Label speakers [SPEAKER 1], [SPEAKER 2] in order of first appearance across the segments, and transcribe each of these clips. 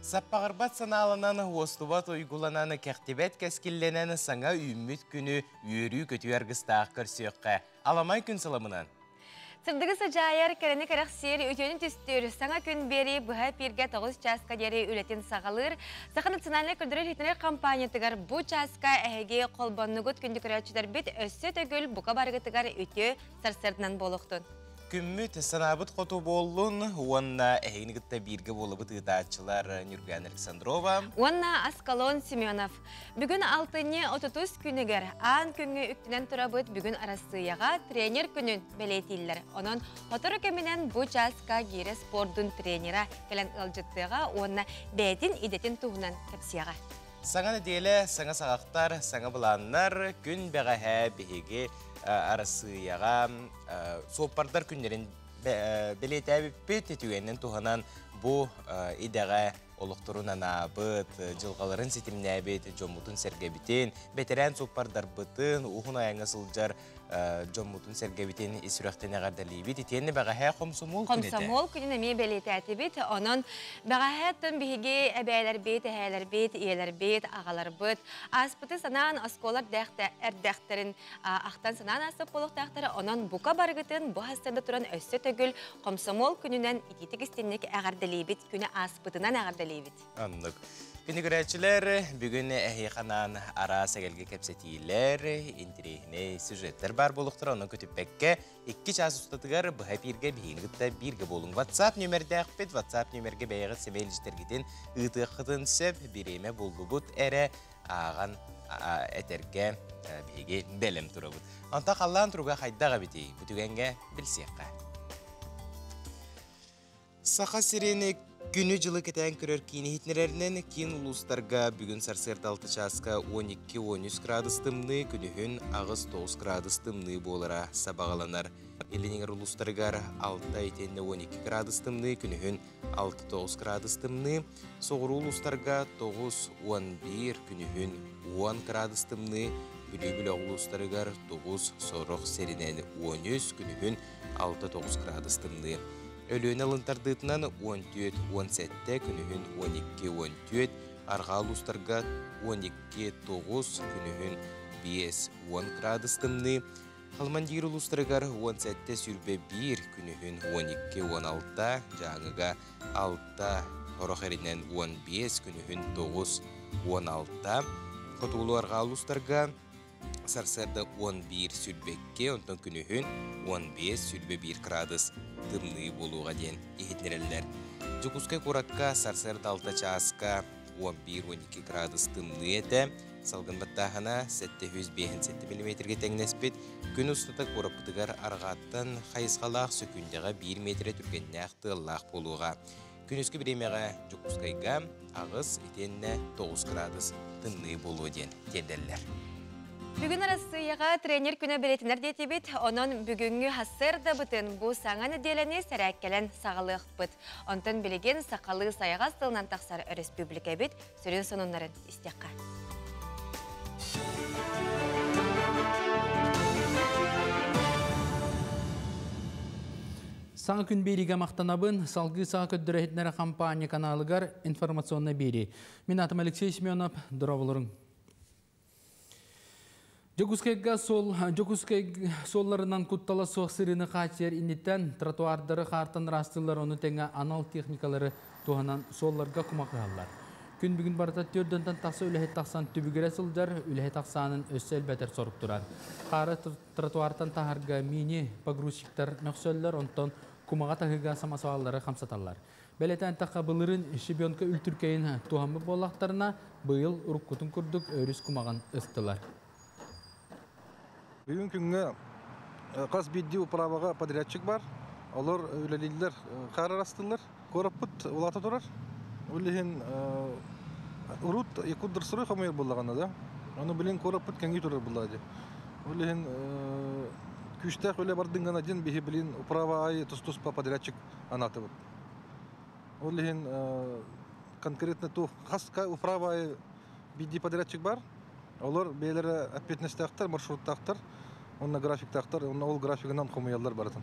[SPEAKER 1] Саппаҕырбат санааланан, уостубат уйгуланан, кэхтибэт кэскиллэнэн саҥа үүммүт күнү үөрүү-көтүү аргыстаах көрсүөххэ. Аламай күн сыламынан!
[SPEAKER 2] Сырдыгы сыдьаайар, кэрэни кэрэхсиир, үтүөнү түстүүр, саҥа күн биэрии быһа эпииргэ 9 чааска диэри үлэтин саҕалыыр. Саха национальнай көрдөрөр-иһитиннэрэр компаниятыгар бу чааска эһиги холбоннугут күндү көрөөччүлэрбит өссө төгүл бука барыгытыгар үтүө сарсыарданан буолуохтун.
[SPEAKER 1] Күммүт санаабыт хоту буоллун уонна эһигини кытта бииргэ буолабыт ыытааччылар Нюрган Александрова
[SPEAKER 2] уонна Аскалон Семенов. Бүгүн алтынньы 30 күнүгэр аан күҥҥэ үктэнэн турабыт бүгүн Арассыыйаҕа тренер күнүн бэлиэтииллэр. Онон сотору кэминэн бу чааска гиирэ спордун тренера кэлэн ыалдьыттыаҕа уонна бэйэтин идэтин туһунан кэпсиэҕэ.
[SPEAKER 1] Саҥа нэдиэлэ, саҥа саҕахтар, саҥа былааннар күн бэҕэһээ биһиги Арассыыйаҕа суоппардар күннэрин бэлиэтээбиппит. Түгэнинэн туһанан бу идэҕэ олохторун анаабыт, дьылҕаларын ситимнээбит дьоммутун-сэргэбитин, бэтэрээн суоппардарбытын, уһун айаҥҥа сылдьар дьоммутун-сэргэбитин ис сүрэхтэн эҕэрдэлиибит. Итиэннэ бэҕэһээ хомсомуол күнэ этэ.
[SPEAKER 2] Хомсомуол күнүн эмиэ бэлиэтээтибит. Онон бэҕэһээ тын биһиги эбээлэрбит, эһээлэрбит, ийэлэрбит, аҕаларбыт ааспыты санаан оскуола эрдэхтэрин ахтан санаан ааспыт буолуохтаахтара. Онон бука барыгытын бу хастарда туран өссө төгүл хомсомуол күнүнэн итиитик истинник эҕэрдэлиибит, күнү ааспытынан эҕэрдэлиибит.
[SPEAKER 1] Оннук. Күнү көрөөччүлэр, бүгүн эһиэхэ араас эгэлгэ кэпсэтиилэр, интэриэһинэй сюжеттэр баар буолуохтара. Онон көтүппэккэ 2 чаас устатыгар быһа эпииргэ биһигини кытта бииргэ буолуҥ. WhatsApp нүөмэрдээхпит, WhatsApp нүөмэргэ бэйэҕит сэмэй илдьиттэргитин ыытыаххытын сөп, бириэмэ буллубут эрэ ааҕан этэргэ биһиги бэлэм турабыт. Онтон халлаан туруга хайдах эбитий? Бу түгэҥҥэ билсиэххэ. Саха сирин күнү-дьылы кэтээн көрөр киин иһитиннэрэринэн киин улуустарга бүгүн сарсыарда 6 чааска 12-13 градус тымныы, күнүһүн 8-9 градус тымныы буолара сабаҕаланар. Илин улуустарыгар 6 итиэннэ 12 градус тымныы, күнүһүн 6-9 градус тымныы, соҕуруу улуустарга 9-11, күнүһүн 10 градус тымныы, Бүлүү улуустарыгар 9, сорох сиринэн 13, күнүһүн 6-9 градус тымныы. Өлүөнэ алын тардыытынан 14-17, күнүһүн 12-14, арҕаа улуустарга 12-9, күнүһүн 5-10 градус тымныы. Халыма Индигир улуустарыгар 17-21, күнүһүн 12-16, Дьааҥыга 6, сорох сиринэн 15, күнүһүн 9-16, хотугулуу арҕаа улуустарга сарсыарда 11-22, онтон күнүһүн 15-21 градус тымныы буолуоҕа диэн иһитиннэрэллэр. Дьокуускай куоракка сарсыарда 6 чааска 11-12 градус тымныы этэ. Салгын баттааһына 757 миллиметргэ тэҥнэспит. Күн устата куораппытыгар арҕааттан хайысхалаах сөкүүндэҕэ 1 метрэ түргэннээх тыаллаах буолуоҕа. Күнүскү бириэмэҕэ Дьокуускайга 8 итиэннэ 9 градус тымныы буолуо диэн тиэрдэллэр.
[SPEAKER 2] Бүгүн Арассыыйаҕа тренер күнэ бэлиэтэнэр диэтибит, онон бүгүҥҥү сарсыардабытын бу саҥа нэдиэлэни сэрээккэлэн саҕалыахпыт. Онтон билигин сахалыы сайаҕас тылынан тахсар өрөспүүбүлүкэбит сүрүн сонуннарын истиэххэ.
[SPEAKER 3] Саҥа күн биэриигэ махтанабын. Салгыы саҥа көрдөрөр компания каналыгар информационнай биэрии. Мин атым Алексей Семенов, дорооболоруҥ. Дьокуускайга суол Дьокуускай суолларынан куттала суох сырыыны хааччыйар инниттэн тротуардары хаартан ыраастыыллар, ону тэҥэ анал техникалары туһанан суолларга кумах ыһаллар. Күн бүгүн барыта 400-тэн тахса үлэһит тахсан түбүгүрэ сылдьар, үлэһит ахсаанын өссө элбэтэр сорук турар. Хаары тротуартан таһарга мини погрузчиктар мөхсөллөр, онтон кумаҕы таһыыга самосваллары хамсаталлар. Бэлиэтээн эттэххэ, былырыын щебенка үлтүркэйин туһаммыт буоллахтарына, быйыл уруккутун курдук өрүс кумаҕын ыстылар.
[SPEAKER 4] Бүгүн күҥҥэ хас биирдии управаҕа подрядчик бар. Олор үлэлииллэр, хаар ыраастыыллар. Куораппыт улаата турар. Ол иһин урут Якутдорстрой хомуйар буоллаҕына да, ону билин куораппыт кэҥии турар буоллаҕа дии. Ол иһин күүстээх үлэ бардын гына диэн биһи билин управа аайы тус-туспа подрядчик анаатыбыт. Ол иһин конкретно ту хас управа аайы биирдии подрядчик бар. Олор бэйэлэрэ ответственностьтаахтар, маршруттаахтар, уонна графиктаахтар, уонна ол графигынан хомуйаллар барытын.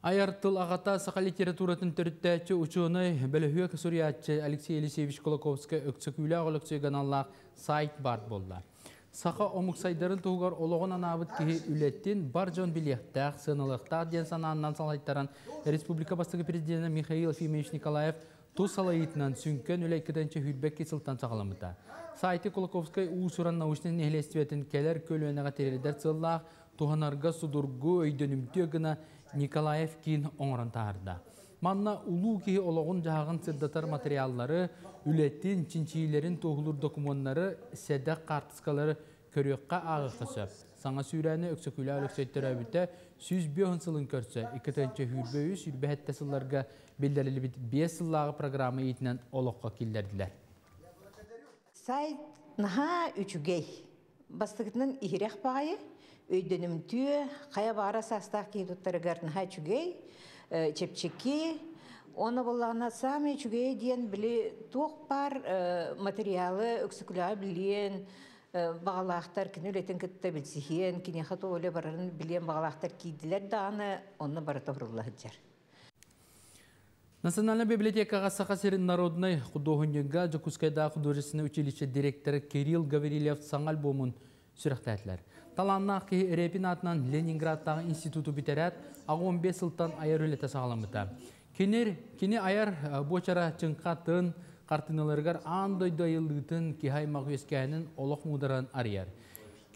[SPEAKER 3] Айар тыл аҕата, саха литературатын төрүттээччи, учуонай, бөлөһүөк суруйааччы Алексей Елисеевич Кулаковскай Өксөкүүлээх Өлөксөйгө аналлаах сайт баар буолла. Саха омук сайдарын туһугар олоҕун анаабыт киһи үлэтин бар дьон билиэхтээх, сыаналыахтаах диэн санааннан салайтаран республика бастакы президенэ Михаил Ефимович Николаев тус салайыытынан сүҥкэн үлэ 2 сылтан саҕаламмыта. Сайты Кулаковскай уус-уран научнай нэһилиэстибэтин кэлэр көлүөнэҕэ тириэрдэр сыаллаах туһанарга судургу, өйдөнүмтүө гына Николаев киин оҥорон таһаарда. Манна улуу киһи олоҕун-дьаһаҕын сырдатар материаллары, үлэтин, чинчийиилэрин туоһулуур докумуоннары, сэдэх хаартыскалары көрүөххэ, ааҕыахха сөп. Саҥа сүүрээни Өксөкүүлээх Өлөксөй төрөөбүтэ 105 сылын көрсө 2023 сылларга биллэриллибит 5 сыллааҕы программа иитинэн олоххо киллэрдилэр.
[SPEAKER 5] Сайт наһаа үчүгэй. Бастакытынан иһирэх баҕайы, өйдөнүмтүө, хайа баара саастаах киһи туттарыгар наһаа үчүгэй, чэпчэки. Оны буоллаҕына саамай үчүгэйэ диэн били туох баар материалы Өксөкүлээҕи билиэн баҕалаахтар, кини үлэтин кытта билсиһиэн, киниэхэ туох үлэ барарын билиэн баҕалаахтар киирдилэр даҕаны, онно барыта уһурулла сылдьар.
[SPEAKER 3] Национальнай библиотекаҕа Саха сирин народнай худуоһунньуга, Дьокуускайдааҕы художественнай училище директора Кирилл Гаврильев саҥа альбомун сүрэхтээтилэр. Талааннаах киһи Репин аатынан Ленинградтааҕы институту бүтэрээт, 15 сылтан айар үлэтэ саҕаламмыта. Кини айар буочара чыҥха хартыыналарыгар аан дойду айыллыытын, киһи аймах үөскээһинин олох муударан арыйар.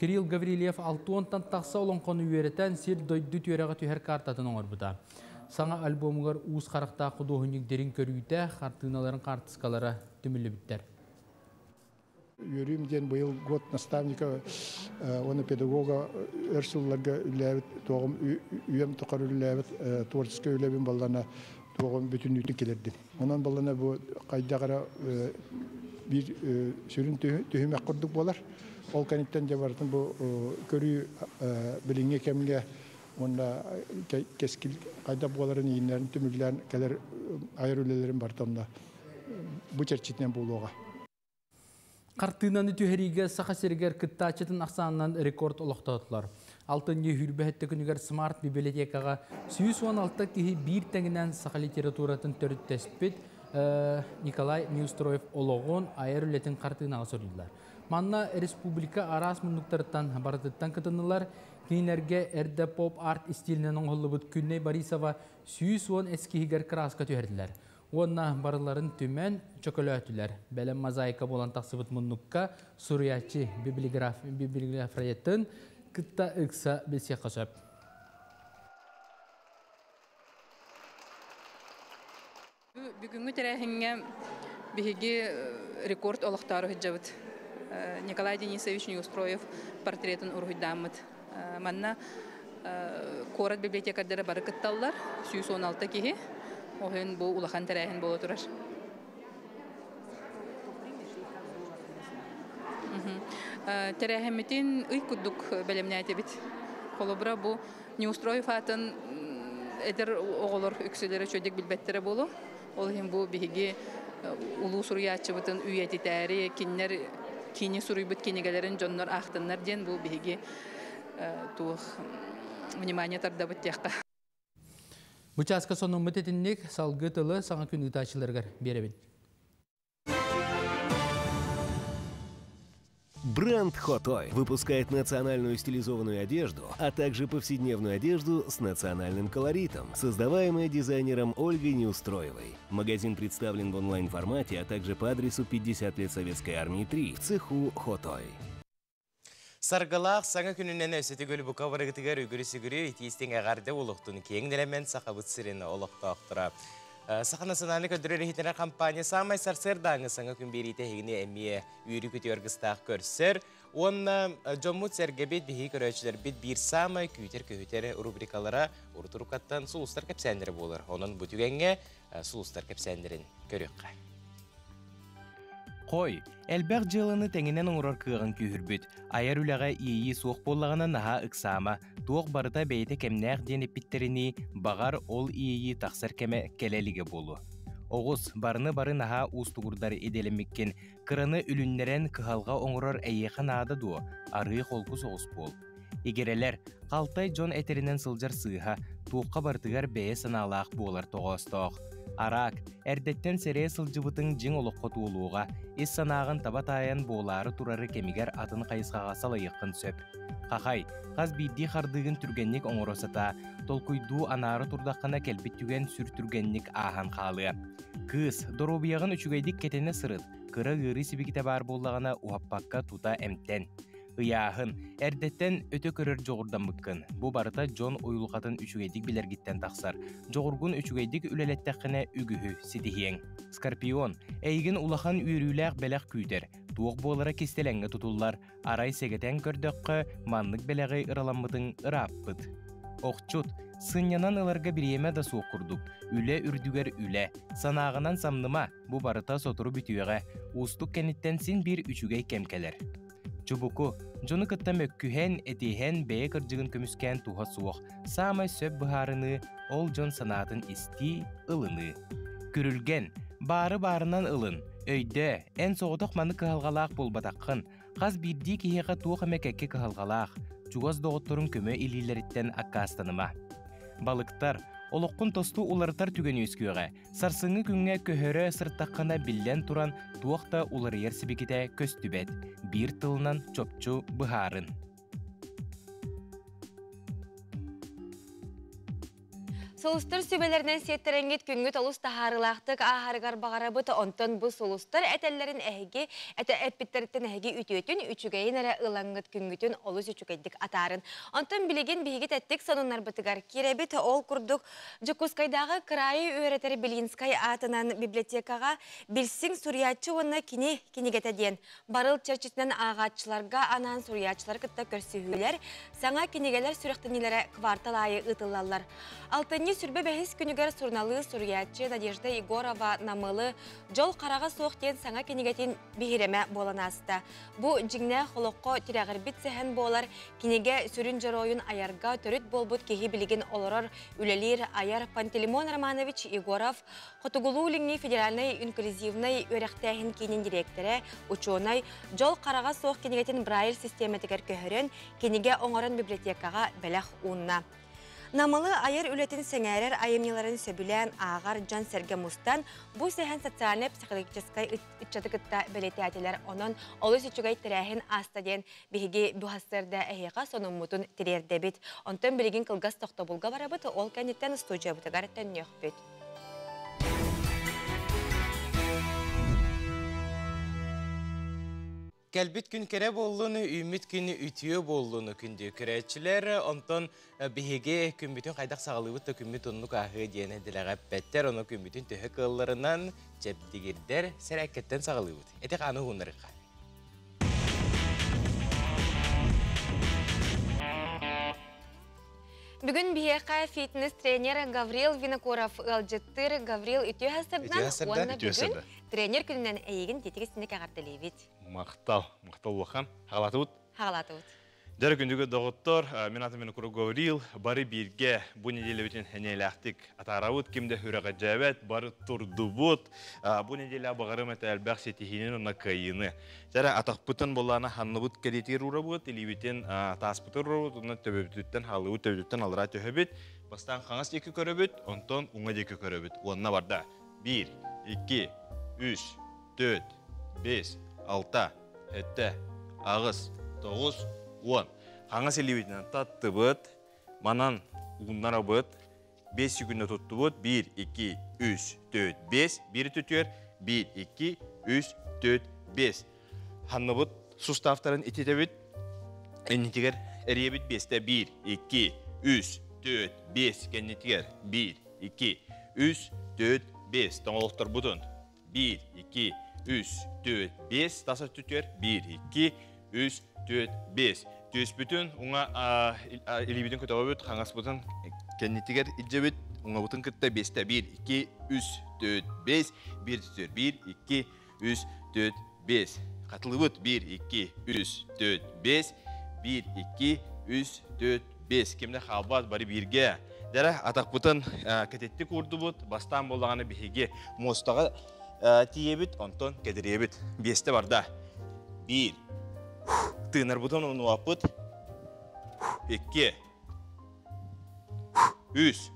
[SPEAKER 3] Кирилл Гаврильев 60-тан тахса олоҥхону үөрэтэн сир дойду түөрэҕэ түһэр картатын оҥорбута. Саҥа альбомугар уус харахтаах худуоһунньук дириҥ көрүүтэ, хартыыналарын хаартыскалара түмүллүбүттэр.
[SPEAKER 6] Үөрүүм диэн быйыл год наставника уонна педагога өр сылларга үлэлээбит туоҕум үйэм тухары үлэлээбит творческай үлэбин баллана туоҕум бүтүннүүтүн килэрдим. Онон баллана бу хайдах эрэ биир сүрүн түһүмэх курдук буолар. Ол кэнниттэн дьэ барытын бу көрүү билиҥҥи кэмҥэ уонна кэскил хайдах буоларын ииннэрин түмүллээн кэлэр айар үлэлэрин барытын бу чэрчитинэн буолуоҕа.
[SPEAKER 3] Хартыынаны түһэриигэ Саха сиригэр кыттааччытын ахсаанынан рекорд олохтоотулар. Алтынньы 27 күнүгэр Смарт библиотекаҕа 116 киһи биир тэҥинэн саха литературатын төрүттэспит Николай Неустроев олоҕун, айар үлэтин хартыынаҕа суруйдулар. Манна республика араас муннуктарыттан барытыттан кытыннылар. Кинилэргэ эрдэ поп-арт стилинэн оҥоһуллубут Күннэй Борисова 110 эскиһигэр краска түһэрдилэр. Уонна барыларын түмэн чөкөлөөтүлэр. Бэлэм мозаика буолан тахсыбыт муннукка суруйааччы библиографиятын кытта ыкса билсиэххэ сөп.
[SPEAKER 7] Бүгүҥҥү тэрээһиҥҥэ биһиги рекорд олохтоору сылдьабыт. Николай Денисович Неустроев портретын уруһуйдааммыт. Манна куорат библиотекардара бары кытталлар, 116 киһи. Оһын бу улахан тэрээһин буола турар. Тэрээһиммитин ый курдук бэлэмнээтибит. Холобура бу Неустроев аатын эдэр оҕолор үксүлэрэ чөдик билбэттэрэ буолуо. Ол иһин бу биһиги улуу суруйааччыбытын үйэтитээри, кинилэр кини суруйбут кинигэлэрин дьоннор аахтыннар диэн бу биһиги туох внимание тардабыт диэххэ.
[SPEAKER 3] Бу чааска сонуммут итинник, салгыы тылы саҥа күн ыытааччыларыгар биэрэбин.
[SPEAKER 8] Бренд Хотой выпускает национальную стилизованную одежду, а также повседневную одежду с национальным колоритом, создаваемая дизайнером Ольгой Неустроевой. Магазин представлен в онлайн-формате, а также по адресу 50 лет Советской Армии 3 в цеху Хотой.
[SPEAKER 1] Саргылаах саҥа күнүнэн өссө төгүл бука барыгытыгар үгүрү-сүгүрү итии-истиҥ эҕэрдэ буолуохтун киэҥ нэлэмэн Сахабыт сирин олохтоохторо. Саха национальнай көрдөрөр иһитинэр компания саамай сарсыардааҥы саҥа күн биэриитэ эһигини эмиэ үөрүү-көтүү аргыстаах көрсөр. Уонна дьоммут-сэргэбит, биһиги көрөөччүлэрбит биир саамай күүтэр-көһүтэр рубрикалара урут-уруккаттан сулустар кэпсээннэрэ буолар. Онон бу түгэҥҥэ сулустар кэпсээннэрин көрүөххэ. Хой, элбэх дьыаланы тэҥинэн оҥорор кыаҕын күүһүрбүт. Айар үлэҕэ иэйии суох буоллаҕына наһаа ыксаама, туох барыта бэйэтэ кэмнээх диэн эппиттэринии, баҕар, ол иэйии тахсар кэмэ кэлэ илигэ буолуо. Оҕус, барыны бары наһаа уустугурдар идэлэммиккин, кыраны үлүннэрэн кыһалҕа оҥорор эйиэхэ наада дуо, арыы холку соҕус буол. Игирэлэр, халтай дьон этэринэн сылдьар сыыһа, туохха барытыгар бэйэ санаалаах буолар тоҕоостоох. Араак, эрдэттэн сэрээ сылдьыбытыҥ дьиҥ олоххо туолуоҕа, ис санааҕын таба таайан буолаары турары кэмигэр атын хайысхаҕа салайыаххын сөп. Хахай, хас биирдии хардыыгын түргэнник оҥоро сатаа, толкуйдуу анаара турдаххына кэлбит түгэн сүр түргэнник ааһан хаалыа. Кыыс, доруобуйаҕын үчүгэйдик кэтэнэ сырыт, кыра ыарыы сибикитэ баар буоллаҕына уһаппакка тута эмтэн. Ыйааһын, эрдэттэн өтө көрөр дьоҕурдаммыккын. Бу барыта дьон уйулҕатын үчүгэйдик билэргиттэн тахсар. Дьоҕургун үчүгэйдик үлэлэттэххинэ үгүһү ситиһиэҥ. Скорпион, эйигин улахан үөрүүлээх бэлэх күүтэр. Туох буолара кистэлэҥҥэ тутуллар. Арай сэгэтэн көрдөххө, маннык бэлэҕи ыраламмытыҥ ырааппыт. Охчут, сынньанан ыларга бириэмэ да суох курдук. Үлэ үрдүгэр үлэ. Санааҕынан самныма, бу барыта сотору бүтүөҕэ. Уустук кэнниттэн син биир үчүгэй кэм кэлэр. Чубуку, дьону кытта мөккүһэн, этиһэн, бэйэ кырдьыгын көмүскээн туһа суох. Саамай сөп быһаарыныы, ол дьон санаатын истии, ылыныы. Күрүлгэн, баары баарынан ылын, өйдөө, эн соҕотох маннык кыһалҕалаах буолбатаххын. Хас биирдии киһиэхэ туох эмэ кэккэ кыһалҕалаах, чугас доҕотторуҥ көмө илиилэриттэн аккаастаныма. Балыктар, олоххун тосту уларытар түгэн үөскүөҕэ. Сарсыҥҥы күҥҥэ көһөрө сырыттаххына биллэн туран туох да уларыйар сибикитэ көстүбэт. Биир тылынан чопчу быһаарын.
[SPEAKER 2] Сулустар сүбэлэринэн сиэттэрэҥҥит күҥҥүт олус таһаарыылаахтык ааһарыгар баҕарабыт. Онтон бу сулустар этэллэрин эһиги этэ эппиттэриттэн эһиги үтүөтүн, үчүгэйин эрэ ылаҥҥыт күҥҥүтүн олус үчүгэйдик атаарын. Онтон билигин биһиги тэттик сонуннарбытыгар киирэбит. Ол курдук Дьокуускайдааҕы кыраайы үөрэтэр Белинскай аатынан библиотекаҕа Билсиҥ суруйааччы уонна кини кинигэтэ диэн барыл чэрчитинэн ааҕааччыларга анаан суруйааччылары кытта көрсүһүүлэр, саҥа кинигэлэр сүрэхтэниилэрэ квартал аайы ыытыллаллар. Алтынньы сүрбэ бэһис күнүгэр суруналыыс суруйааччы Надежда Егорова Намылы «Дьол хараҕа суох» диэн саҥа кинигэтин биһирэмэ буолан ааста. Бу дьиҥнээх олоххо тирэҕирбит сэһэн буолар кинигэ сүрүн дьоруойун айарга төрүт буолбут киһи билигин олорор, үлэлиир, айар Пантелеймон Романович Егоров Хотугулуу-Илиҥҥи федеральнай инклюзивнай үөрэхтээһин киинин дириэктэрэ, учуонай Дьол хараҕа суох кинигэтин Брайль систиэмэтигэр көһөрөн, кинигэ оҥорон библиотекаҕа бэлэх уунна. Намылы айар үлэтин сэҥээрэр айымньыларын сөбүлээн ааҕар дьон-сэргэ мустан, бу сэһэн социальнай-психологическай ыччаты кытта бэлиэтээтилэр. Онон олус үчүгэй тэрээһин ааста диэн биһиги бу сарсыарда эһиэхэ сонуммутун тириэрдэбит. Онтон билигин кылгас тохтобулга барабыт, ол кэнниттэн студиябытыгар төннүөхпүт.
[SPEAKER 1] Кэлбит күн кэрэ буоллун, үүммүт күн үтүө буоллун күндү көрөөччүлэр. Онтон биһиги күммүтүн хайдах саҕалыыбыт да күммүт оннук ааһыа диэн дэлэҕэ эппэттэр. Ону күммүтүн төһө кыалларынан чэбдигирдэр сэрээккэттэн саҕалыыбыт. Эти хааны уһуннарыхха.
[SPEAKER 2] Бүгүн биһиэхэ фитнес-тренер Гаврил Винокуров ыалдьыттыыр. Гаврил үтүө сарсыардан уонна бүгүн тренер күнүнэн эйигин титик истинник эҕэрдэлиибит.
[SPEAKER 9] Махтал, махтал улахан. Хаҕалаатыбыт?
[SPEAKER 2] Хаҕалаатыбыт.
[SPEAKER 9] Дьэ күндүгү доҕоттор, мин атым Винокуров Гаврил, бары бииргэ бу неделябытын энэлээхтик атаарабыт, ким да сүрэҕэдьээбэт, бары турдубут. Бу неделя баҕарым этэ элбэх ситиһиини уонна кыайыыны. Дьэ атахпытын буллаана ханныбыт кэриэтигэр уурабыт, илиибитин тааспытын уурабыт, уонна төбөбүтүттэн хааллыбыт төбөтүттэн аллараа түһэбит. Бастаан хаҥас диэки көрөбүт, онтон уҥа диэки көрөбүт. Уонна барда. Биир, икки, үс, төрт, бес, алта, сэттэ, аҕыс, тоҕус, уон. Хаҥас илиибитинэн таттыбыт, манан ууннарабыт, 5 секунда туттубут, 1, 2, 3, 4, 5, 1 түтүөр, 1, 2, 3, 4, 5. Ханныбыт суставтарын ититэбит, иннитигэр эрийэбит биэстэ 1, 2, 3, 4, 5, кэннитигэр 1, 2, 3, 4, 5. Тоҥолохторбутун 1, 2, 3, 4, 5, тас өттүтүгэр 1, 2, 3, 4, 5. Түөспүтүн уҥа илиибитин көтөҕөбүт, хаҥаспытын кэннитигэр илдьэбит, уҥабытын кытта биэстэ 1, 2, 3, 4, 5, 1, 4, 1, 2, 3, 4, 5. Хатылыбыт 1, 2, 3, 4, 5, 1, 2, 3, 4, 5. Кимде хаалбат бары бииргэ. Дьэрэ атахпытын кэтиттик уурдубут. Бастаан буоллаҕына биһиги муостаҕа тиийэбит, онтон кэдириэбит. Биэстэ барда. Биир. Тыынарбытын унуаппыт. 2, 3,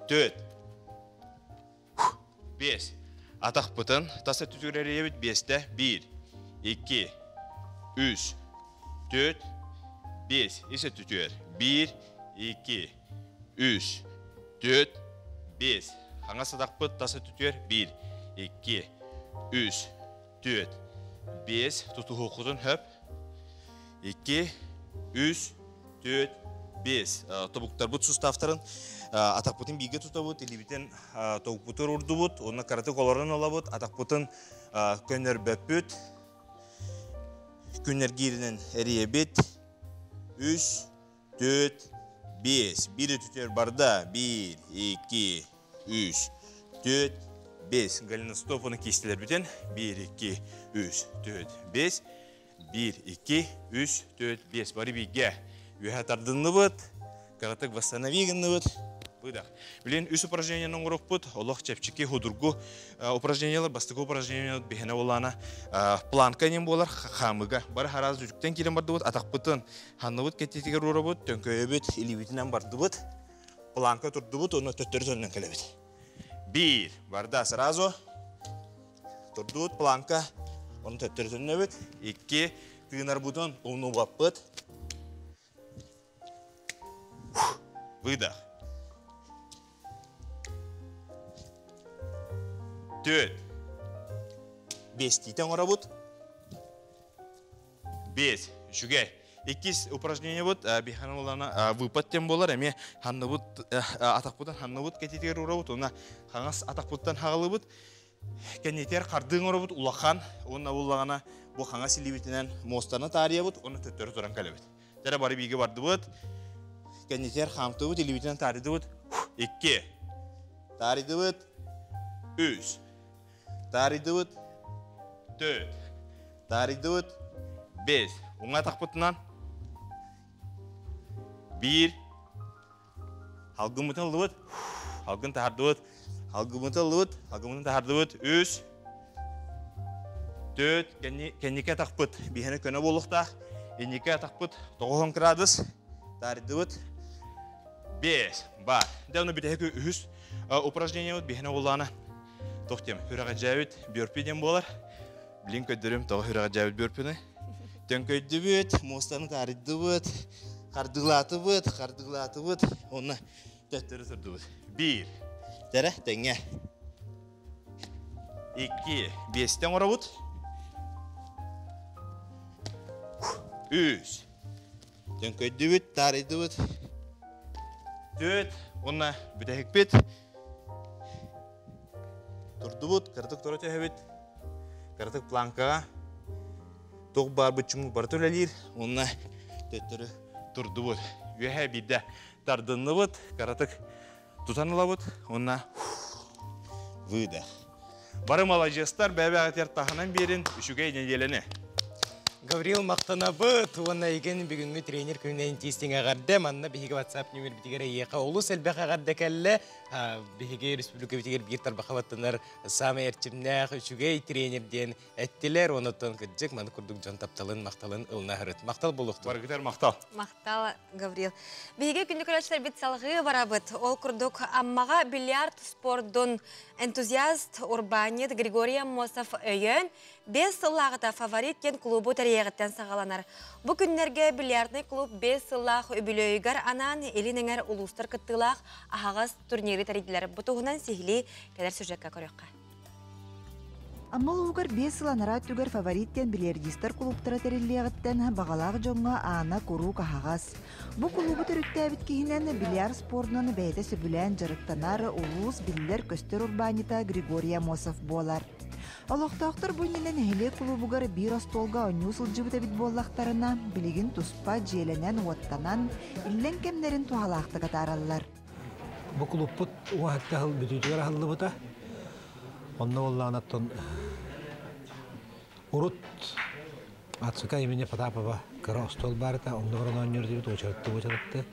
[SPEAKER 9] 4, 5. Атахпытын тас өттүтүгэр эрийэбит биэстэ. 1, 2, 3, 4, 5. Ис өттүтүгэр 1, 2, 3, 4, 5. Хаҥас атахпыт тас өттүтүгэр 1, 2, 3, 4, 5. Тутуһуоххутун хөп. 2, 3, 4, 5. Тобуктарбыт суставтарын атахпытын бииргэ тутабыт, илиибитин тобукпутугар урдубут, уонна кыратык олорон ылабыт, атахпытын көннөрбөппүт. Күннэргииринэн эрийэбит. 3, 4, 5. Биир өтүтүөр барда. 1, 2, 3, 4, 5. Голеностоп оны кистелербитин. 1, 2, 3, 4, 5. 1, 2, 3, 4, 5. Бары бииргэ. Үөһэ тардынныбыт. Кыратык восстанови гынныбыт. Выдох. Билин үс упражнениены оҥорукпут. Олох чэпчэки худургу упражнениялар. Бастакы упражнение биһиэнэ буолаана планка нем буолар хаамыга. Бары хараас жүктен киирэн бардыбыт. Атахпытын ханныбыт кеттитигэр уурабыт. Төҥкөйөбүт, илиибитинэн бардыбыт. Планка турдубут, уонна төттөрү төннөн кэлэбит. Биир. Барда сразу. Турдубут планка. Оны төттөрү төннөбүт. Икки. Тыынарбытын умнубаппыт. Выдох. Төрт. Бестиитэ оҥоробут. Бес. Үчүгэй. Иккис упражнение бут биһан улана выпад тем болар эми ханныбыт атахпытын ханныбыт кетитигер урабыт уна хаҥас атахпыттан хагалыбыт кэннитигэр хардыы оҥоробут улахан уонна буллаҕына бу хаҥас илиибитинэн муостаны таарыйабыт уонна төттөрү туран кэлэбит. Тэрэ бары биигэ бардыбыт. Кэннитигэр хаамтыбыт, илиибитинэн таарыйдыбыт. Икки. Таарыйдыбыт. Үс. Таарыйдыбыт. Төрт. Таарыйдыбыт. Бес. Уҥа атахпытынан. Биир. Алгыммытын ыллыбыт. Алгын таһардыбыт. Алгыммытын ыллыбыт. Алгыммытын таһардыбыт. Үс. Төрт. Кэнники атахпыт биһэни көнө буолуохтаах. Инники атахпыт 90 градус. Таарыйдыбыт. Бес. Бар. Дэ оны бүтэһик үһүс упражнениебыт биһэни оллаана. Тох тем хүрэҕэ бөрпи диэн буолар. Билин көддөрүм тоҕо хүрэҕэ бөрпүнү. Төҥкөйдүбүт, муостаны таарыйдыбыт, хардыылаатыбыт, хардыылаатыбыт, онно төттөрү турдубут. Биир, тэрэ тэҥҥэ. Икки, биэстэн оҥоробут. Үс, төҥкөйдүбүт, таарыйдыбыт. Төрт, уонна бүтэһикпит. Турдубут, кыратык тура түһэбит. Кыратык планкаҕа туох баар быччыммыт барыта үлэлиир. Уонна төттөрү турдубут. Үөһэ биирдэ тардынныбыт, кыратык тутан ылабыт. Уонна выдох. Бары маладьыастар, бэйэ-бэйэҕитигэр таһынан биэрин, үчүгэй нэдиэлэни.
[SPEAKER 1] Гаврил махтанабыт уонна эйигин бүгүҥҥү тренер күнүнэн тиистиҥ эҕэрдэ. Манна биһиги WhatsApp нүмербитигэр эйиэхэ олус элбэх эҕэрдэ кэллэ. Биһиги республикабытыгар биир тарбаха баттанар саамай эрчимнээх үчүгэй тренер диэн эттилэр. Онуттан кырдьык маны курдук дьон тапталын, махталын ылына сырыт. Махтал буолуохтун.
[SPEAKER 9] Барыгытар махтал.
[SPEAKER 2] Махтал, Гаврил. Биһиги күндү көрөөччүлэрбит салҕыы барабыт. Ол курдук Аммаҕа бильярд спордун энтузиаст, урбаанньыт Григорий Аммосов өйөөн, 5 сыллааҕыта «Фаворит» диэн клубу тэрийиэҕиттэн саҕаланар. Бу күннэргэ бильярднай клуб 5 сыллаах үбүлүөйүгэр анаан Илин эҥэр улуустар кыттыылаах аһаҕас турниры тэрийдилэр. Бу туһунан сиһилии кэлэр сюжекка көрүөххэ.
[SPEAKER 10] Амма улууһугар 5 сыл анараа өттүгэр «Фаворит» диэн бильярдистар клубтара тэриллиэҕиттэн баҕалаах дьоҥҥо аана куруук аһаҕас. Бу кулуубу төрүттээбит киһинэн бильярд спордунан бэйэтэ сөбүлээн дьарыктанар улуус биллэр-көстөр урбаанньыта Григорий Аммосов буолар. Олохтоохтор бу иннинэ нэһилиэк кулуубугар биир остуолга оонньуу сылдьыбыт эбит буоллахтарына, билигин туспа дьиэлэнэн-уоттанан, иллэҥ кэмнэрин туһалаахтык атаараллар.
[SPEAKER 11] Бу кулууппут уһатта сыл бүтүүтүгэр аһыллыбыта. Онно буоллаҕына урут Ацука имени Потапова кыра остуол баар этэ, онно баран оонньуур этибит, уочаратты.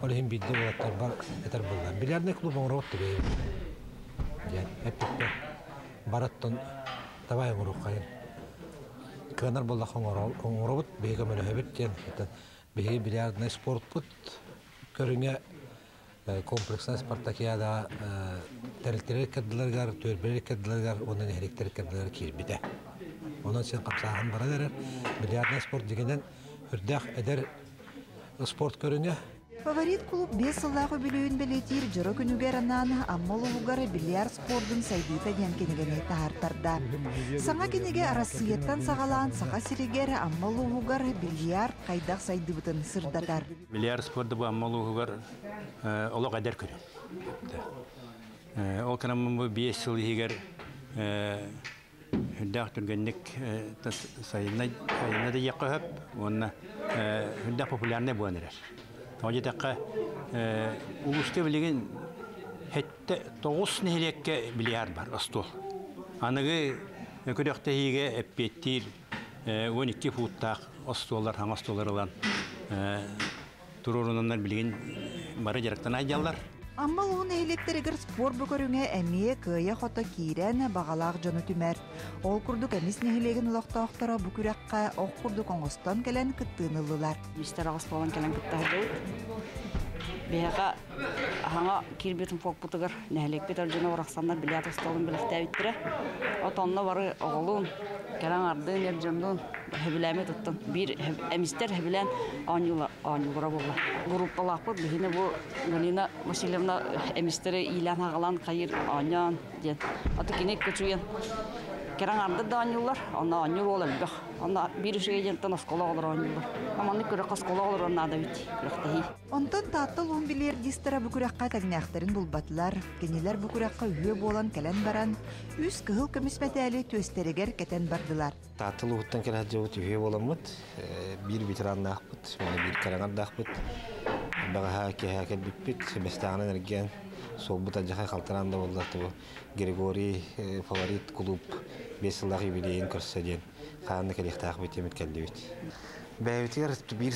[SPEAKER 11] Ол иһин биирдэ уолаттарбар этэр буолла. Бильярдный клуб оҥоробут бэйэбит. Диэн эппиппэр бараттан давай оҥоруоххайын. Кыанар буоллахха оҥоробут, биһиги көмөлөһөбүт диэн. Биһиги бильярднай спортпут көрүҥэ комплекснай спартакиадаҕа тэрилтэлэр иккардыларыгар, түөлбэлэр иккардыларыгар уонна нэһилиэктэр иккардыларыгар киирбитэ. Онон син хамсааһын баран эрэр. Бильярднай спорт дьиҥинэн үрдээх эдэр спорт көрүҥэ.
[SPEAKER 10] Фаворит клуб 5 сыллаах үбүлүөйүн бэлиэтиир дьоро күнүгэр анаан Амма улууһугар бильярд спордун сайдыыта диэн кинигэни таһаартарда. Саҥа кинигэ Арассыыйаттан саҕалаан Саха сиригэр Амма улууһугар бильярд хайдах сайдыбытын сырдатар.
[SPEAKER 12] Бильярд спорду бу Амма улууһугар олох эдэр көрүҥ. Ол гынан бу 5 сыл иһигэр үрдээх түргэнник сайынна сайынна да диэххэ сөп уонна үрдээх популярнай буолан эрэр. Тоҕо диэтэххэ улууска билигин сэттэ тоҕус нэһилиэккэ бильярд бар остуол. Аныгы күрэхтэһиигэ эппиэттиир 12 футтаах остуоллар хаҥас остуоллар ылан туруорунаннар билигин бары дьарыктана сылдьаллар.
[SPEAKER 10] Амма улуун нэһилиэктэригэр спорт бу көрүҥэ эмиэ кыайа-хото киирэн, баҕалаах дьону түмэр. Ол курдук Эмис нэһилиэгин олохтоохторо бу күрэххэ ох курдук оҥостон кэлэн кыттыыны ыллылар.
[SPEAKER 13] Мистер аҕыс буолан кэлэн кыттаһыгыбыт. Биһиэхэ аһаҥа киирбитин фокпутугар нэһилиэкпит эр дьоно барахсаннар бильярд остуолун бэлэхтээбиттэрэ. Отонно бары оҕолуун, кэлэн ардыын, эр дьоннуун сөбүлээмэ туттун. Биир эмистэр сөбүлээн оонньуулара буолла. Группалаахпыт биһини бу Галина Васильевна эмистэри иилээн-хаҕалаан хайыр оонньоон диэн. Аты кини кучуйан кэрэн ардыр да оонньуулар, онно оонньуур уол элбэх. Онно биир үчүгэй диэнтэн оскуола оҕолоро оонньууллар. Маннык күрэххэ оскуола оҕолоро наада эбит күрэхтэһии.
[SPEAKER 10] Онтон Таатта улууһун бильярдистара бу күрэххэ тэҥнээхтэрин булбатылар. Кинилэр бу күрэххэ үһүө буолан кэлэн баран, үс кыһыл көмүс мэтээли түөстэригэр кэтэн бардылар.
[SPEAKER 1] Таатта улууһуттан кэлэ сылдьыбыт үһүө буоламмыт, биир ветераннаахпыт, уонна биир кэрэҥэрдаахпыт. Бэҕэһээ киэһэ кэлбиппит, Бэстээҕинэн эргийэн, суолбут алдьархай халтараан да буолла, Григорий фаворит клуб 5 сыллаах юбилейын көрсө диэн хаһан да кэлиэхтээхпит диэмит кэллибит. Бэйэбитигэр биир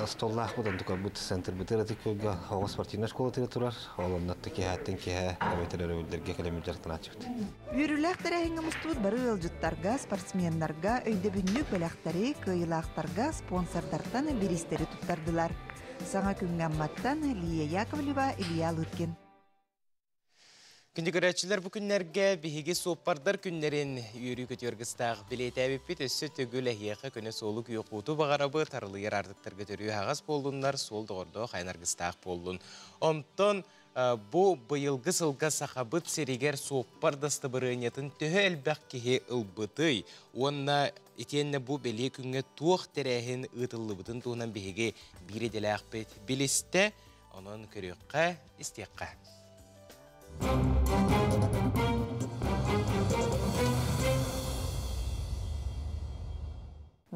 [SPEAKER 1] столлаахпыт, онтукабыт центрбытыгар ытык күөлгэ оҕо спортивнай школатыгар турар. Ол онно киэһээттэн киэһэ эбэтэр өрөбүллэргэ кэлэммит дьарыктанааччыбыт.
[SPEAKER 10] Үөрүүлээх тэрээһиҥҥэ мустубут бары ыалдьыттарга, спортсменнарга өйдөбүнньүк бэлэхтэри, кыайыылаахтарга спонсордартан бириистэри туттардылар. Саҥа күҥҥэ Амматтан Лия Яковлева, Илья Лыткин.
[SPEAKER 1] Күндү көрөөччүлэр, бу күннэргэ биһиги суоппардар күннэрин үөрүү көтүөргыстаах билиэтээбиппит өссө төгүл эһиэхэ көнө суолу күйөхууту баҕарабыт, арылыйар ардыктарга төрүү аһаҕас буоллуннар, суол доҕордоох айан аргыстаах буоллун. Онтон бу быйылгы сылга Сахабыт сиригэр суоппар дастабырыанньатын төһө элбэх киһи ылбытый уонна итиэннэ бу бэлиэ күҥҥэ туох тэрээһин ыытыллыбытын туһунан биһиги биир идэлээхпит билистэ, онон көрүөххэ, истиэххэ.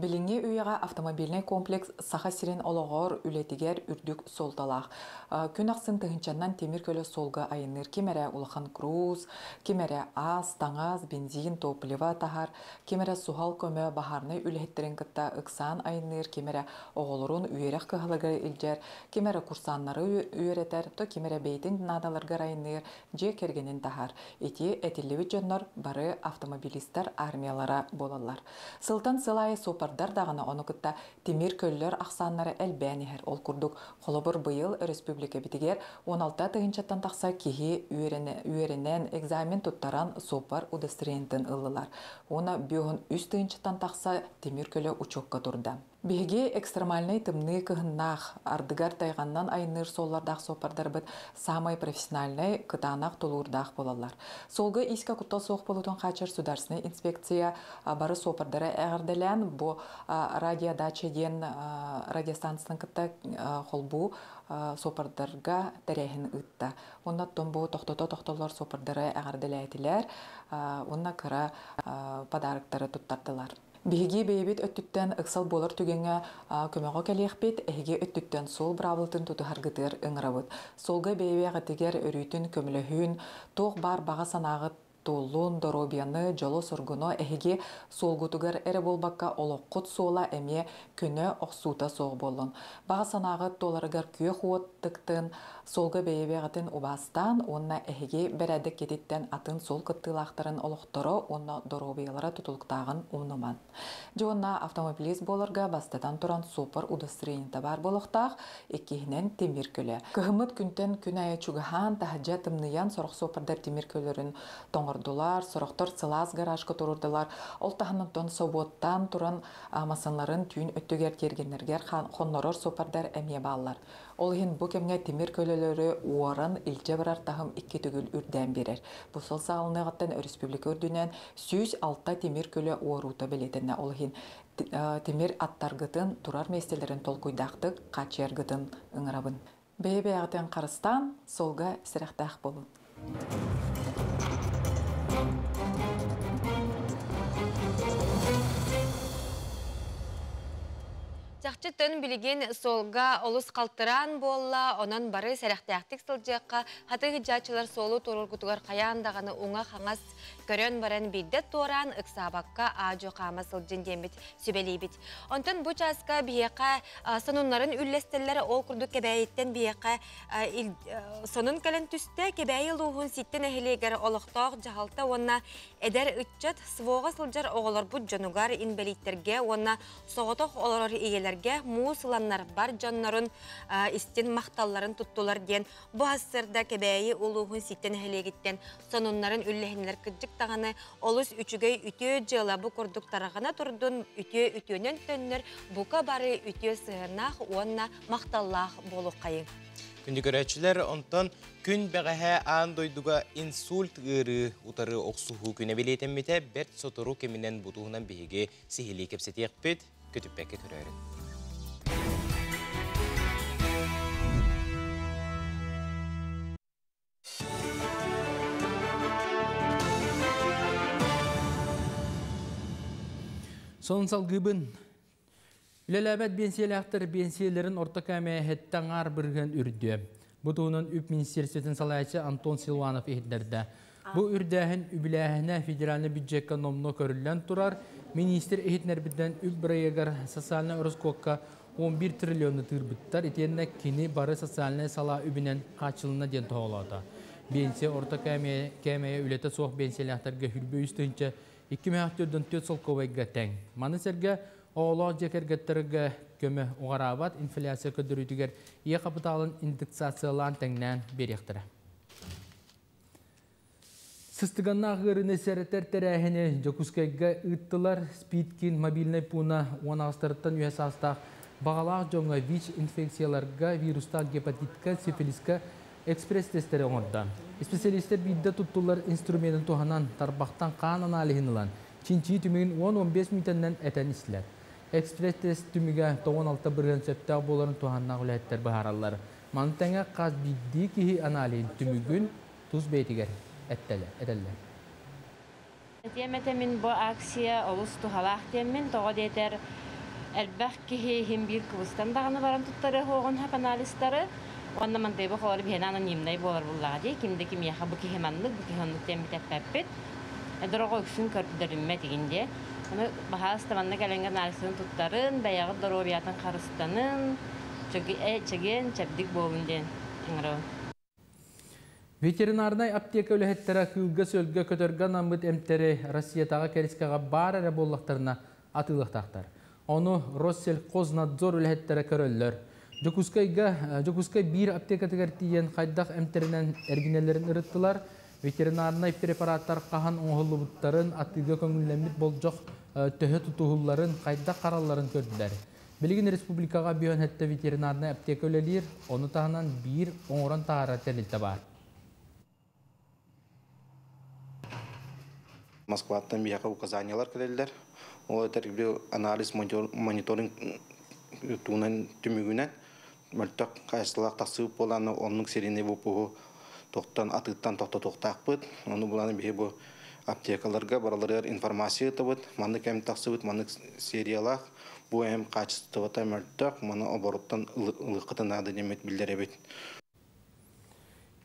[SPEAKER 14] Билиҥҥи үйэҕэ автомобильнай комплекс Саха сирин олоҕор, үлэтигэр үрдүк суолталаах. Күн ахсын тыһыынчаннан тимир көлө суолга айанныыр ким эрэ улахан круз, ким эрэ ас, таҥас, бензин, топливо таһар, ким эрэ суһал көмө баһаарынай үлэһиттэрин кытта ыксаан айанныыр, ким эрэ оҕолорун үөрэх кыһалыгар илдьэр, ким эрэ курсаннары үөрэтэр, то ким эрэ бэйэтин наадаларыгар айанныыр, дьиэ кэргэнин таһар. Ити этиллибит дьоннор бары автомобилистар армиялара буолаллар. Сылтан сыл аайы суоппардар даҕаны ону кытта тимир көллөр ахсааннара элбээн иһэр. Ол курдук, холобур, быйыл өрөспүүбүлүкэбитигэр 16 тыһыынчаттан тахса киһи үөрэнэн, экзамен туттаран суоппар удостоверениетын ыллылар. Уонна 53 тыһыынчаттан тахса тимир көлө учуокка турда. Биһиги экстремальнай тымныы кыһыннаах, ардыгар тайҕаннан айанныыр суоллардаах суоппардарбыт саамай профессиональнай, кытаанах тулуурдаах буолаллар. Суолга иискэ куттал суох буолуутун хааччар судаарственнай инспекция бары суоппардара эҕэрдэлээн, бу радиодача диэн радиостанцияны кытта холбуу суоппардарга тэрээһин ыытта. Уонна оттон бу тохтото тохтоллор суоппардары эҕэрдэлээтилэр уонна кыра подароктары туттардылар. Биһиги бэйэбит өттүттэн ыксал буолар түгэҥҥэ көмөҕө кэлиэхпит, эһиги өттүттэн суол быраабылатын тутуһаргытыгар ыҥырабыт. Суолга бэйэбэҕитигэр өрүүтүн көмөлөһүүн, туох баар баҕа санааҕыт туоллун, доруобуйаны, дьолу-соргуну эһиги суолгутугар эрэ буолбакка олоххут суола эмиэ көнө охсуута суох буоллун. Баҕа санааҕыт туоларыгар күөх уот тыктын, суолга бэйэ-бэйэҕитин убаастаан уонна эһиги бэрээдэккититтэн атын суол кыттыылаахтарын олохторо уонна доруобуйалара тутулуктааҕын умнуман. Дьэ уонна автомобилист буоларга бастатан туран суоппар удостоверениета баар буолуохтаах, иккиһинэн тимир көлө. Кыһыммыт күнтэн күн айа чугаһаан, таһырдьа тымныйан сорох суоппардар тимир көлөрүн тоҥордулар, сорохтор сылаас гаражка туруордулар. Ол таһынан собуоттаан туран масанларын түүн өттүгэр тиэргэннэргэр хоннорор суоппардар эмиэ бааллар. Ол иһин бу кэмҥэ тимир көлөлөрү уоран илдьэ барар таһым икки төгүл үрдээн биэрэр. Бу сыл саҕаланыаҕыттан өрөспүүбүлүкэ үрдүнэн 106 тимир көлө уоруута бэлиэтэннэ. Ол иһин тимир аттаргытын турар миэстэлэрин толкуйдаахтык хааччыйаргытын ыҥырабын. Бэйэ-бэйэҕитин харыстаан, суолга сэрэхтээх буолун.
[SPEAKER 2] Чахчы төн билигин суолга олус халтыраан буолла, онон бары сэрэхтээхтик сылдьыахха, хатыы сылдьааччылар суолу туруоргутугар хайаан даҕаны уҥа-хаҥас көрөн баран биирдэ туораан ыксаабакка аадьу хаама сылдьын диэммит сүбэлиибит. Онтон бу чааска биһиэхэ сонуннарын үллэстэллэр, ол курдук Кэбээйиттэн биһиэхэ сонун кэлэн түстэ. Кэбээйи улууһун Ситтэ нэһилиэгэр олохтоох дьаһалта уонна эдэр ыччат СВО-ҕа сылдьар оҕолорбут дьонугар, инбэлииттэргэ уонна соҕотох олорор ийэлэргэ муус ыланнар бар дьоннорун истин махталларын туттулар диэн бу сарсыарда Кэбээйи улууһун Ситтэ нэһилиэгиттэн сонуннарын үллэһиннилэр. Кырдьык даҕаны олус үчүгэй үтүө дьыала бу курдук тараҕана турдун, үтүө үтүөнэн төннөр, бука бары үтүө сыһыаннаах уонна махталлаах буолуоххайыҥ.
[SPEAKER 1] Күндү көрөөччүлэр, онтон күн бэҕэһээ аан дойдуга инсульт ыарыы утары охсуһуу күнэ бэлиэтэммитэ. Бэрт сотору кэминэн бу туһунан биһиги сиһилии кэпсэтиэхпит, көтүппэккэ көрөөрүн.
[SPEAKER 3] Сонун салгыыбын. Үлэлээбэт биэнсийэлээхтэр биэнсийэлэрин орто кээмэйэ сэттэ аҥаар бырыһыан үрдүө. Бу туһунан үп министиэристибэтин салайааччы Антон Силуанов иһитиннэрдэ. Бу үрдээһин үбүлээһинэ федеральнай бюджекка номнуо көрүллэн турар. Министр иһитиннэрбитинэн үп бырайыагар социальнай ороскуокка 11 триллиону тыырбыттар. Итиэннэ кини бары социальнай салаа үбүнэн хааччылынна диэн тоһоҕолоото. Биэнсийэ орто кээмэйэ үлэтэ суох биэнсийэлээхтэргэ хүрбэ үс тыһыынча 2 4 солкуобайга тэҥ. Маны сэргэ оҕолоох дьиэ кэргэттэргэ көмө уҕараабат инфляция көрдөрүүтүгэр ийэ хапытаалын индексациялаан тэҥнээн биэриэхтэрэ. Сыстыганнаах ыарыыны сэрэтэр тэрээһини Дьокуускайга ыыттылар. СПИД-киин мобильнай пууна 18-тарыттан үөһэ саастаах баҕалаах дьоҥҥо ВИЧ инфекцияларга, вирустаах гепатитка, сифилиска экспресс-тестэри оҥордо. Специалистэр биирдэ туттуллар инструменын туһанан тарбахтан хаан аналиһын ылан, чинчийии түмүгүн 10-15 мүнүүтэнэн этэн истилэр. Экспресс-тест түмүгэ 96% сөптөөх буоларын туһааннаах үлэһиттэр быһаараллар. Маны тэҥэ хас биирдии киһи аналиһын түмүгүн тус бэйэтигэр этэллэр.
[SPEAKER 15] Этиэм этэ мин бу акция олус туһалаах диэммин, тоҕо диэтэр элбэх киһи иһин биир кыбыстан даҕаны баран туттарыах уоҕун сөп анализтары. Уонна мантайбы холор биһиэнэ анонимнай буолар буллаҕа дии, ким да кимиэхэ бу киһи маннык, бу киһи оннук диэн бүтэппэппит. Эдэр оҕо үксүн көрдөрүммэт игин диэ. Ону баһаалыста манна кэлэнгэ анализын туттарын, бэйэҕит доруобуйатын харыстанын, чэгиэн, чэбдик буолун диэн ыҥырабын.
[SPEAKER 3] Ветеринарнай аптека үлэһиттэрэ кыылга-сүөлгэ көтөргө анаммыт эмтэри Россиятааҕы кэрискэҕэ баар эрэ буоллахтарына атыылыахтаахтар. Ону Россельхознадзор үлэһиттэрэ көрөллөр. Дьокуускайга Дьокуускай биир аптекатыгар тиийэн хайдах эмтэринэн эргинэллэрин ырыттылар. Ветеринарнай препараттар хаһан оҥоһуллубуттарын, атыыга көҥүллэммит болдьох төһө тутуһулларын, хайдах харалларын көрдүлэр. Билигин республикаҕа 57 ветеринарнай аптека үлэлиир, ону таһынан биир оҥорон таһаарар тэрилтэ баар.
[SPEAKER 16] Москваттан биһиэхэ указаниялар кэлэллэр. Ол этэр анализ мониторинг туунан түмүгүнэн мөлтөх хаачыстыбалаах тахсыбыт буолан оннук серийный выпуһу тохтон атыыттан тохтотуохтаахпыт. Ону булан биһи бу аптекаларга бараларыгар информация ыытабыт. Маннык эм тахсыбыт, маннык сериялаах, бу эм хаачыстыбата мөлтөх, маны обороттан ылыаххытын наада диэммит биллэрэбит.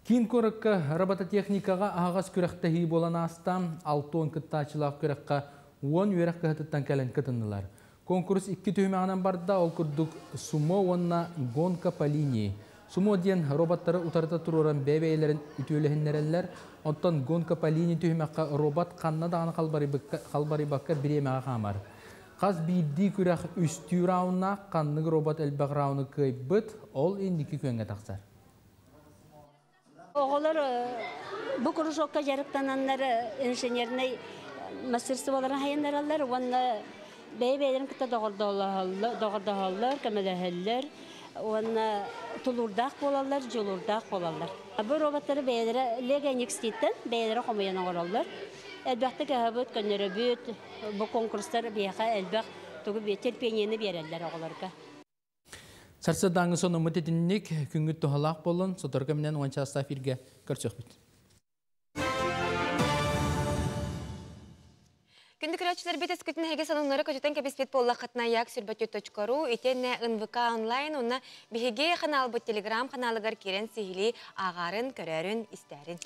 [SPEAKER 3] Киин куоракка робототехникаҕа аһаҕас күрэхтэһии буолан ааста. 60 кыттааччылаах күрэххэ 10 үөрэх кыһатыттан кэлэн кытыннылар. Конкурс икки түһүмэҕинэн барда, ол курдук сумо уонна гонка по линии. Сумо диэн роботтары утарыта туруоран бэйэ-бэйэлэрин үтүөлэһиннэрэллэр. Оттон гонка по линии түһүмэххэ робот ханна даҕаны халбарыйбакка бириэмэҕэ хаамар. Хас биирдии күрэх үстүү рауннаах, ханнык робот элбэх рауну кыайбыт, ол инники күөҥҥэ тахсар.
[SPEAKER 17] Оҕолор бу кружокка дьарыктананнар инженернэй мастерстволарын хайыннараллар уонна бэйэ-бэйэлэрин кытта доҕордоһоллор, көмөлөһөллөр уонна тулуурдаах буолаллар, дьулуурдаах буолаллар. Бу роботтары бэйэлэрэ Lego NXT-тэн бэйэлэрэ хомуйан оҥороллор. Элбэхтик ыһабыт, көннөрөбүт, бу конкурстар биһиэхэ элбэх тугу терпениени биэрэллэр оҕолорго.
[SPEAKER 3] Сарсыардааҥҥы сонуммут итинник, күҥҥүт туһалаах буоллун, сотору кэминэн уон чаастаах эфиргэ көрсүөхпүт.
[SPEAKER 2] Күндү көрөөччүлэрбит өскөтүн эһиги сонуннары көтүтэн кэбиспит буоллаххытына як сүрбөтү.ру итиэннэ НВК онлайн уонна биһиги ханаалбыт телеграм ханаалыгар киирэн сиһилии ааҕаарын, көрөөрүн, истээрин.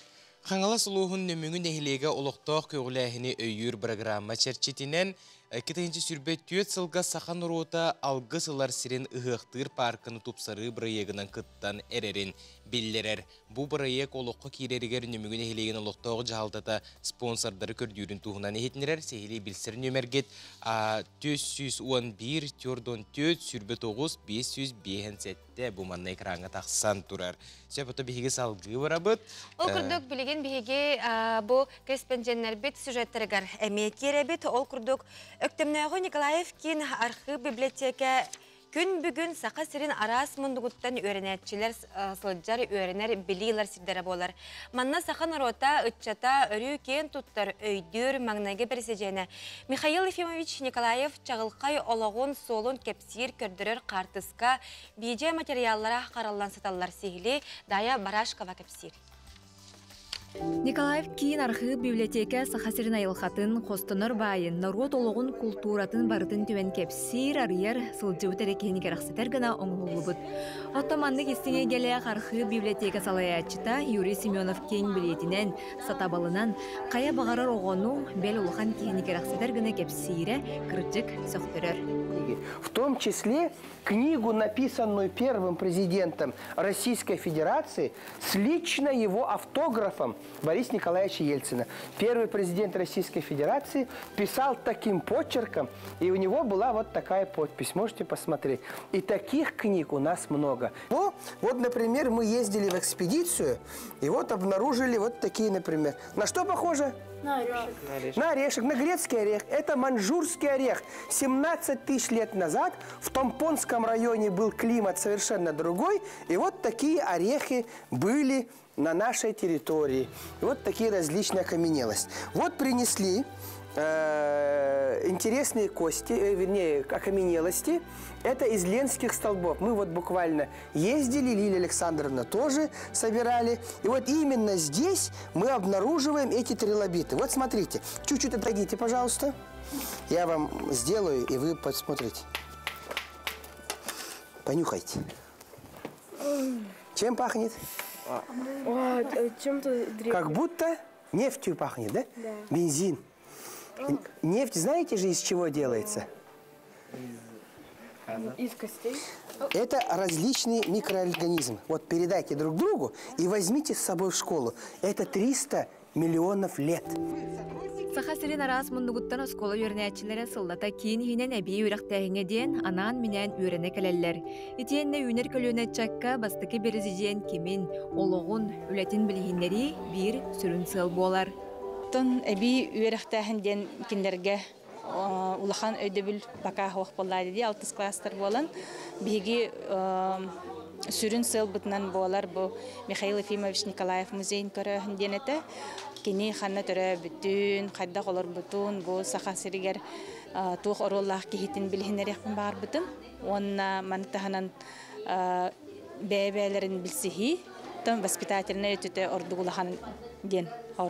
[SPEAKER 1] Хаҥалас улууһун Нөмүгү нэһилиэгэ олохтоох көҕүлээһини өйүүр бырагыраамма чэрчитинэн 2024 сылга саха норуота алгыс ылар сирин ыһыахтыыр паарканы тупсарыы бырайыагынан кыттан эрэрин биллэрэр. Бу бырайыак олоххо киирэригэр Нөмүгү нэһилиэгин олохтоох дьаһалтата спонсордары көрдүүрүн туһунан иһитиннэрэр. Сиһилии билсэр нүөмэргит 411 44 29 557 бу манна экраҥҥа тахсан турар. Сөп, ото биһиги салгыы барабыт.
[SPEAKER 2] Ол курдук билигин биһиги бу кэспэндьэннэрбит сюжеттарыгар эмиэ киирэбит. Ол курдук Өктөмнөөҕү Николаев киин архыып библиотека күн бүгүн Саха сирин араас муннугуттан үөрэнээччилэр сылдьар, үөрэнэр, билии ылар сирдэрэ буолар. Манна саха норуота, ыччата өрүү киэн туттар, өйдүүр маҥнайгы бэрэсидьиэнэ Михаил Ефимович Николаев чаҕылхай олоҕун суолун кэпсиир, көрдөрөр хаартыска, Биидьэ материаллара хараллан сыталлар сиһили Дая Барашкова кэпсиир.
[SPEAKER 18] Николаев киин архыып библиотека Саха сирин айылҕатын, хостонор баайын, норуот олоҕун, култууратын барытын түмэн кэпсиир, арыйар, сылдьыбыт эрэ киһини кэрэхсэтэр гына оҥоһуллубут. Оттон маннык истиҥ эйгэлээх архыып библиотека салайааччыта Юрий Семенов киэҥ билиэтинэн, сатабылынан хайа баҕарар оҕону, бэл улахан киһини кэрэхсэтэр гына кэпсиирэ, кырдьык, сөхтөрөр.
[SPEAKER 19] В том числе книгу, написанную первым президентом Российской Федерации, с лично его автографом Бориса Николаевича Ельцина. Первый президент Российской Федерации писал таким почерком, и у него была вот такая подпись. Можете посмотреть. И таких книг у нас много. Ну, вот, например, мы ездили в экспедицию, и вот обнаружили вот такие, например. На что похоже?
[SPEAKER 20] На орешек.
[SPEAKER 19] На орешек, на грецкий орех. Это маньчжурский орех. 17 тысяч лет назад в Томпонском районе был климат совершенно другой. И вот такие орехи были на нашей территории. И вот такие различные окаменелости. Вот принесли интересные кости, вернее, окаменелости. Это из ленских столбов. Мы вот буквально ездили, Лилия Александровна тоже собирали. И вот именно здесь мы обнаруживаем эти трилобиты. Вот смотрите, чуть-чуть отойдите, пожалуйста. Я вам сделаю, и вы посмотрите. Понюхайте. Чем пахнет?
[SPEAKER 20] Чем-то древним.
[SPEAKER 19] Как будто нефтью пахнет, да?
[SPEAKER 20] Да.
[SPEAKER 19] Бензин. Нефть знаете же, из чего делается?
[SPEAKER 20] Из костей.
[SPEAKER 19] Это различные микроорганизмы. Вот передайте друг другу и возьмите с собой в школу. Это 300 миллионов лет.
[SPEAKER 18] Саха сирин араас муннугуттан оскуола үөрэнээччилэрэ сыллата киин иһинэн эбии үөрэхтээһиҥҥэ диэн анаан-минээн үөрэнэ кэлэллэр. Итиэннэ үүнэр көлүөнэ ыччакка бастакы бэрэсидьиэн кимин, олоҕун, үлэтин билиһиннэрии биир сүрүн сыал буолар.
[SPEAKER 21] Оттон эбии үөрэхтээһин диэн кинилэргэ улахан өйдөбүл пока суох буолла дии алтыс класстар буолан биһиги сүрүн сыалбытынан буолар бу Михаил Ефимович Николаев музейын көрөөһүн диэн этэ. Кини ханна төрөөбүтүн, хайдах олорбутун, бу Саха сиригэр туох оруоллаах киһитин билиһиннэриэхпин баҕарбытым. Уонна маны таһынан бэйэ-бэйэлэрин билсиһии, воспитательнай өттүтэ ордук улахан диэн.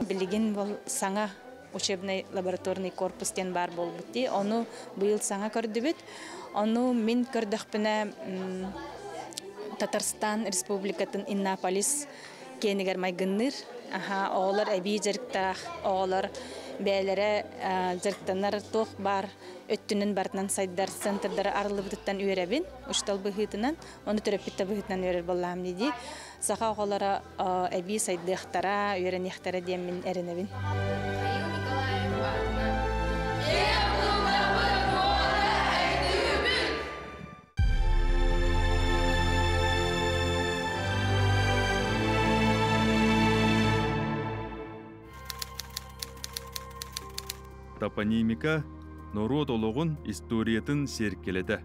[SPEAKER 21] Билигин бұл саҥа учебный лабораторный корпус диэн баар буолбут дии. Ону быйыл саҥа көрдүбүт. Ону мин көрдөхпүнэ Татарстан Республикатын Иннополис киэнигэр майгынныыр. Аха, оҕолор эбии дьарыктаах, оҕолор бэйэлэрэ дьарыктанар туох баар өттүнэн барытынан сайдар центрдары арыллыбытыттан үөрэбин, учуутал быһыытынан, ону төрөппүт да быһыытынан үөрэр буоллаҕым дии. Саха оҕолоро эбии сайдыахтара, үөрэниэхтэрэ диэммин эрэнэбин.
[SPEAKER 4] Топонимика норуот олоҕун историятын сиэркилэтэ.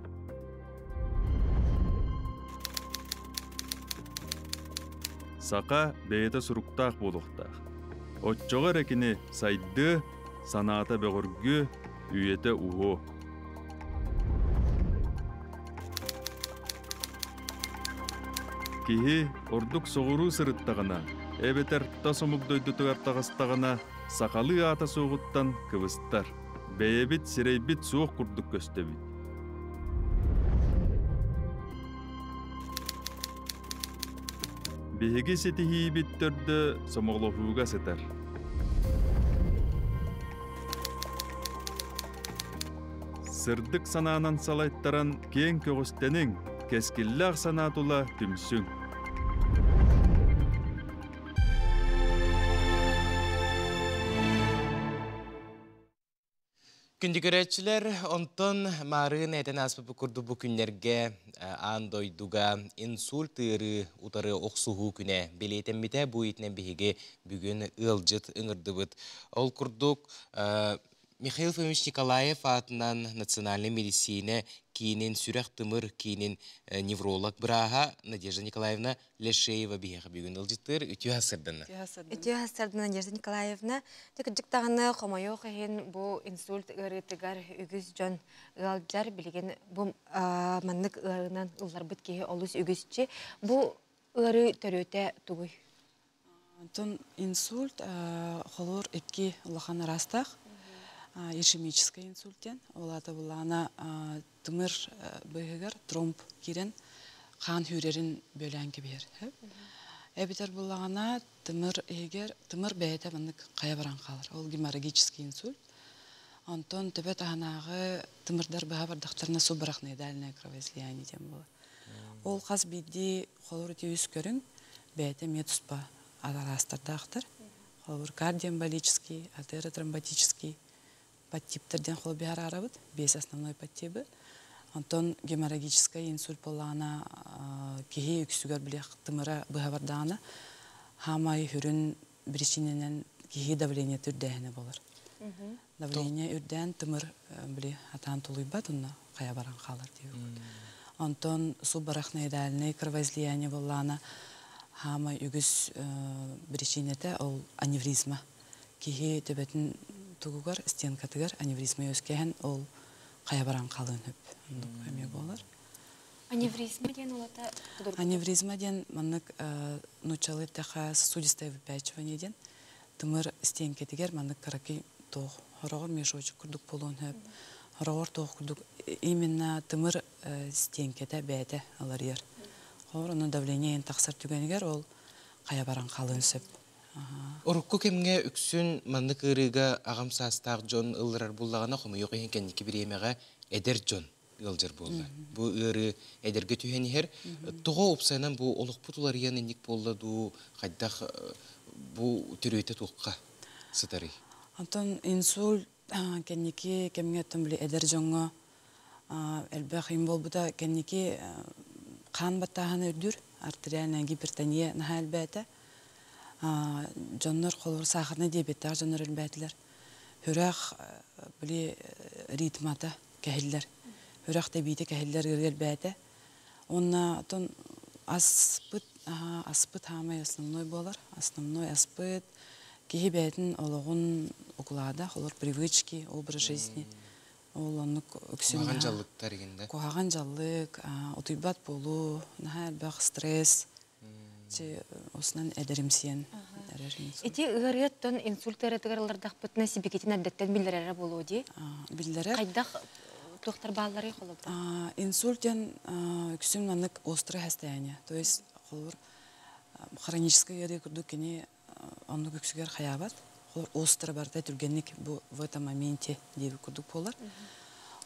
[SPEAKER 4] Саха бэйэтэ суруктаах буолуохтаах. Оччоҕо эрэ кини сайдыа, санаата бөҕөргүө, үйэтэ уһуо. Киһи ордук соҕуруу сырыттаҕына, эбэтэр тас омук дойдутугар таҕыстаҕына, сахалыы аата суоҕуттан кыбыстар. Бэйэбит сирэйбит суох курдук көстөбүт. Биһиги ситиһиибит төрдө сомоҕолоһууга сытар. Сырдык санаанан салайтаран киэҥ көҕүстэниҥ, кэскиллээх санаа тула түмсүҥ.
[SPEAKER 1] Күндү көрөөччүлэр, онтон маарыын этэн ааспыт курдук бу күннэргэ аан дойдуга инсульт ыарыы утары охсуһуу күнэ бэлиэтэммитэ. Бу иитинэн биһиги бүгүн ыалдьыт ыҥырдыбыт. Ол курдук Михаил Фомич Николаев аатынан национальнай медицина киинин сүрэх-тымыр киинин невролог бырааһа Надежда Николаевна Лешеева биһиэхэ бүгүн ыалдьыттыыр. Үтүө сырдана.
[SPEAKER 2] Үтүө сырдана Надежда Николаевна. Кырдьык даҕаны хомойуох иһин бу инсульт ыарыытыгар үгүс дьон ыалдьар. Билигин бу маннык ыарыынан ылларбыт киһи олус үгүсчү. Бу ыарыы төрүөтэ тугуй?
[SPEAKER 22] Онтон инсульт холуур икки улахан араастаах. Ишемический инсульт диэн. Ол аата буллаҕына тымыр быыһыгар тромб киирэн хаан сүүрэрин бүөлээн кэбиһэр. Эбэтэр буллаҕына тымыр иһигэр тымыр бэйэтэ маннык хайа баран хаалар. Ол геморрагический инсульт. Онтон төбө таһынааҕы тымырдар быһа бардахтарына субарахноидальное кровоизлияние диэн буолар. Ол хас биирдии холобур ити үс көрүҥ бэйэтэ эмиэ туспа араастардаахтар. Холобур кардиоэмболический, атеротромботический подтиптэр диэн холобур араарабыт, биэс основной подтибы. Онтон геморрагическай инсульт буоллаҕына киһи үксүгэр били тымыра быһа бардаҕына хаамай сүрүн причинэнэн киһи давлениета үрдээһинэ буолар. Давление үрдээн тымыр били атаан тулуйбат онно хайа баран хаалар диэбит. Онтон субарахноидальное кровоизлияние буоллаҕына хаамай үгүс причинэтэ ол аневризма. Киһи төбөтүн тугугар, стенкатыгар аневризма үөскэһэн ол хайа баран хаалыан сөп. Оннук эмиэ буолар.
[SPEAKER 2] Аневризма диэн улата
[SPEAKER 22] Аневризма диэн маннык нууччалыы эттэххэ сосудистое выпячивание диэн тымыр стенкэтигэр маннык кыракый туох хороҕор мешочек курдук буолуон сөп. Хороҕор туох курдук именно тымыр стенкэтэ бэйэтэ аларыйар. Холобур, ону давление тахсар түгэнигэр ол хайа баран хаалыан сөп.
[SPEAKER 1] Урукку кэмҥэ үксүн маннык ыарыыга аҕам саастаах дьон ылларар буллаҕына, хомойуох иһин кэнники бириэмэҕэ эдэр дьон ыалдьар буолла. Бу ыарыы эдэргэ түһэн иһэр. Тоҕо уопсайынан бу олохпут уларыйан инник буолла дуу, хайдах бу төрүөтэ туохха сытарый?
[SPEAKER 22] Онтон инсульт кэнники кэмҥэ оттон били эдэр дьоҥҥо элбэх им буолбута кэнники хаан баттааһына үрдүүр, артериальная гипертония наһаа элбээтэ. Дьоннор холобур саахарнай диабеттаах дьоннор элбээтилэр. Сүрэх били ритмата кэһиллэр. Сүрэх тэбиитэ кэһиллэр ыарыы элбээтэ. Уонна оттон аспыт аспыт хаамай основной буолар. Основной аспыт киһи бэйэтин олоҕун уклада, холобур привычки, образ жизни. Ол оннук үксүн
[SPEAKER 1] Куһаҕан дьаллыктар игин да?
[SPEAKER 22] Куһаҕан дьаллык, утуйбат буолуу, наһаа элбэх стресс, осунан эдэримсийэн эрэр инсульт.
[SPEAKER 2] Ити ыарыаттан инсульт ыарыытыгар ыллардахпытына сибикитин эрдэттэн биллэрэрэ буолуо дии.
[SPEAKER 22] Биллэрэр.
[SPEAKER 2] Хайдах туохтар баалларый холобур?
[SPEAKER 22] Инсульт диэн үксүн маннык острое состояние. То есть холобур Хроническай ыарыы курдук кини оннук үксүгэр хайаабат. Холобур, остро барыта түргэнник бу в этом моменте диэбит курдук буолар.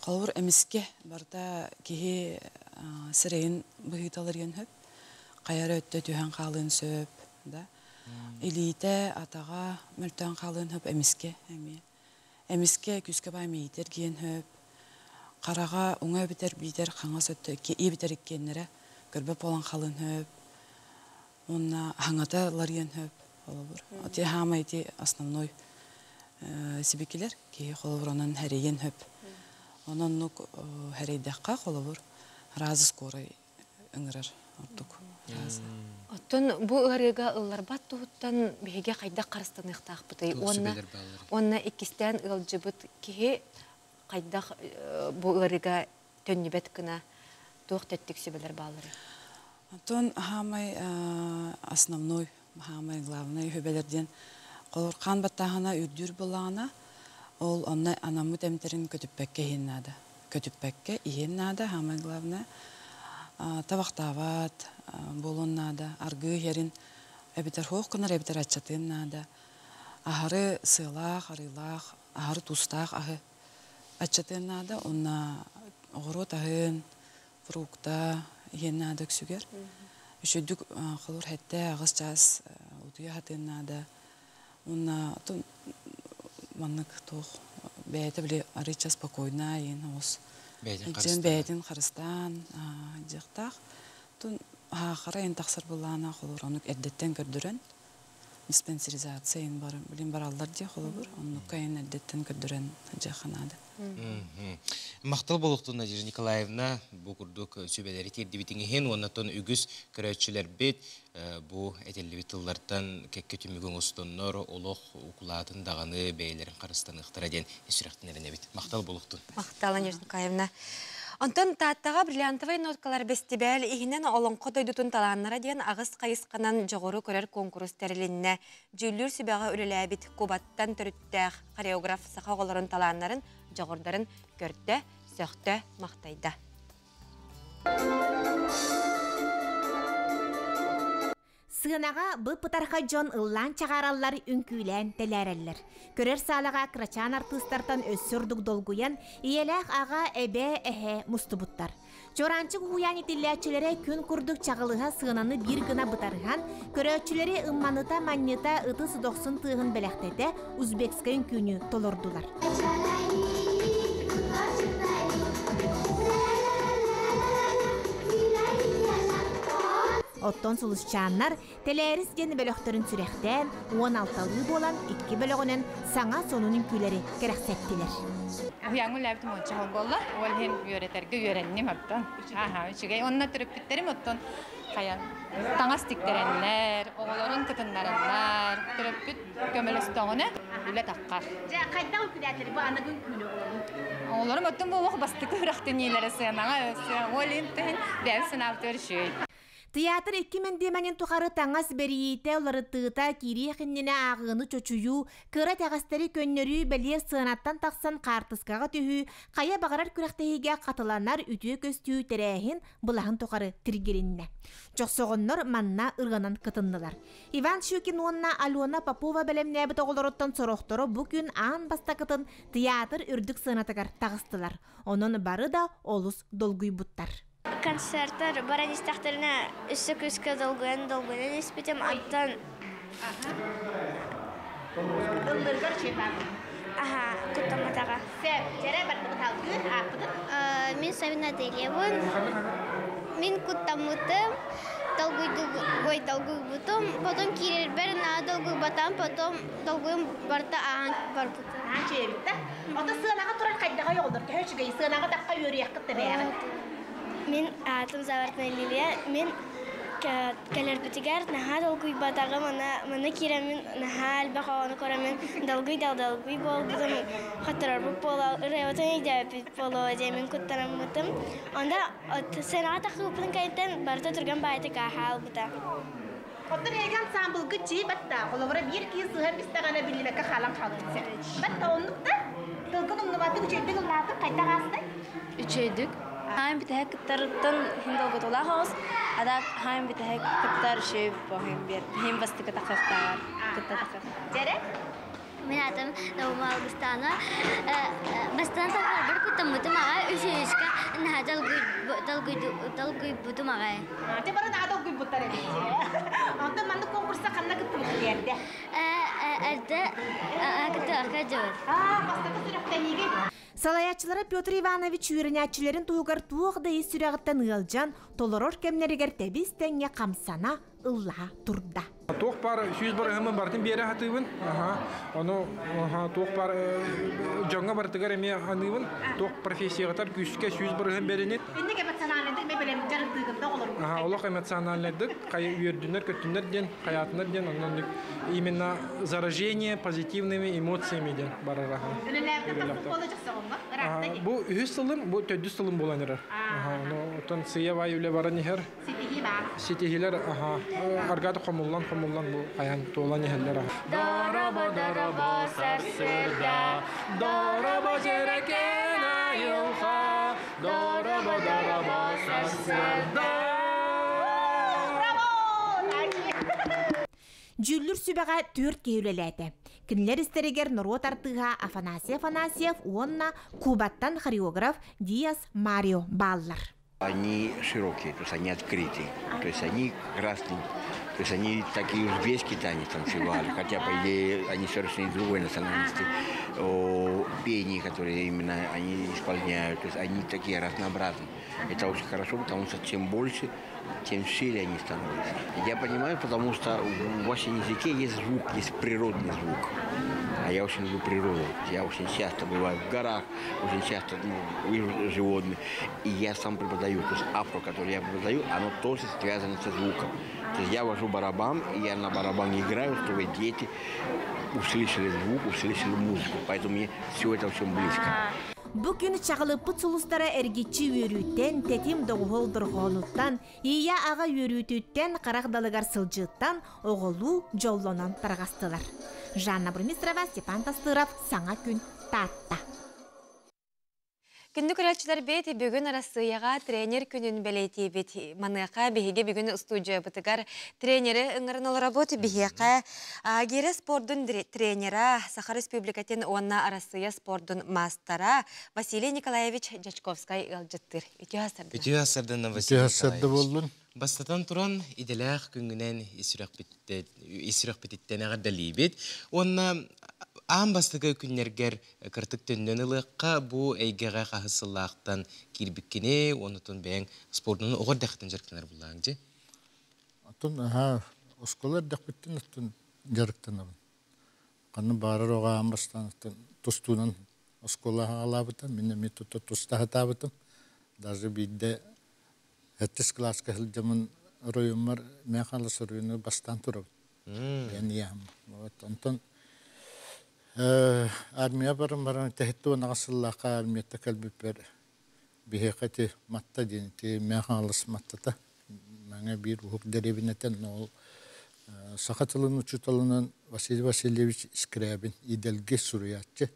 [SPEAKER 22] Холобур, эмискэ барыта киһи сирэйин быһыыталарыан сөп, хайа эрэ өттө түһэн хаалыан сөп, да. Илиитэ, атаҕа мөлтөөн хаалыан сөп эмискэ эмиэ. Эмискэ күүскэ баай мэйиитэ эргийэн сөп. Хараҕа уҥа эбэтэр биитэр хаҥас өттө икки эбэтэр иккиэннэрэ көрбөт буолан хаалыан сөп. Уонна хаҥата ларыйан сөп холобур. Ити хаамай ити основной сибикилэр киһи холобур онон хэрийэн сөп. Онон оннук хэрэйдэххэ холобур разы скорай ыҥырар ордук.
[SPEAKER 2] Оттон бу ыарыыга ылларбат туһуттан биһиги хайдах харыстаныахтаахпытый? Уонна уонна иккистээн ыалдьыбыт киһи хайдах бу ыарыыга төннүбэт гына туох тэттик сүбэлэр баалларый?
[SPEAKER 22] Оттон хаамай основной, хаамай главный сүбэлэр диэн холобур хаан баттааһына үрдүүр буоллаҕына, ол онно анаммыт эмтэрин көтүппэккэ иһиэн наада. Көтүппэккэ иһиэн наада, хаамай главное. Табахтаабат буолуон наада, аргыы иһэрин эбэтэр суох гынар, эбэтэр аччатыан наада. Аһары сыалаах, арыылаах, аһары туустаах аһы аччатыан наада. Уонна оҕуруот аһын, фрукта иһиэн наада үксүгэр. Үчүгдүк холур хэттэ аҕыс чаас утуйа сатыан наада. Уонна маннык туох бэйэтэ били арыычча спокойно иһин оҕус. Дьэн бэйэтин харыстаан дьахтаах. Тун хаахара ин тахсар буллаана холур онук эрдэттэн көрдөрөн диспансеризация ин бар билин бараллар дии холобур оннукка ин эрдэттэн көрдөрөн дьахха наада.
[SPEAKER 1] Махтал буолуохтун Надежда Николаевна бу курдук сүбэлэри тиэрдибитиҥ иһин уоннаттан үгүс көрөөччүлэрбит бу этиллибит тыллартан кэккэ түмүгү оҥостоннор олох укулаатын даҕаны бэйэлэрин харыстаныахтара диэн ис сүрэхтэн эрэнэбит. Махтал буолуохтун.
[SPEAKER 2] Махтал, Надежда Николаевна. Онтон Тааттаҕа бриллиантовай ноткалар бэстибээл иһинэн Олоҥхо дойдутун талааннара диэн аҕыс хайысханан дьоҕуру көрөр куонкурус тэрилиннэ. Дьүүллүүр сүбэҕэ үлэлээбит Кубаттан төрүттээх хореограф саха оҕолорун талааннарын, дьоҕурдарын көрдө, сөхтө, махтайда.
[SPEAKER 5] Сыанаҕа бып-бытархай дьон ыллаан чаҕаараллар, үҥкүүлээн тэлээрэллэр. Көрөр саалаҕа кырачаан артыыстартан өссө ордук долгуйан, ийэлээх аҕа, эбээ, эһээ мустубуттар. Чуораанчык уһуйаан итиллээччилэрэ күн курдук чаҕылыһа сыананы биир гына бытарыһан, көрөөччүлэри ымманыта-манньыта ытыс дохсун тыаһын бэлэхтэтэ узбекскай үҥкүүнү толордулар. Оттон сулусчааннар Тэлээрис диэн бөлөхтөрүн сүрэхтээн, 16-лыы буолан икки бөлөҕүнэн саҥа сонун үҥкүүлэри кэрэхсэттилэр.
[SPEAKER 6] Уһуйааҥҥа үлээбитим уонча сыл буолла. Ол иһин үөрэтэргэ үөрэнним оттон. Аха, үчүгэй. Онно төрөппүттэрим оттон хайа таҥас тиктэрэннэр, оҕолорун кытыннараннар, төрөппүт көмөлөстөҕүнэ үлэ таххар.
[SPEAKER 5] Дьэ, хайдах үҥкүүлээтилэр бу аныгы үҥкүүнү оҕолорун?
[SPEAKER 6] Оҕолорум оттон буолуох бастакы үрэхтэниилэрэ сыанаҕа ол иһин бэйэм санаабытыгар үчүгэй.
[SPEAKER 5] Театр икки мэндиэмэнин тухары таҥас бэрийиитэ, уларытыыта, киириэх иннинэ ааҕыыны чочуйуу, кыра итэҕэстэри көннөрүү, бэлиэр сыанаттан тахсан хаартыскаҕа түһүү, хайа баҕарар күрэхтэһиигэ хатыланар үтүө көстүү тэрээһин былаһын тухары тиргилиннэ. Дьохсоҕоннор манна ырыанан кытыннылар. Иван Щукин уонна Алена Попова бэлэмнээбит оҕолоруттан сорохторо бу күн аан бастакытын театр үрдүк сыанатыгар таҕыстылар. Онон бары да олус долгуйбуттар.
[SPEAKER 23] Концерттар баран истэхтэринэ өссө күүскэ долгуйан долгуйан испитим. Антон
[SPEAKER 5] Ыллыргар чыытаабыт.
[SPEAKER 23] Аха, куттамматаҕа.
[SPEAKER 5] Сөп, дьэрэ бардыбыт алгыы ааппытын.
[SPEAKER 23] Мин Савина Аделиябын. Мин куттаммытым, долгуйдугой долгуйбутум. Потом киирэрбэр наһаа долгуйбатам, потом долгуйум барыта ааһан барбытым.
[SPEAKER 5] Аан чүөбүт да. Ото сыанаҕа турар хайдаҕай оҕолор төһө үчүгэй сыанаҕа тахха үөрүйэххит да бэйэҕит.
[SPEAKER 23] Мин аатым Завартная Лилия. Мин кэлэрбитигэр наһаа долгуйбатаҕым, аны манна киирэммин наһаа элбэх оҕону көрөммүн долгуй да долгуй буолбутум, хотторорбут буола, ырыабытын өйдөөбүт буолуо диэммин куттанаммытым. Онда сценаҕа тахсыбыппытын кэнниттэн барыта түргэн баайытык ааһа албыта.
[SPEAKER 5] Оттон эһиги ансаамбылгыт чии батта, холобура биир киһи сыһан истэҕинэ биллибэккэ хаалан хаалыан сөп. Батта оннук да тылгын умнубатык үчүгэйдик ыллаатык хайдах аастай?
[SPEAKER 24] Үчүгэйдик.
[SPEAKER 23] Хаан бүтэһик кыттарыттан хин долгутуулаах оҕус, ада хаан бүтэһик кыттар шөй бохин бер. Хин бастыкы тахыахтааҕар кытта тахыахтааҕар.
[SPEAKER 7] Дьэрэ? Мин атым Наума Алгыстана. Бастан тахарбар куттаммытым аҕай, үсүһүскэ наһаа долгуйбутум аҕай.
[SPEAKER 5] Те бары наһаа долгуйбуттар эбит. Онтон маннык конкурса ханна кыттыбыккын эрдэ?
[SPEAKER 7] Эрдэ кыттыахха дьыбыт.
[SPEAKER 5] Бастакы сүрэхтэниигэ. Салайааччылара Петр Иванович үөрэнээччилэрин туһугар туох да ис сүрэҕиттэн ыалдьан, толорор кэмнэригэр тэбис-тэҥҥэ хамсана, ыллаһа турда.
[SPEAKER 8] Туох бар 100 барыһымын барытын биэрэ сатыыбын. Ону туох бар дьоҥҥо барытыгар эмиэ аныыбын. Туох профессиягытар күүскэ 100 барыһын бэринит.
[SPEAKER 5] Инник эмоциональныйдык ме бэлэм дьарыктыыгын да оҕолорум.
[SPEAKER 8] Олох эмоциональныйдык үөрдүннэр көттүннэр диэн хайаатынар диэн оннук именно заражение позитивными эмоциями диэн барара. Бу үһүс сылым, бу төрдүс сылым буолан эрэр. Оттон сыйа-бай үлэ баран иһэр.
[SPEAKER 5] Ситиһии баар.
[SPEAKER 8] Ситиһиилэр аргааты хомуллан хомуллан бу хайан туолан иһэллэр. Дороба дороба сарсыарда, дороба дьэрэкээн айылҕа, дороба дороба сарсыарда.
[SPEAKER 5] Дьүүллүр сүбэҕэ түөрт киһи үлэлээтэ. Кинилэр истэригэр норуот артыыһа Афанасий Афанасьев уонна Кубаттан хореограф Диас Марио бааллар.
[SPEAKER 9] Они широкие, то есть они открытые, то есть они красные, то есть они такие узбекские танец танцевали, хотя, по идее, они совершенно другой национальности. О, пение, которые именно они исполняют, то есть они такие разнообразные. Это очень хорошо, потому что чем больше, тем шире они становятся. Я понимаю, потому что в вашем языке есть звук, есть природный звук. А я очень люблю природу. Я очень часто бываю в горах, очень часто ну, вижу животных. И я сам преподаю. То есть афро, который я преподаю, оно тоже связано со звуком. То есть я вожу барабан, и я на барабане играю, чтобы дети услышали звук, услышали музыку. Поэтому мне все это очень близко.
[SPEAKER 5] Бу күн чаҕылыппыт сулустара эргиччи үөрүүттэн, тэтим доҕуһуол дорҕоонуттан, ийэ аҕа үөрүүтүттэн, харах далыгар сылдьыыттан оҕолуу дьоллонон тарҕастылар. Жанна Бурмистрова, Степан Тастыров, Саҥа күн, Таатта.
[SPEAKER 2] Күндү көрөөччүлэр бэт бүгүн Арассыыйаҕа тренер күнүн бэлиэтиибит. Маныаха биһиги бүгүн устуудьуйабытыгар тренери ыҥыран олоробут. Биһиэхэ гире спордун тренера, Саха Республикатын уонна Арассыыйа спордун маастара Василий Николаевич Дьячковскай ыалдьыттыыр. Үтүө сарда.
[SPEAKER 1] Үтүө сарданна Василий Николаевич. Бастатан туран, идэлээх күҥҥүнэн ис сүрэхпититтэн эҕэрдэлиибит. Уонна аан бастакы күннэргэр кыртык төннөн ылыахха бу эйгэҕэ хаһыс сыллаахтан киирбиккини, онутун бэйэҥ спордунан оҕо эрдэхтэн дьарыктанар буллааҥ дьи?
[SPEAKER 24] Оттон аһаа оскуола эрдэхпиттэн оттон дьарыктанабын. Ханна баарар оҕо аан бастаан оттон тустуунан оскуола аҕалаабытым, мин эмиэ тута туста сатаабытым. Даже биирдэ Сэттис кылааска сылдьаммын оройуоммар Мэхала суруйууну бастаан турабын. Диэн ийэм. Вот онтон армия баран баран тэһиттэ аҕыс сыллаахха армията кэлбиппэр биһиэхэ ити Матта диэн ити Мэхалыс Маттата Мэҥэ биир уһук дэриэбинэтэн ол саха тылын учууталынан Василий Васильевич Скрябин идэлги суруйааччы.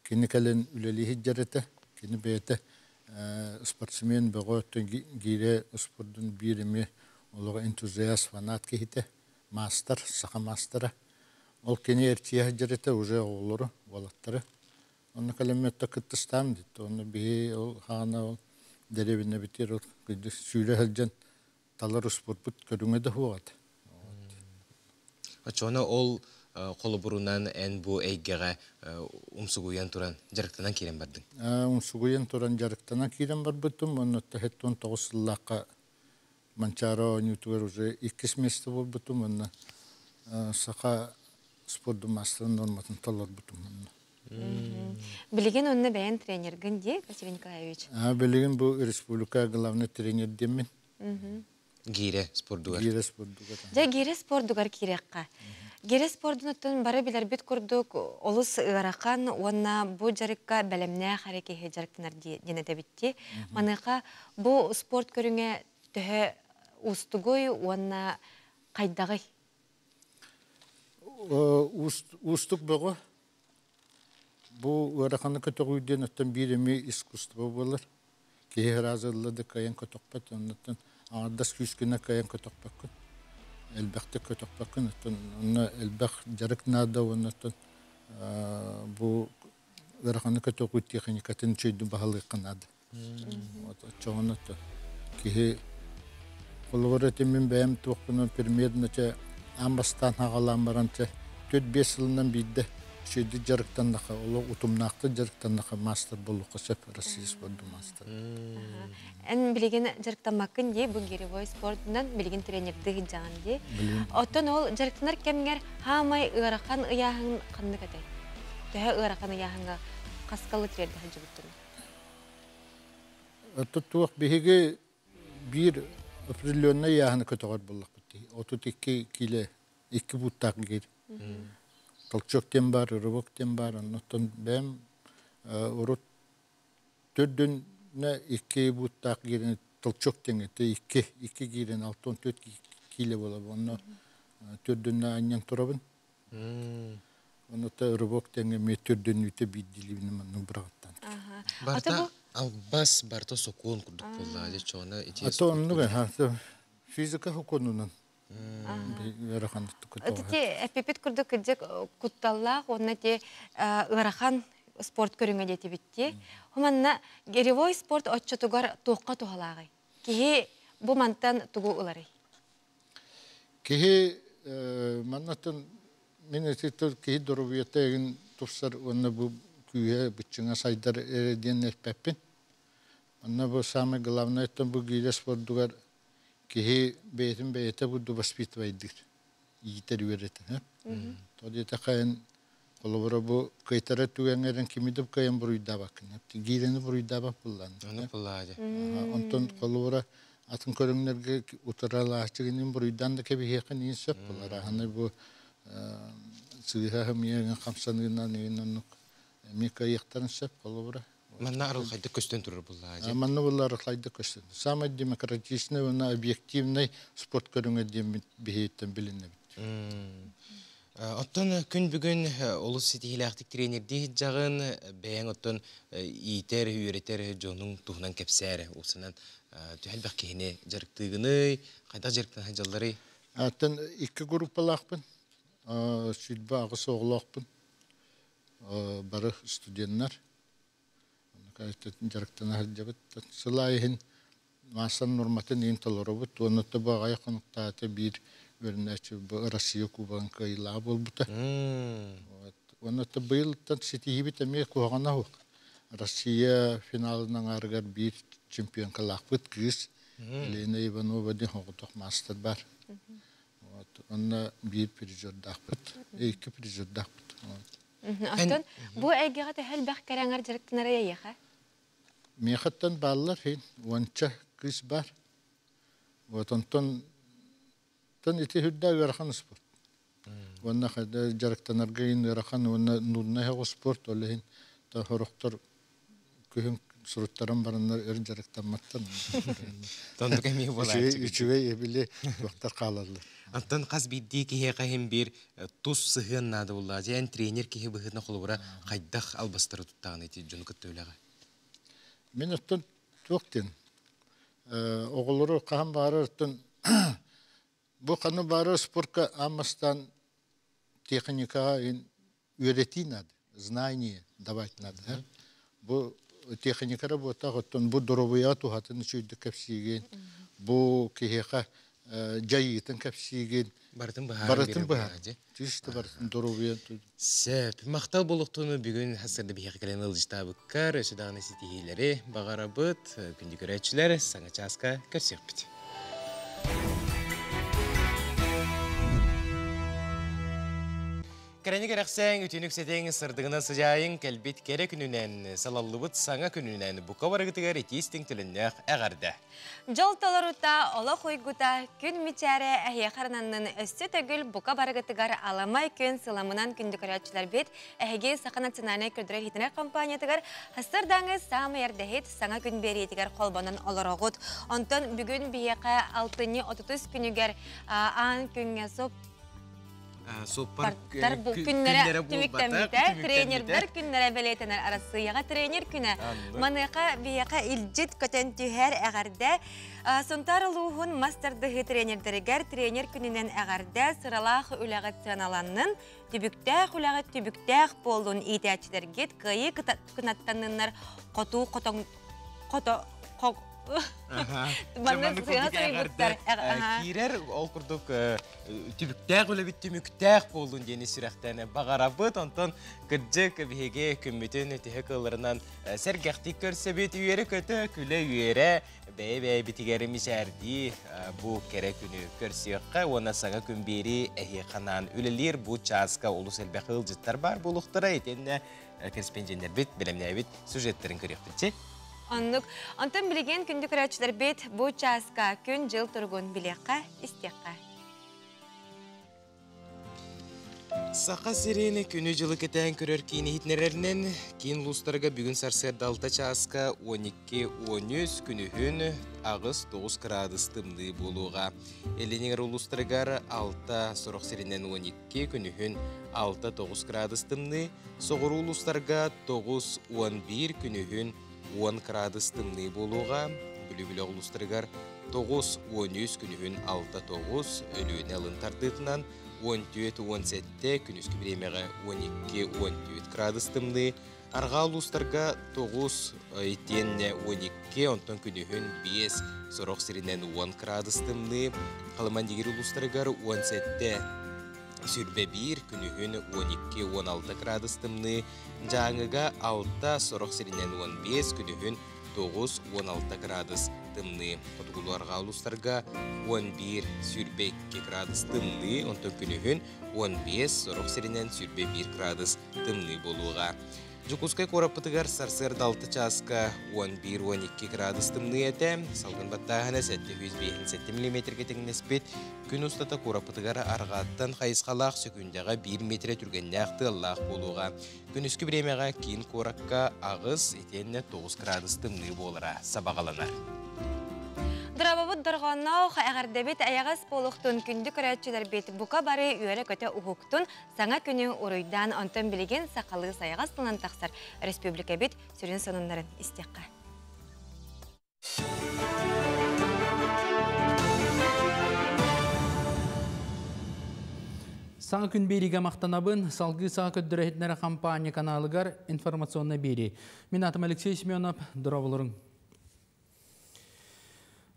[SPEAKER 24] Кини кэлин үлэлии сылдьар этэ. Кини бэйэтэ спортсмен бөҕө өттүн гиирэ спордун биир эмиэ олоҕо энтузиаст, фанат киһитэ, маастар, саха маастара. Ол кини эрчийэ сылдьар этэ уже оҕолору, уолаттары. Онно кэлэммэттэ кыттыстаам диттэ. Онно биһи ол хаана ол дэриэбинэбитигэр ол сүүрэ сылдьан талар успуорпут көрүҥэ да суох этэ.
[SPEAKER 1] Оччоҕуна ол холобурунан эн бу эйгэҕэ умсугуйан туран дьарыктанан киирэн бардыҥ?
[SPEAKER 24] Умсугуйан туран дьарыктанан киирэн барбытым. Онно 19 сыллаахха Манчаары оонньуутугар уже иккис место буолбутум. Онно саха спордун маастарын норматын толорбутум.
[SPEAKER 2] Билигин онно бэйэн тренергин дии, Василий Николаевич?
[SPEAKER 24] Билигин бу республика главный тренер диэммин.
[SPEAKER 1] Гире спордугар.
[SPEAKER 24] Гире спордугар.
[SPEAKER 2] Дьэ, гире спордугар киириэххэ. Гире спордун бары билэрбит курдук олус ыарахан уонна бу дьарыкка бэлэмнээх эрэ киһи дьарыктанар диэн этэбитти. Маныаха бу спорт көрүҥэ төһө уустугуй уонна хайдаҕый?
[SPEAKER 24] Уустук бөҕө. Бу ыараханы көтөҕүү диэн оттон биир эмиэ искусство буолар. Киһи ыраас ылла да кыайан көтөхпөт, оннуттан аҥардас күүскүнэ кыайан көтөхпөккүн. Элбэхтик көтөхпөккүн, оттон онно элбэх дьарык наада уоннаттан бу ыараханы көтөҕүү техникатын үчүгэйдик баһылыахха наада. Вот оччоҕуна киһи холобур этим мин бэйэм туохпунан примерно чэ аан бастаан хаҕалаан баран чэ 4-5 сылынан биирдэ үчүгэйдик дьарыктаннаха олох утумнаахтык дьарыктаннаха мастер буолуохха сөп Россия спордун мастера.
[SPEAKER 2] Эн билигин дьарыктаммаккын дии бу гиревой спордунан билигин тренердыы сылдьаҕын дии. Оттон ол дьарыктанар кэмҥэр хаамай ыарахан ыйааһын ханнык этэй? Төһө ыарахан ыйааһыҥҥа хаскалы тириэрдэ сылдьыбыттын?
[SPEAKER 24] Оттон туох биһиги биир определенный ыйааһыны көтөҕөр буоллахпыт дии. 32 кило икки бууттаах гир. Толчок диэн баар, рывок диэн баар. Оннуттан бэйэм урут төрдүнэ икки бууттаах гирини толчок диэн ити икки икки гирин 64 кило буолар. Онно төрдүнэ анньан турабын. Онно рывок диэҥҥэ эмиэ төрдүнүүтэ биирдиилибин маннык быраҕаттаан.
[SPEAKER 1] Барыта албас, барыта сокуон курдук буолла. Дьэ, чоҕуна ити
[SPEAKER 24] А то оннук физика сокуонунан ыарахан
[SPEAKER 2] Ити эппипит курдук кырдьык кутталлаах уонна ти ыарахан спорт көрүҥэ диэтибит Манна гиревой спорт оччотугар туохха туһалааҕый? Киһи бу мантан тугу ыларый?
[SPEAKER 24] Киһи маннаттан мин ити киһи доруобуйата эгин тупсар уонна бу күүһэ быччыҥа сайдар эрэ диэн эппэппин. Манна бу самое главное бу гиирэ спордугар киһи бэйэтин бэйэтэ бурду воспитывайдыыр, иитэр үөрэтэр. То диэтэхэ эн холобура бу кыайтара түгэҥҥэрин кими да кыайан буруйдаабаккын. Гиирэни буруйдаабат буллан. Онтон холобура атын көрүҥнэргэ утаралааччыгын буруйдаан да кэбиһиэххин иин сөп булар. Аны бу сыыһа хымыйа хамсаныынан иин оннук эмиэ кыайыахтарын сөп холобура.
[SPEAKER 1] Манна арылхайдык көстөн турар буллаа.
[SPEAKER 24] Манна булла арылхайдык көстөн. Самый демократичный уонна объективный спорт көрүҥэ диэммит биһиэттэн билиннэбит.
[SPEAKER 1] Оттон күн бүгүн олус ситиһиилээхтик тренердии сылдьаҕын, бэйэҥ оттон иитэр, үөрэтэр дьонуҥ туһунан кэпсээ эрэ. Уопсанан төһө элбэх киһини дьарыктыыгыный, хайдах дьарыктана сылдьалларый?
[SPEAKER 24] Оттон икки группалаахпын, 28 оҕолоохпун, бары студеннар. Дьарыктана сылдьабыт. Сыл аайы иһин маасан норматын иин толоробут. Уонна бу аҕай хонуктаата биир үөрэнээччи бу Россия кубогын кыайыылааҕа буолбута. Уонна быйылтан ситиһиибит эмиэ куһаҕана суох. Россия финалын аҥаарыгар биир чемпионкалаахпыт кыыс Елена Иванова диэн оҕотох маастар бар. Вот. Онно биир призердаахпыт, икки призердаахпыт.
[SPEAKER 2] Оттон бу эйгэҕэ төһө элбэх кэрэҥэр дьарыктанара эйиэхэ?
[SPEAKER 24] Миэхэттэн бааллар иһин уонча кыыс бар. Вот онтон тон ити үрдэ ыарахан спорт. Уонна дьарыктанарга иһин ыарахан уонна нуднай спорт ол иһин хорохтор күһүн суруттаран бараннар өр дьарыктамматтар.
[SPEAKER 1] Тондук эмиэ буолааччы.
[SPEAKER 24] Үчүгэй эбили туохтар хаалаллар.
[SPEAKER 1] Антон хас биирдии киһиэхэ иһин биир тус сыһыан наада буоллаҕа. Дьэ эн тренер киһи быһыытынан холобура хайдах албастары туттаҕын ити дьону кытта үлэҕэ?
[SPEAKER 24] Мин оттон туох диэн оҕолору хаһан баҕарар оттон бу ханна баҕарар спортка аан бастаан техникаҕа үөрэтии надо, знание давать надо. Бу техникара буотах оттон бу доруобуйаҕа туһатын үчүгэйдик кэпсиигин, бу киһиэхэ дьайыытын кэпсиигин.
[SPEAKER 1] Барытын быһааран
[SPEAKER 24] Барытын быһаар. Чисто барытын доруобуйа.
[SPEAKER 1] Сөп. Махтал буолуохтуну бүгүн хасырда биһиэхэ кэлэн ыалдьытаабыккар өссө даҕаны ситиһиилэри баҕарабыт. Күндү көрөөччүлэр, саҥа чааска көрсүөхпүт. Кэрэни кэрэхсээҥ, үтүөнү үксэтиҥ, сырдыгынан сыдьаайыҥ, кэлбит кэрэ күнүнэн, салаллыбыт саҥа күнүнэн бука барыгытыгар итии-истиҥ төлөннөөх эҕэрдэ!
[SPEAKER 2] Дьол толорута, олох уйгута, күн мичээрэ эһиэхэ арананнын өссө төгүл бука барыгытыгар аламай күн сыламынан күндү көрөөччүлэрбит, эһиги Саха национальнай көрдөрөр иһитинэр компаниятыгар сарсыардааҥы саамай эрдэһит саҥа күн биэриитигэр холбонон олороҕут. Онтон бүгүн биһиэхэ алтынньы 30 күнүгэр аан күҥҥэ соп
[SPEAKER 1] Соппар
[SPEAKER 2] күннэрэ түмүктэммитэ, тренердэр күннэрэ бэлиэтэнэр Арассыыйаҕа тренер күнэ. Маныаха биһиэхэ илдьит көтөн түһэр эҕэрдэ. Сунтаар улууһун мас тардыһыы тренердэригэр тренер күнүнэн эҕэрдэ, сыралаах үлэҕит сыаналаннын, түбүктээх үлэҕит түбүктээх буоллун иитээччилэргит кыайыы кынаттанныннар хотуу хотоҥ хото
[SPEAKER 1] Маннык сыана суруйбуттар. Киирэр ол курдук түбүктээх үлэбит түмүктээх буоллун диэни сүрэхтэн баҕарабыт. Онтон кырдьык биһиги күммүтүн төһө кыалларынан сэргэхтик көрсөбүт, үөрэ-көтө, күлэ-үөрэ бэйэ-бэйэбитигэр мичээрдии бу кэрэ күнү көрсүөххэ уонна саҥа күн биэрии эһиэхэ үлэлиир бу чааска олус элбэх ыалдьыттар баар буолуохтара итиэннэ корреспонденнэрбит бэлэмнээбит сюжеттэрин көрүөхпүт.
[SPEAKER 2] Оннук. Онтон билигин күндү көрөөччүлэрбит бу чааска күн-дьыл туругун билиэххэ, истиэххэ.
[SPEAKER 1] Саха сирин күнү-дьылы кэтээн көрөр киин иһитиннэрэринэн, киин улуустарга бүгүн сарсыарда 6 чааска 12-13, күнүһүн 8-9 кыраадыс тымныы буолуоҕа. Илиниҥэр улуустарыгар 6, сорох сиринэн 12, күнүһүн 6-9 кыраадыс тымныы, соҕуруу улуустарга 9-11, күнүһүн 10 кыраадыс тымныы буолуоҕа. Бүлүү улуустарыгар 9-13, күнүһүн 6-9, Өлүөнэ ылын тардыытынан 14-17, күнүскү бириэмэҕэ 12-14 кыраадыс тымныы, арҕаа улуустарга 9 итиэннэ 12, онтон күнүһүн 5, сорох сиринэн 10 кыраадыс тымныы, Халыман Дигир улуустарыгар 17 сүрбэ 1, күнүһүн 12-16 кыраадыс тымныы, Дьааҥыга 6, сорох сиринэн 15, күнүһүн 9-16 кыраадыс тымныы. Хотугулуу арҕаа улуустарга 11 сүрбэ 2 кыраадыс тымныы, онтон күнүһүн 15, сорох сиринэн сүрбэ 1 кыраадыс тымныы буолуоҕа. Дьокуускай куораппытыгар сарсыарда 6 чааска 11-12 кыраадыс тымныы этэ. Салгын баттааһына 757 миллиметргэ тэҥнэспит. Күн устата куораппытыгар арҕааттан хайысхалаах сөкүүндэҕэ 1 метрэ түргэннээх тыаллаах буолуоҕа. Күнүскү бириэмэҕэ киин куоракка 8 итиэннэ 9 кыраадыс тымныы буолара сабаҕаланар.
[SPEAKER 2] Дорообобут дорҕоонноох эҕэрдэбит эйэҕэс буолуохтун күндү көрөөччүлэрбит бука бары үөрэ-көтө уһуктун саҥа күнү уруйдаан онтон билигин сахалыы сайаҕас тылынан тахсар республикабит сүрүн сонуннарын истиэххэ.
[SPEAKER 3] Саҥа күн биэриигэ махтанабын. Салгыы саҕа көрдөрө иһитиннэрэр компания каналыгар информационнай биэрии. Мин атым Алексей Семенов. Дорооболоруҥ.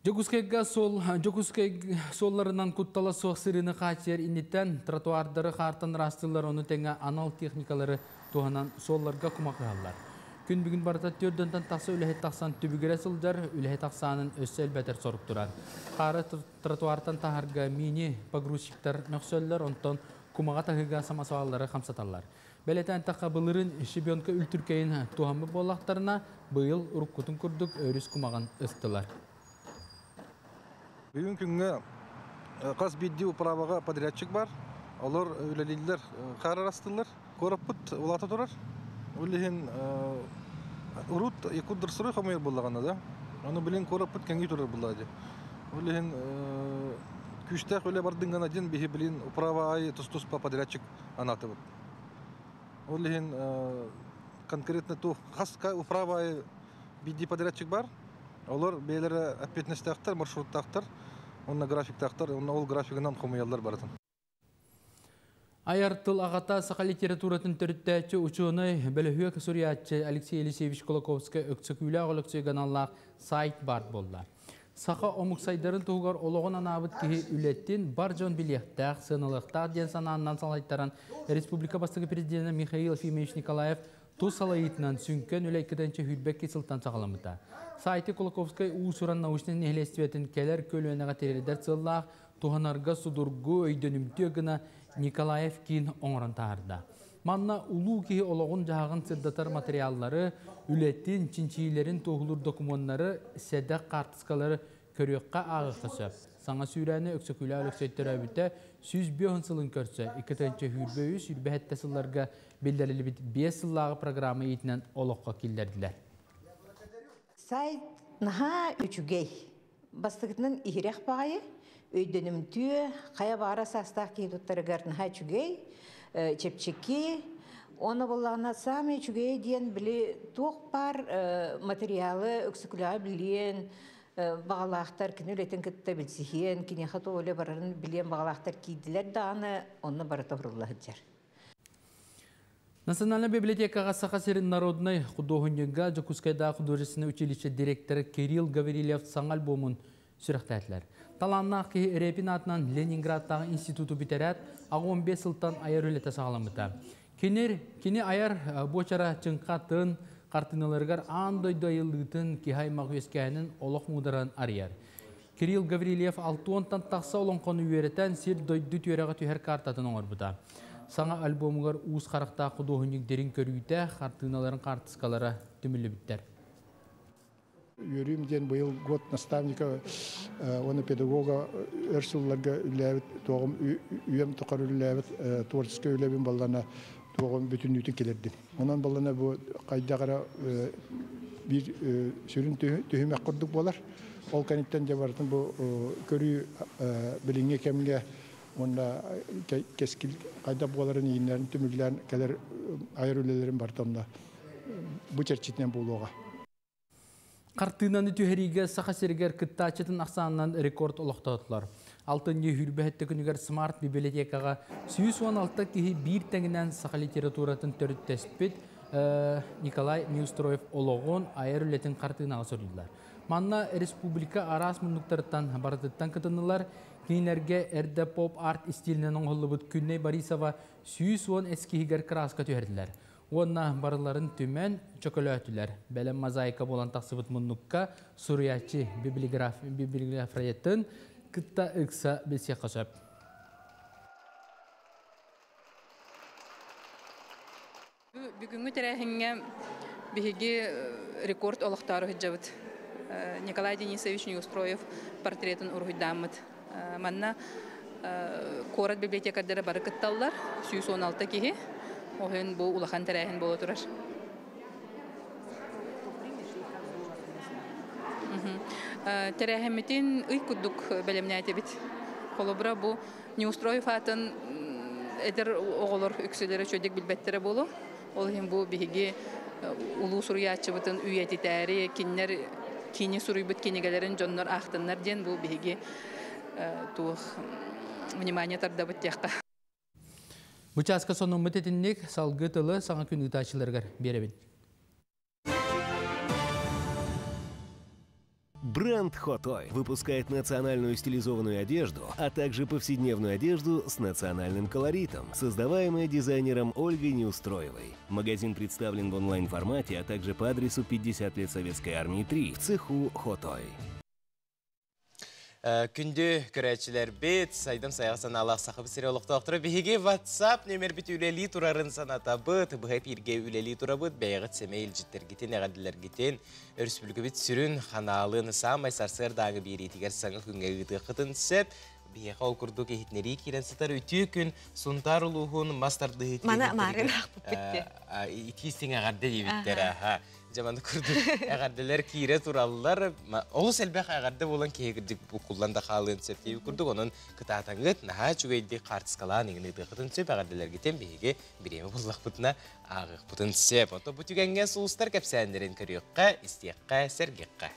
[SPEAKER 3] Дьокуускайга суол Дьокуускай суолларынан куттала суох сырыыны хааччыйар инниттэн тротуардары хаартан ыраастыыллар, ону тэҥэ анал техникалары туһанан суолларга кумахыһаллар. Күн бүгүн барыта төрдөнтөн тахса үлэһит тахсан түбүгүрэ сылдьар, үлэһит ахсаанын өссө элбэтэр сорук турар. Хаары тротуартан таһарга мини погрузчиктар мөхсөллөр, онтон кумаҕа таһыыга самосваллары хамсаталлар. Бэлэтэн тахха былырын щебенка үлтүркэйин туһаммыт буоллахтарына, быйыл уруккутун курдук өрүс кумаҕын ыстылар.
[SPEAKER 10] Бүгүн күҥҥэ хас биирдии управаҕа подрядчик бар. Олор үлэлииллэр, хаар арастыллар. Куораппыт улаата турар. Ол иһин урут Якутдорстрой хомуйар буоллаҕына да, ону билин куораппыт кэҥии турар буоллаҕа дии. Ол иһин күүстээх үлэ бардын гына диэн биһи билин управа аайы тус-туспа подрядчик анаатыбыт. Ол иһин конкретно ту хас управа аайы биирдии подрядчик бар. Олор бэйэлэрэ ответственностьтаахтар, маршруттаахтар, онно графиктаахтар, онно ол графигынан хомуйаллар барытын.
[SPEAKER 3] Айар тыл аҕата саха литературатын төрүттээччи учуонай бөлөһүөк суруйааччы Алексей Елисеевич Кулаковскай Өксөкүүлээх Өлөксөй аналлаах сайт баар буолла. Саха омук сайдарын туһугар олоҕун анаабыт киһи үлэтин бар дьон билиэхтээх, сыаналыахтаах диэн санааннан салайтаран республика бастакы президенэ Михаил Ефимович Николаев тус салайыытынан сүҥкэн үлэ иккитинчи сүүрбэкки сылтан саҕаламмыта. Сайты Кулаковскай уус-уран научнай нэһилиэстибэтин кэлэр көлүөнэҕэ тириэрдэр сыаллаах туһанарга судургу өйдөнүмтүө гына Николаев киин оҥорон таһаарда. Манна улуу киһи олоҕун дьаһаҕын сырдатар материаллары, үлэтин, чинчийиилэрин туоһулуур докумуоннары, сэдэх хаартыскалары көрүөххэ ааҕыахха сөп. Саҥа сүүрээни Өксөкүүлээх Өлөксөй төрөөбүтэ 105 сылын көрсө 2023 сылларга биллэриллибит 5 сыллааҕы программа иитинэн олоххо киллэрдилэр.
[SPEAKER 11] Сайт наһаа үчүгэй. Бастакытынан иһирэх баҕайы, өйдөнүмтүө, хайа баара саастаах киһи туттарыгар наһаа үчүгэй, чэпчэки. Уонна буоллаҕына саамай үчүгэйэ диэн били туох баар материалы өксөкүлэҕи билиэн баҕалаахтар кини үлэтин кытта билсиһиэн, киниэхэ туох үлэ барарын билиэн баҕалаахтар киирдилэр даҕаны, онно барыта уһурулла сылдьар.
[SPEAKER 3] Национальнай библиотекаҕа Саха сирин народнай худуоһунньуга Дьокуускайдааҕы художественнай училище директора Кирилл Гаврильев саҥа альбомун сүрэхтээтилэр. Талааннаах киһи Репин аатынан Ленинградтааҕы институту бүтэрээт, 15 сылтан айар үлэтэ саҕаламмыта. Кини, кини айар буочара чыҥха хартыыналарыгар аан дойду айыллыытын, киһи аймах үөскээһинин олох муударан арыйар. Кирилл Гаврильев алтыонтан тахса олоҥхону үөрэтэн сир-дойду түөрэҕэ түһэр картатын оҥорбута. Саҥа альбомугар уус харахтаах худуоһунньук дириҥ көрүүтэ, хартыыналарын хаартыскалара түмүллүбүттэр.
[SPEAKER 12] Үөрүүм диэн быйыл год наставника уонна педагога өр сылларга үлэлээбит туоҕум үйэм тухары үлэлээбит творческай үлэбин баллана туоҕум бүтүннүүтүн килэрдим. Онон баллана бу хайдах эрэ биир сүрүн түһүмэх курдук буолар. Ол кэнниттэн дьэ барытын бу көрүү билиҥҥи кэмҥэ уонна кэскил хайдах буоларын ииннэрин түмүллээн кэлэр айар үлэлэрин барыта онно бу чэрчитинэн буолуоҕа.
[SPEAKER 3] Хартыынаны түһэриигэ Саха сиригэр кыттааччытын ахсаанынан рекорд олохтоотулар. Алтынньы хүрбэһэтте күнүгэр смарт библиотекаҕа 116 киһи биир тэҥинэн саха литературатын төрүттэспит Николай Неустроев олоҕун, айар үлэтин хартыынаҕа суруйдулар. Манна республика араас муннуктарыттан барытыттан кытыннылар. Кинилэргэ эрдэ поп-арт истиилинэн оҥоһуллубут Күннэй Борисова 110 эскиһигэр краска түһэрдилэр. Уонна барыларын түмэн чөкөлөөтүлэр. Бэлэм мозаика буолан тахсыбыт муннукка суруйааччы библиографиятын кытта ыкса билсиэххэ сөп.
[SPEAKER 13] Бүгүҥҥү тэрээһиҥҥэ биһиги рекорд олохтоору сылдьабыт. Николай Денисович Неустроев портретын уруһуйдааммыт. Манна куорат библиотекардара бары кытталлар, 116 киһи. Оһын бу улахан тэрээһин буола турар. Тэрээһиммитин ый курдук бэлэмнээтибит. Холобура бу Неустроев аатын эдэр оҕолор үксүлэрэ үчүгэйдик билбэттэрэ буолуо. Ол иһин бу биһиги улуу суруйааччыбытын үйэтитээри, кинилэр кини суруйбут кинигэлэрин дьоннор аахтыннар диэн бу биһиги туох внимание тардабыт диэххэ.
[SPEAKER 3] Бу чааска сонуммут итинник салгыы тылы саҥа күн ыытааччыларыгар биэрэбин.
[SPEAKER 14] Бренд Хотой выпускает национальную стилизованную одежду, а также повседневную одежду с национальным колоритом, создаваемая дизайнером Ольгой Неустроевой. Магазин представлен в онлайн-формате, а также по адресу 50 лет Советской Армии 3 в цеху Хотой.
[SPEAKER 1] Күндү көрөөччүлэрбит, сайдам сайаҕа санаалаах Сахабыт сирэ олохтоохторо биһиги WhatsApp нөмербит үлэлии турарын санатабыт, быһа эпииргэ үлэлии турабыт, бэйэҕит сэмэй илдьиттэргитин, эҕэрдэлэргитин, өрөспүүбүлүкэбит сүрүн ханаалын саамай сарсыардааҥы биэриитигэр саҥа күҥҥэ ыытыаххытын сөп. Биһиэхэ ол курдук иһитиннэрии киирэн сытар үтүө күн Сунтаар улууһун мас тардыһыы
[SPEAKER 2] Мана маарынаахпыт
[SPEAKER 1] итии сиҥ эҕэрдэ диэбиттэр. Дьэ манна курдук эҕэрдэлэр киирэ тураллар. Олус элбэх эҕэрдэ буолан киһи кырдьык буккуллан да хаалыан сөп диэбит курдук. Онон кытаатаҥҥыт наһаа үчүгэйдик хаартыскалаан иҥин ыытыаххытын сөп эҕэрдэлэргитин биһиги бириэмэ буллахпытына ааҕыахпытын сөп. Ото бу түгэҥҥэ сулустар кэпсээннэрин көрүөххэ, истиэххэ, сэргиэххэ.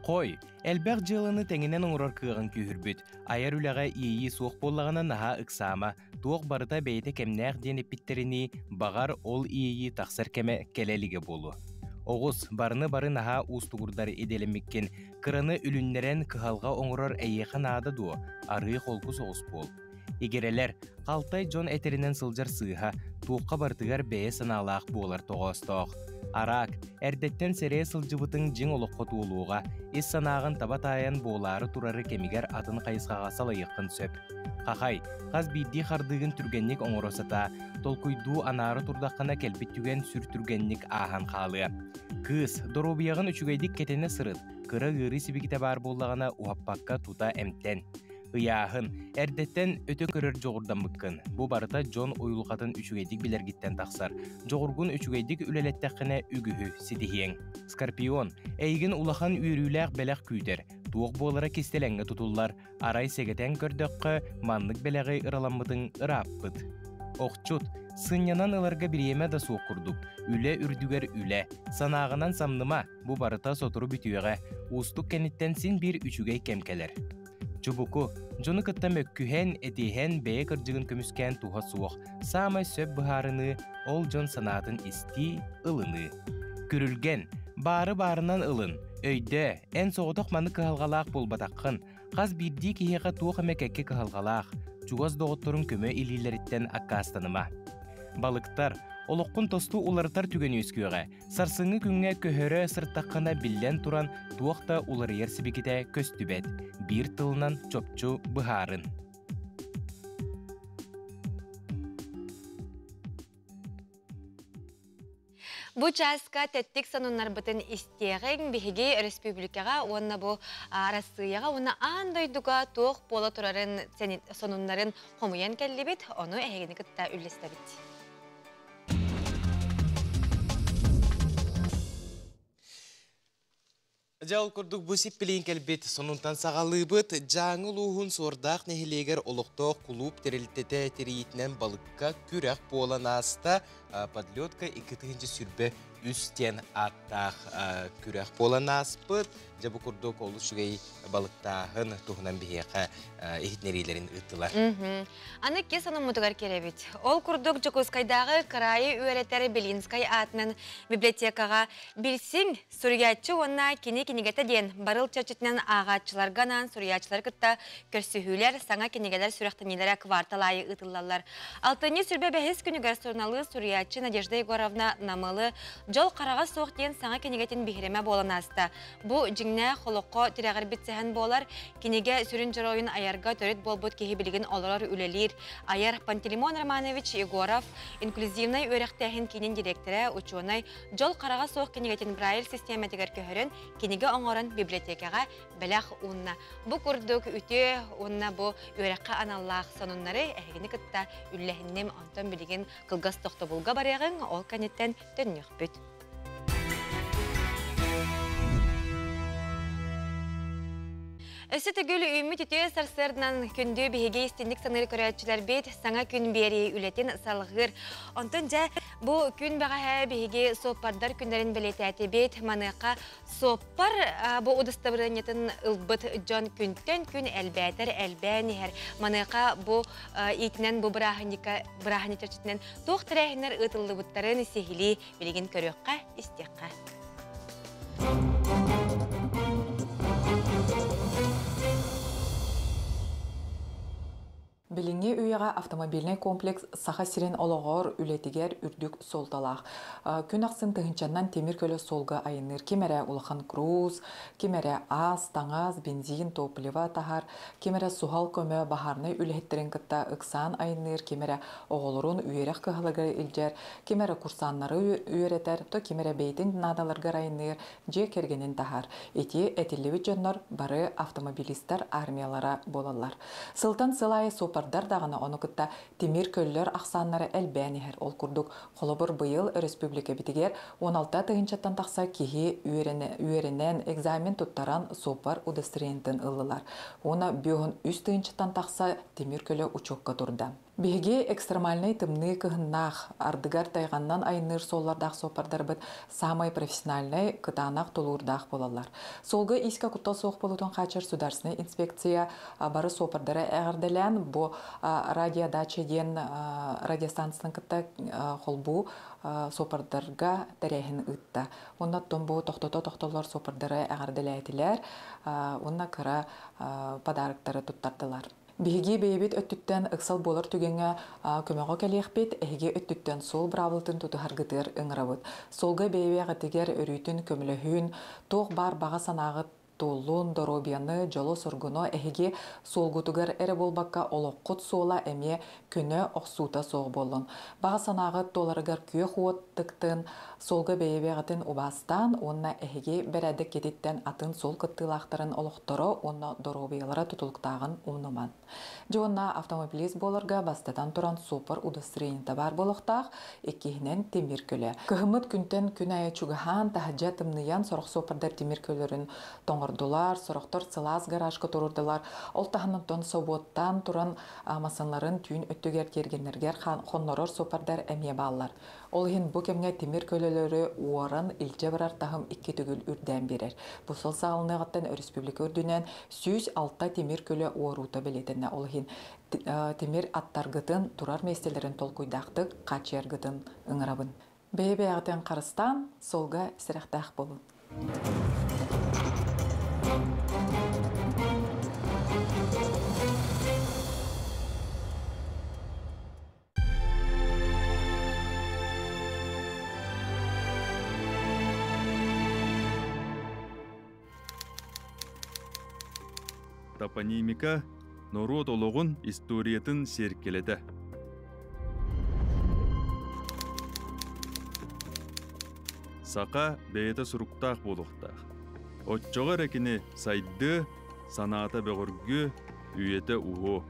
[SPEAKER 25] Хой, элбэх дьыаланы тэҥинэн оҥорор кыаҕын күүһүрбүт. Айар үлэҕэ иэйии суох буоллаҕына наһаа ыксаама, туох барыта бэйэтэ кэмнээх диэн эппиттэринии, баҕар, ол иэйии тахсар кэмэ кэлэ илигэ буолуо. Оҕус, барыны-бары наһаа уустугурдар идэлэммиккин, кыраны үлүннэрэн кыһалҕа оҥорор эйиэхэ наада дуо, арыы холку соҕус буол. Игирэлэр, халтай дьон этэринэн сылдьар сыыһа, туохха барытыгар бэйэ санаалаах буолар тоҕоостоох. Араак, эрдэттэн сэрэйэ сылдьыбытыҥ дьиҥ олоххо туолуоҕа, ис санааҕын таба таайан буолаары турары кэмигэр атын хайысхаҕа салайыаххын сөп. Хахай, хас биирдии хардыыгын түргэнник оҥоро сатаа, толкуйдуу анаара турдаххына кэлбит түгэн сүр түргэнник ааһан хаалыа. Кыыс, доруобуйаҕын үчүгэйдик кэтэнэ сырыт, кыра ыарыы сибикитэ баар буоллаҕына уһаппакка тута эмтэн. Ыйааһын, эрдэттэн өтө көрөр дьоҕурдаммыккын. Бу барыта дьон уйулҕатын үчүгэйдик билэргиттэн тахсар. Дьоҕургун үчүгэйдик үлэлэттэххинэ үгүһү ситиһиэҥ. Скорпион, Эйигин улахан үөрүүлээх бэлэх күүтэр. Туох буолара кистэлэҥҥэ тутуллар. Арай сэгэтэн көрдөххө, маннык бэлэҕи ыраламмытыҥ ырааппыт. Охчут, сынньанан ыларга бириэмэ да суох курдук. Үлэ үрдүгэр үлэ. Санааҕынан самныма, бу барыта сотору бүтүөҕэ. Уустук кэнниттэн син биир үчүгэй кэм кэлэр. Чубуку, дьону кытта мөккүһэн, этиһэн, бэйэ кырдьыгын көмүскээн туһа суох. Саамай сөп быһаарыныы, ол дьон санаатын истии, ылыныы. Күрүлгэн, баары баарынан ылын, өйдөө, эн соҕотох маны кыһалҕалаах буолбатаххын. Хас биирдии киһиэхэ туох эмэ кэккэ кыһалҕалаах, чугас доҕотторуҥ көмө илиилэриттэн аккаастаныма. Балыктар, олоххун тосту уларытар түгэн үөскүөҕэ. Сарсыҥҥы күҥҥэ көһөрө сырыттаххына биллэн туран туох да уларыйар сибикитэ көстүбэт. Биир тылынан чопчу быһаарын.
[SPEAKER 2] Бу чааска тэттик сонуннарбытын истиэҕиҥ, биһиги өрөспүүбүлүкэҕэ уонна бу Арассыыйаҕа уонна аан дойдуга туох буола турарын сонуннарын хомуйан кэллибит, ону эһигини кытта үллэстэбит.
[SPEAKER 1] Дьэ, ол курдук бу сиппилиин кэлбит сонунтан саҕалыыбыт. Дьааҥы улууһун Суордаах нэһилиэгэр олохтоох кулууп тэрилтэтэ тэрийиитинэн балыкка күрэх буолан ааста. Подлетка 2023 диэн ааттаах күрэх буолан ааспыт. Дьэ, бу курдук олус үчүгэй балыктааһын туһунан биһиэхэ иһитиннэриилэрин ыыттылар.
[SPEAKER 2] Аны икки сонуммутугар кирэбит. Ол курдук Дьокуускайдааҕы кыраайы үөрэтэр Белинскай аатынан библиотекаҕа Билсиҥ, Суруйааччы уонна кини кинигэтэ диэн барыл чэрчитинэн ааҕааччыларга анаан суруйааччылары кытта көрсүһүүлэр, саҥа кинигэлэр сүрэхтэниилэрэ квартал аайы ыытыллаллар. Алтынньы сүрбэ бэһис күнүгэр суруналыыс суруйааччы Надежда Егоровна Намылы «Дьол хараҕа суох» диэн саҥа кинигэтин биһирэмэ буолан ааста. Бу дьиҥнээх олоххо тирэҕирбит сэһэн буолар. Кинигэ сүрүн дьоруойун айарга төрүт буолбут киһи билигин олорор, үлэлиир. Айар Пантелеймон Романович Егоров, инклюзивнай үөрэхтээһин киинин дириэктэрэ, учуонай Дьол хараҕа суох кинигэтин Брайль систиэмэтигэр көһөрөн, кинигэ оҥорон библиотекаҕа бэлэх уунна. Бу курдук үтүө уонна бу үөрэххэ аналлаах сонуннары эһигини кытта үллэһинним. Онтон билигин кылгас тохтобулга барыаҕыҥ, ол кэнниттэн төннүөхпүт. Өссө төгүл үүммүт үтүө сарсыарданан күндү биһиги истинник саныыр көрөөччүлэрбит саҥа күн биэрии үлэтин салҕыыр. Онтон дьэ бу күн бэҕэһээ биһиги суоппардар күннэрин бэлиэтээтибит. Маныаха суоппар бу удостоворениетын ылбыт дьон күнтэн күн элбээтэр элбээн иһэр. Маныаха бу иитинэн бу бырааһынньыкка бырааһынньык чэрчитинэн туох тэрээһиннэр ыытыллыбыттарын сиһилии билигин көрүөххэ, истиэххэ.
[SPEAKER 15] Билиҥҥи үйэҕэ автомобильнай комплекс Саха сирин олоҕор, үлэтигэр үрдүк суолталаах. Күн ахсын тыһыынчаннан тимир көлө суолга айанныыр. Ким эрэ улахан круз, ким эрэ ас, таҥас, бензин, топливо таһар, ким эрэ суһал көмө баһаарынай үлэһиттэрин кытта ыксаан айанныыр, ким эрэ оҕолорун үөрэх кыһалыгар илдьэр, ким эрэ курсаннары үөрэтэр, то ким эрэ бэйэтин наадаларыгар айанныыр, дьиэ кэргэнин таһар. Ити этиллибит дьоннор бары автомобилистар армиялара буолаллар. Сылтан сыл аайы суоппардар даҕаны ону кытта тимир көллөр ахсааннара элбээн иһэр. Ол курдук, холобур, быйыл өрөспүүбүлүкэбитигэр 16 тыһыынчаттан тахса киһи үөрэнэн, экзамен туттаран суоппар удостоверениетын ыллылар. Уонна бүөһүн үс тыһыынчаттан тахса тимир көлө учуокка турда. Биһиги экстремальнай тымныы кыһыннаах, ардыгар тайҕаннан айанныыр суоллардаах суоппардарбыт саамай профессиональнай, кытаанах тулуурдаах буолаллар. Суолга иискэ куттал суох буолуутун хааччар судаарственнай инспекция бары суоппардара эҕэрдэлээн, бу радиодача диэн радиостанцияны кытта холбуу суоппардарга тэрээһин ыытта. Уонна оттон бу тохтото тохтоллор суоппардары эҕэрдэлээтилэр уонна кыра подароктары туттардылар. Биһиги бэйэбит өттүттэн ыксал буолар түгэҥҥэ көмөҕө кэлиэхпит, эһиги өттүттэн суол быраабылатын тутуһаргытыгар ыҥырабыт. Суолга бэйэбэҕитигэр өрүүтүн көмөлөһүүн, туох баар баҕа санааҕыт туоллун, доруобуйаны, дьолу-соргуну эһиги суолгутугар эрэ буолбакка олоххут суола эмиэ көнө охсуута суох буоллун. Баҕа санааҕыт туоларыгар күөх уот тыктын, суолга бэйэ-бэйэҕитин убаастаан уонна эһиги бэрээдэккититтэн атын суол кыттыылаахтарын олохторо уонна доруобуйалара тутулуктааҕын умнуман. Дьэ уонна автомобилист буоларга бастатан туран суоппар удостоверениета баар буолуохтаах, иккиһинэн тимир көлө. Кыһыммыт күнтэн күн аайы чугаһаан, таһырдьа тымныйан, сорох суоппардар тимир көлөрүн тоҥордулар, сорохтор сылаас гаражка туруордулар. Ол таһынан собуоттаан туран массыыналарын түүн өттүгэр тиэргэннэригэр хоннорор суоппардар эмиэ бааллар. Ол иһин бу кэмҥэ тимир көлөлөрү уоран илдьэ барар таһым икки төгүл үрдээн биэрэр. Бу сыл саҕаланыаҕыттан өрөспүүбүлүкэ үрдүнэн 106 тимир көлө уоруута бэлиэтэннэ. Ол иһин тимир аттаргытын турар миэстэлэрин толкуйдаахтык хааччыйаргытын ыҥырабын. Бэйэ-бэйэҕитин харыстаан, суолга сэрэхтээх буолун.
[SPEAKER 4] Топонимика норуот олоҕун историятын сиэркилэтэ. Саха бэйэтэ суруктаах буолуохтаах. Оччоҕо эрэ кини сайдыа, санаата бөҕөргүө, үйэтэ уһуо.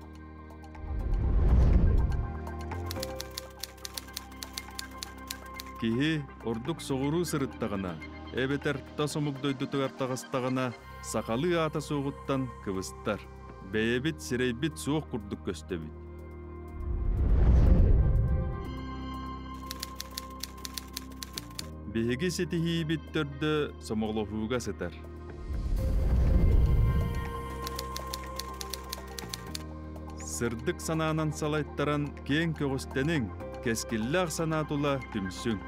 [SPEAKER 4] Киһи ордук соҕуруу сырыттаҕына, эбэтэр тас омук дойдутугар таҕыстаҕына, сахалыы аата суоҕуттан кыбыстар. Бэйэбит сирэйбит суох курдук көстөбүт. Биһиги ситиһиибит төрдө сомоҕолоһууга сытар. Сырдык санаанан салайтаран киэҥ көҕүстэниҥ, кэскиллээх санаа тула түмсүҥ.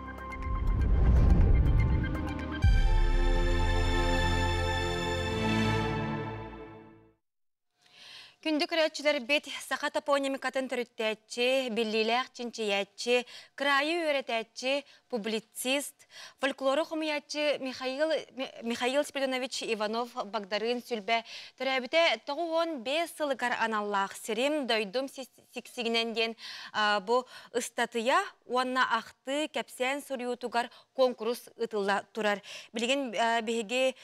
[SPEAKER 2] Күндү көрөөччүлэрбит, саха топонимикатын төрүттээччи, биллиилээх чинчийээччи, кыраайы үөрэтээччи, публицист, фольклору хомуйааччы Михаил, Михаил Спиридонович Иванов Багдарыын Сүлбэ төрөөбүтэ 95 сылыгар аналлаах Сирим, дойдум сиксигинэн диэн бу ыстатыйа уонна ахтыы кэпсээн суруйуутугар куонкурус ыытылла турар. Билигин биһиги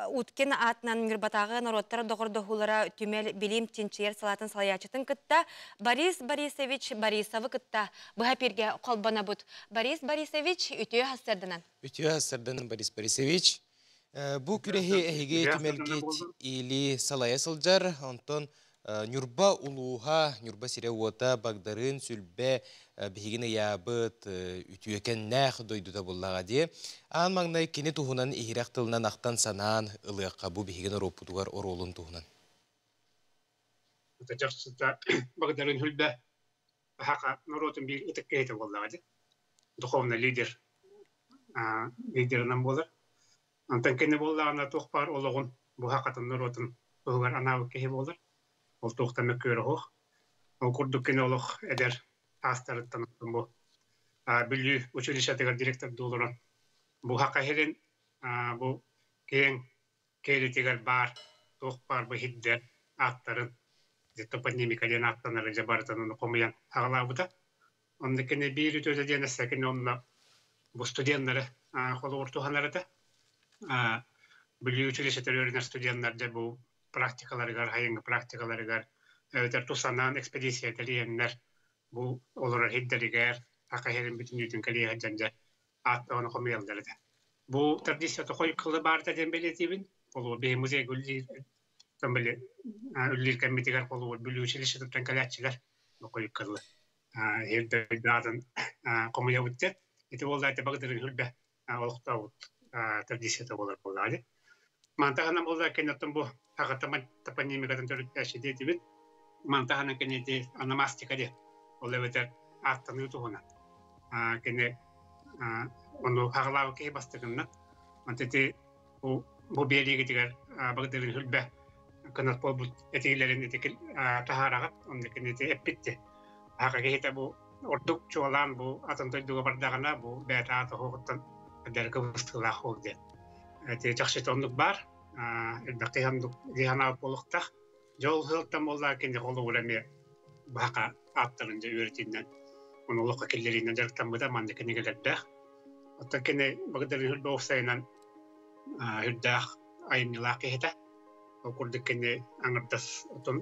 [SPEAKER 2] Уткин аатынан Ньурбатааҕы норуоттар доҕордоһуулара түмэл билим чинчийэр салаатын салайааччытын кытта Борис Борисович Борисовы кытта быһа эпииргэ холбонобут. Борис Борисович, үтүө сарсыарданан.
[SPEAKER 1] Үтүө сарсыарданан, Борис Борисович. Бу күрэһи эһиги түмэлгит или салайа сылдьар, онтон Ньурба улууһа, Ньурба сирэ-уота Багдарыын Сүлбэ биһигин ыйаабыт үтүөкэннээх дойдута буллаҕа дии. Аан маҥнай кини туһунан иһирэх тылынан ахтан-санаан ылыахха бу биһиги норуоппутугар оруолун туһунан.
[SPEAKER 16] Дьахсыта Багдарыын Сүлбэ хаха норуотун биир ытык киһитэ буоллаҕа дии. Духовный лидер лидерынан буолар. Онтон кини буоллаҕына туох баар олоҕун бу хахатын норуотун туһугар анаабыт киһи буолар. Ол туохтан мөккүөрэ суох. Ол курдук кини олох эдэр саастарыттан бу Бүлүү училищетыгар директордуу олорон бу хака иһирин бу киэҥ киэлитигэр баар туох баар бу иһирдэр ааттарын топонимика диэн ааттанары дьэ барытын ону хомуйан аҕалаабыта. Онно кини биир үтүөтэ диэн эссе кини онно бу студеннары холобур туһанар этэ. Бүлүү училищетыгар үөрэнэр студеннар дьэ бу практикаларыгар, сайыҥҥы практикаларыгар эбэтэр тус анаан экспедиция тэрийэннэр бу олорор сирдэригэр саха сирин бүтүннүүтүн кэлиэ сылдьан дьэ ааттаҕына хомуйаллар этэ. Бу традиция тохой кылы баарта диэн бэлиэтиибин. Холобур, биһи музейга үлэлиир били үлэлиир кэммитигэр холобур Бүлүү училищетыттан кэлээччилэр тохой кылы сир-дойду хомуйабыт диэн. Ити буолла ити Багдарыын Сүлбэ олохтообут традицията буолар буоллаҕа дии. Мантаһынан буолла кэнниттэн бу аҕата топонимикатын төрүттээччи диэтибит. Мантаһынан кэннити ономастика диэн. Ол эбэтэр ааттаныы туһунан. Кини ону хаҕалаабыт киһи бастакыннан. Ити бу биэриигитигэр Багдарыын Сүлбэ кынат буолбут этиилэрин ити таһаараҕыт. Онно кини ити эппитти. Аха киһитэ бу ордук чуолаан бу атын дойдуга бардаҕына бу бэйэтэ аата оһоҕуттан дэргэ быстыылаах ол диэн. Ити чахчыта оннук баар. Элбэх киһи буолуохтаах. Дьол сылтан буоллаа кини холобура эмиэ баха ааттарын дьэ үөрэтиннэн оны олоххо киллэриинэн дьарыктаммыта манна кинигэлэрдээх. Оттон кини Багдарын Хүрбэ уопсайынан үрдээх айымньылаах киһитэ. Ол курдук кини аҥардас отон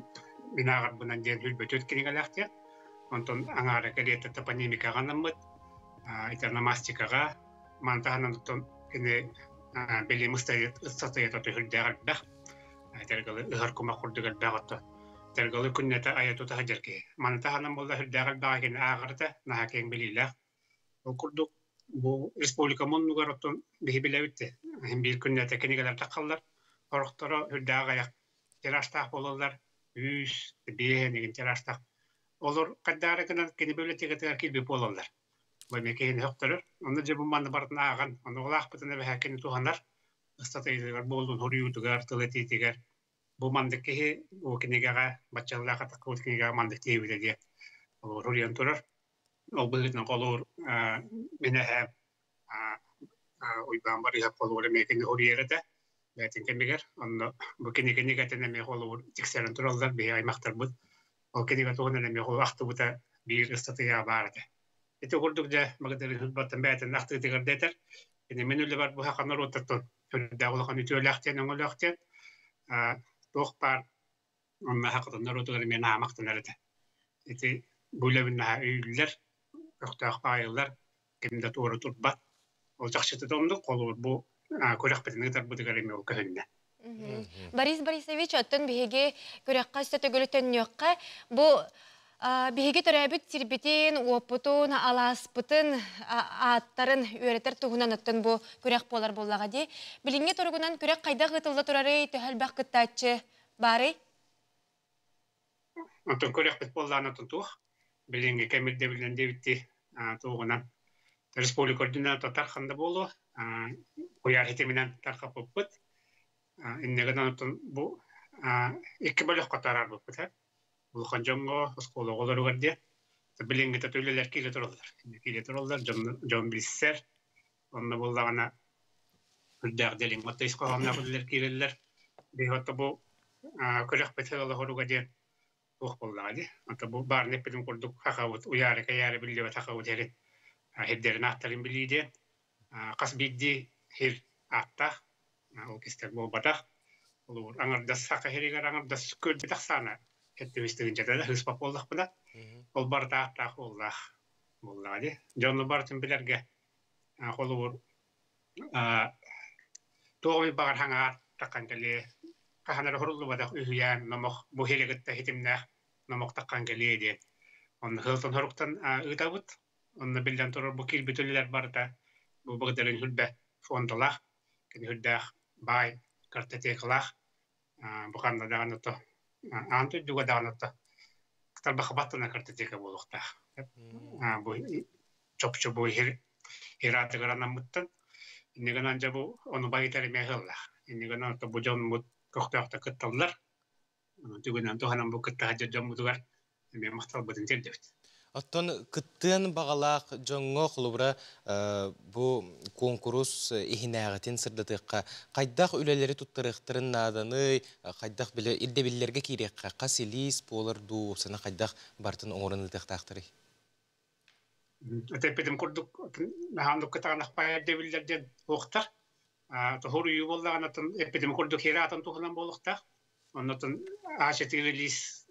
[SPEAKER 16] мин ааҕарбынан диэн хүрбөтүт кинигэлээх диэн. Онтон аҥаара кэриэтэ топонимикаҕа анаммыт, итономастикаҕа, маны таһынан оттон кини билим ыстатыйата түһүрдээх элбэх. Тэргалы ыһар кумах курдук элбэх отто. Тэргалы күннэтэ айа тута сылдьар киһи. Маны таһынан буолла сүрдээх элбэҕи кини ааҕарта, наһаа киэҥ билиилээх. Ол курдук бу республика муннугар оттон биһи билэбит биир күннэтэ кинигэлэр таххаллар. Сорохторо үрдээх аҕыйах тиражтаах буолаллар. Үүс, биэһэн игин тиражтаах. Олор хайдаары гынан кини библиотекатыгар киирбит буолаллар. Бу эмиэ киһини сөхтөрөр. Онно дьэ бу манна барытын ааҕан, ону улаахпытын эбэһэ кини туһанар. Ыстатыйатыгар буоллун, суруйуутугар, тыл этиитигэр бу маннык киһи бу кинигэҕэ баччалаах атаххыбыт кинигэҕэ маннык диэбитэ диэн олор суруйан турар. Ол быһыытынан холуур мин эһээм Уйбаан Барыыһап холуур эмиэ кини суруйар этэ бэйэтин кэмигэр. Онно бу кини кинигэтин эмиэ холуур тиксэрэн тураллар биһи аймахтарбыт. Ол кинигэ туһунан эмиэ холуур ахтыбыта биир ыстатыйа баар этэ. Ити курдук дьэ Магдарин Баттан бэйэтин ахтыытыгар да этэр. Кини мин үлэбэр бу саха норуоттартан сүрдээх улахан үтүөлээх диэн өҥөлөөх диэн туох баар онно сахатын норуотугар эмиэ наһаа махтанар этэ. Ити бу үлэбин наһаа өйүүллэр, көхтөөх баайыллар, ким да туора турбат. Ол чахчыта да оннук, холобур бу күрэхпитин ыытарбытыгар эмиэ ол көһүннэ.
[SPEAKER 2] Борис Борисович, оттон биһиги күрэххэ өссө төгүл төннүөххэ. Бу биһиги төрөөбүт сирбитин, уоппутун, алааспытын, ааттарын үөрэтэр туһунан оттон бу күрэх буолар буоллаҕа дии. Билиҥҥи туругунан күрэх хайдах ыытылла турарый, төһө элбэх кыттааччы баарый?
[SPEAKER 16] Онтон күрэхпит буоллаҕына оттон туох? Билиҥҥи кэм ирдэбилинэн диэбиттии туоҕунан республика үрдүнэн тархан да буолуо, куйаар ситиминэн тархаппыппыт. Инньэ гынан оттон бу икки бөлөххө тараарбыппыт ээ. Улахан дьоҥҥо, оскуола оҕолоругар диэн. Билиҥҥитэ үлэлэр киирэ тураллар. Киирэ тураллар, дьон билсэр. Онно буоллаҕына үрдээх дэлиҥ ис хоһоонноох үлэлэр киирэллэр. Биһи бу күрэхпит сыала-соруга диэн туох буоллаҕа дии. Ото бу баарын эппитим курдук хахабыт уйаары-кэйээри биллибэт хахабыт эрин сирдэрин ааттарын билии диэн хас биирдии сир ааттаах ол кистэл буолбатах. Холобур, аҥардас саха сиригэр аҥардас көрбүт ахсаана сэттэ да сыыспат буоллахпына, ол барыта ааттаах уоллаах буоллаҕа дии. Дьону барытын билэргэ холобур туох эмит баҕар хаҥаар таххан кэлиэ хаһан эрэ суруллубатах үһүйээн номох бу сири кытта ситимнээх номох таххан кэлиэ диэн онно сылтан соруктан ыытабыт онно биллэн турар бу киирбит үлэлэр барыта бу Багдарын Сүлбэ фондалаах кини сүрдээх баай картотекалаах бу ханна даҕаны то аан дойдуга даҕаны то тарбахха баттана картотека буолуохтаах бу чопчу бу иратыгар анаммыттан инньэ гынан дьэ бу ону байытар эмиэ ыаллаах инньэ гынан бу дьоммут көхтөөхтөр кытталлар түгүнэн туһанан бу кытта сылдьар дьоммутугар эмиэ махталбытын тиэрдэбит.
[SPEAKER 1] Оттон кыттыан баҕалаах дьоҥҥо холобура бу куонкурус иһинээҕитин сырдатыахха хайдах үлэлэри туттарыахтарын нааданый, хайдах били ирдэбиллэргэ киириэххэ, хас илиис буолар дуу, уопсана хайдах барытын оҥорон ыытыахтаахтарый?
[SPEAKER 16] Этэппитим курдук наһаандык кытаанахпай ирдэбиллэр диэн суохтар. Тоһуруйуу буоллаҕына эппитим курдук хире атын туһунан буолуохтаах. Оннотон А4 лиис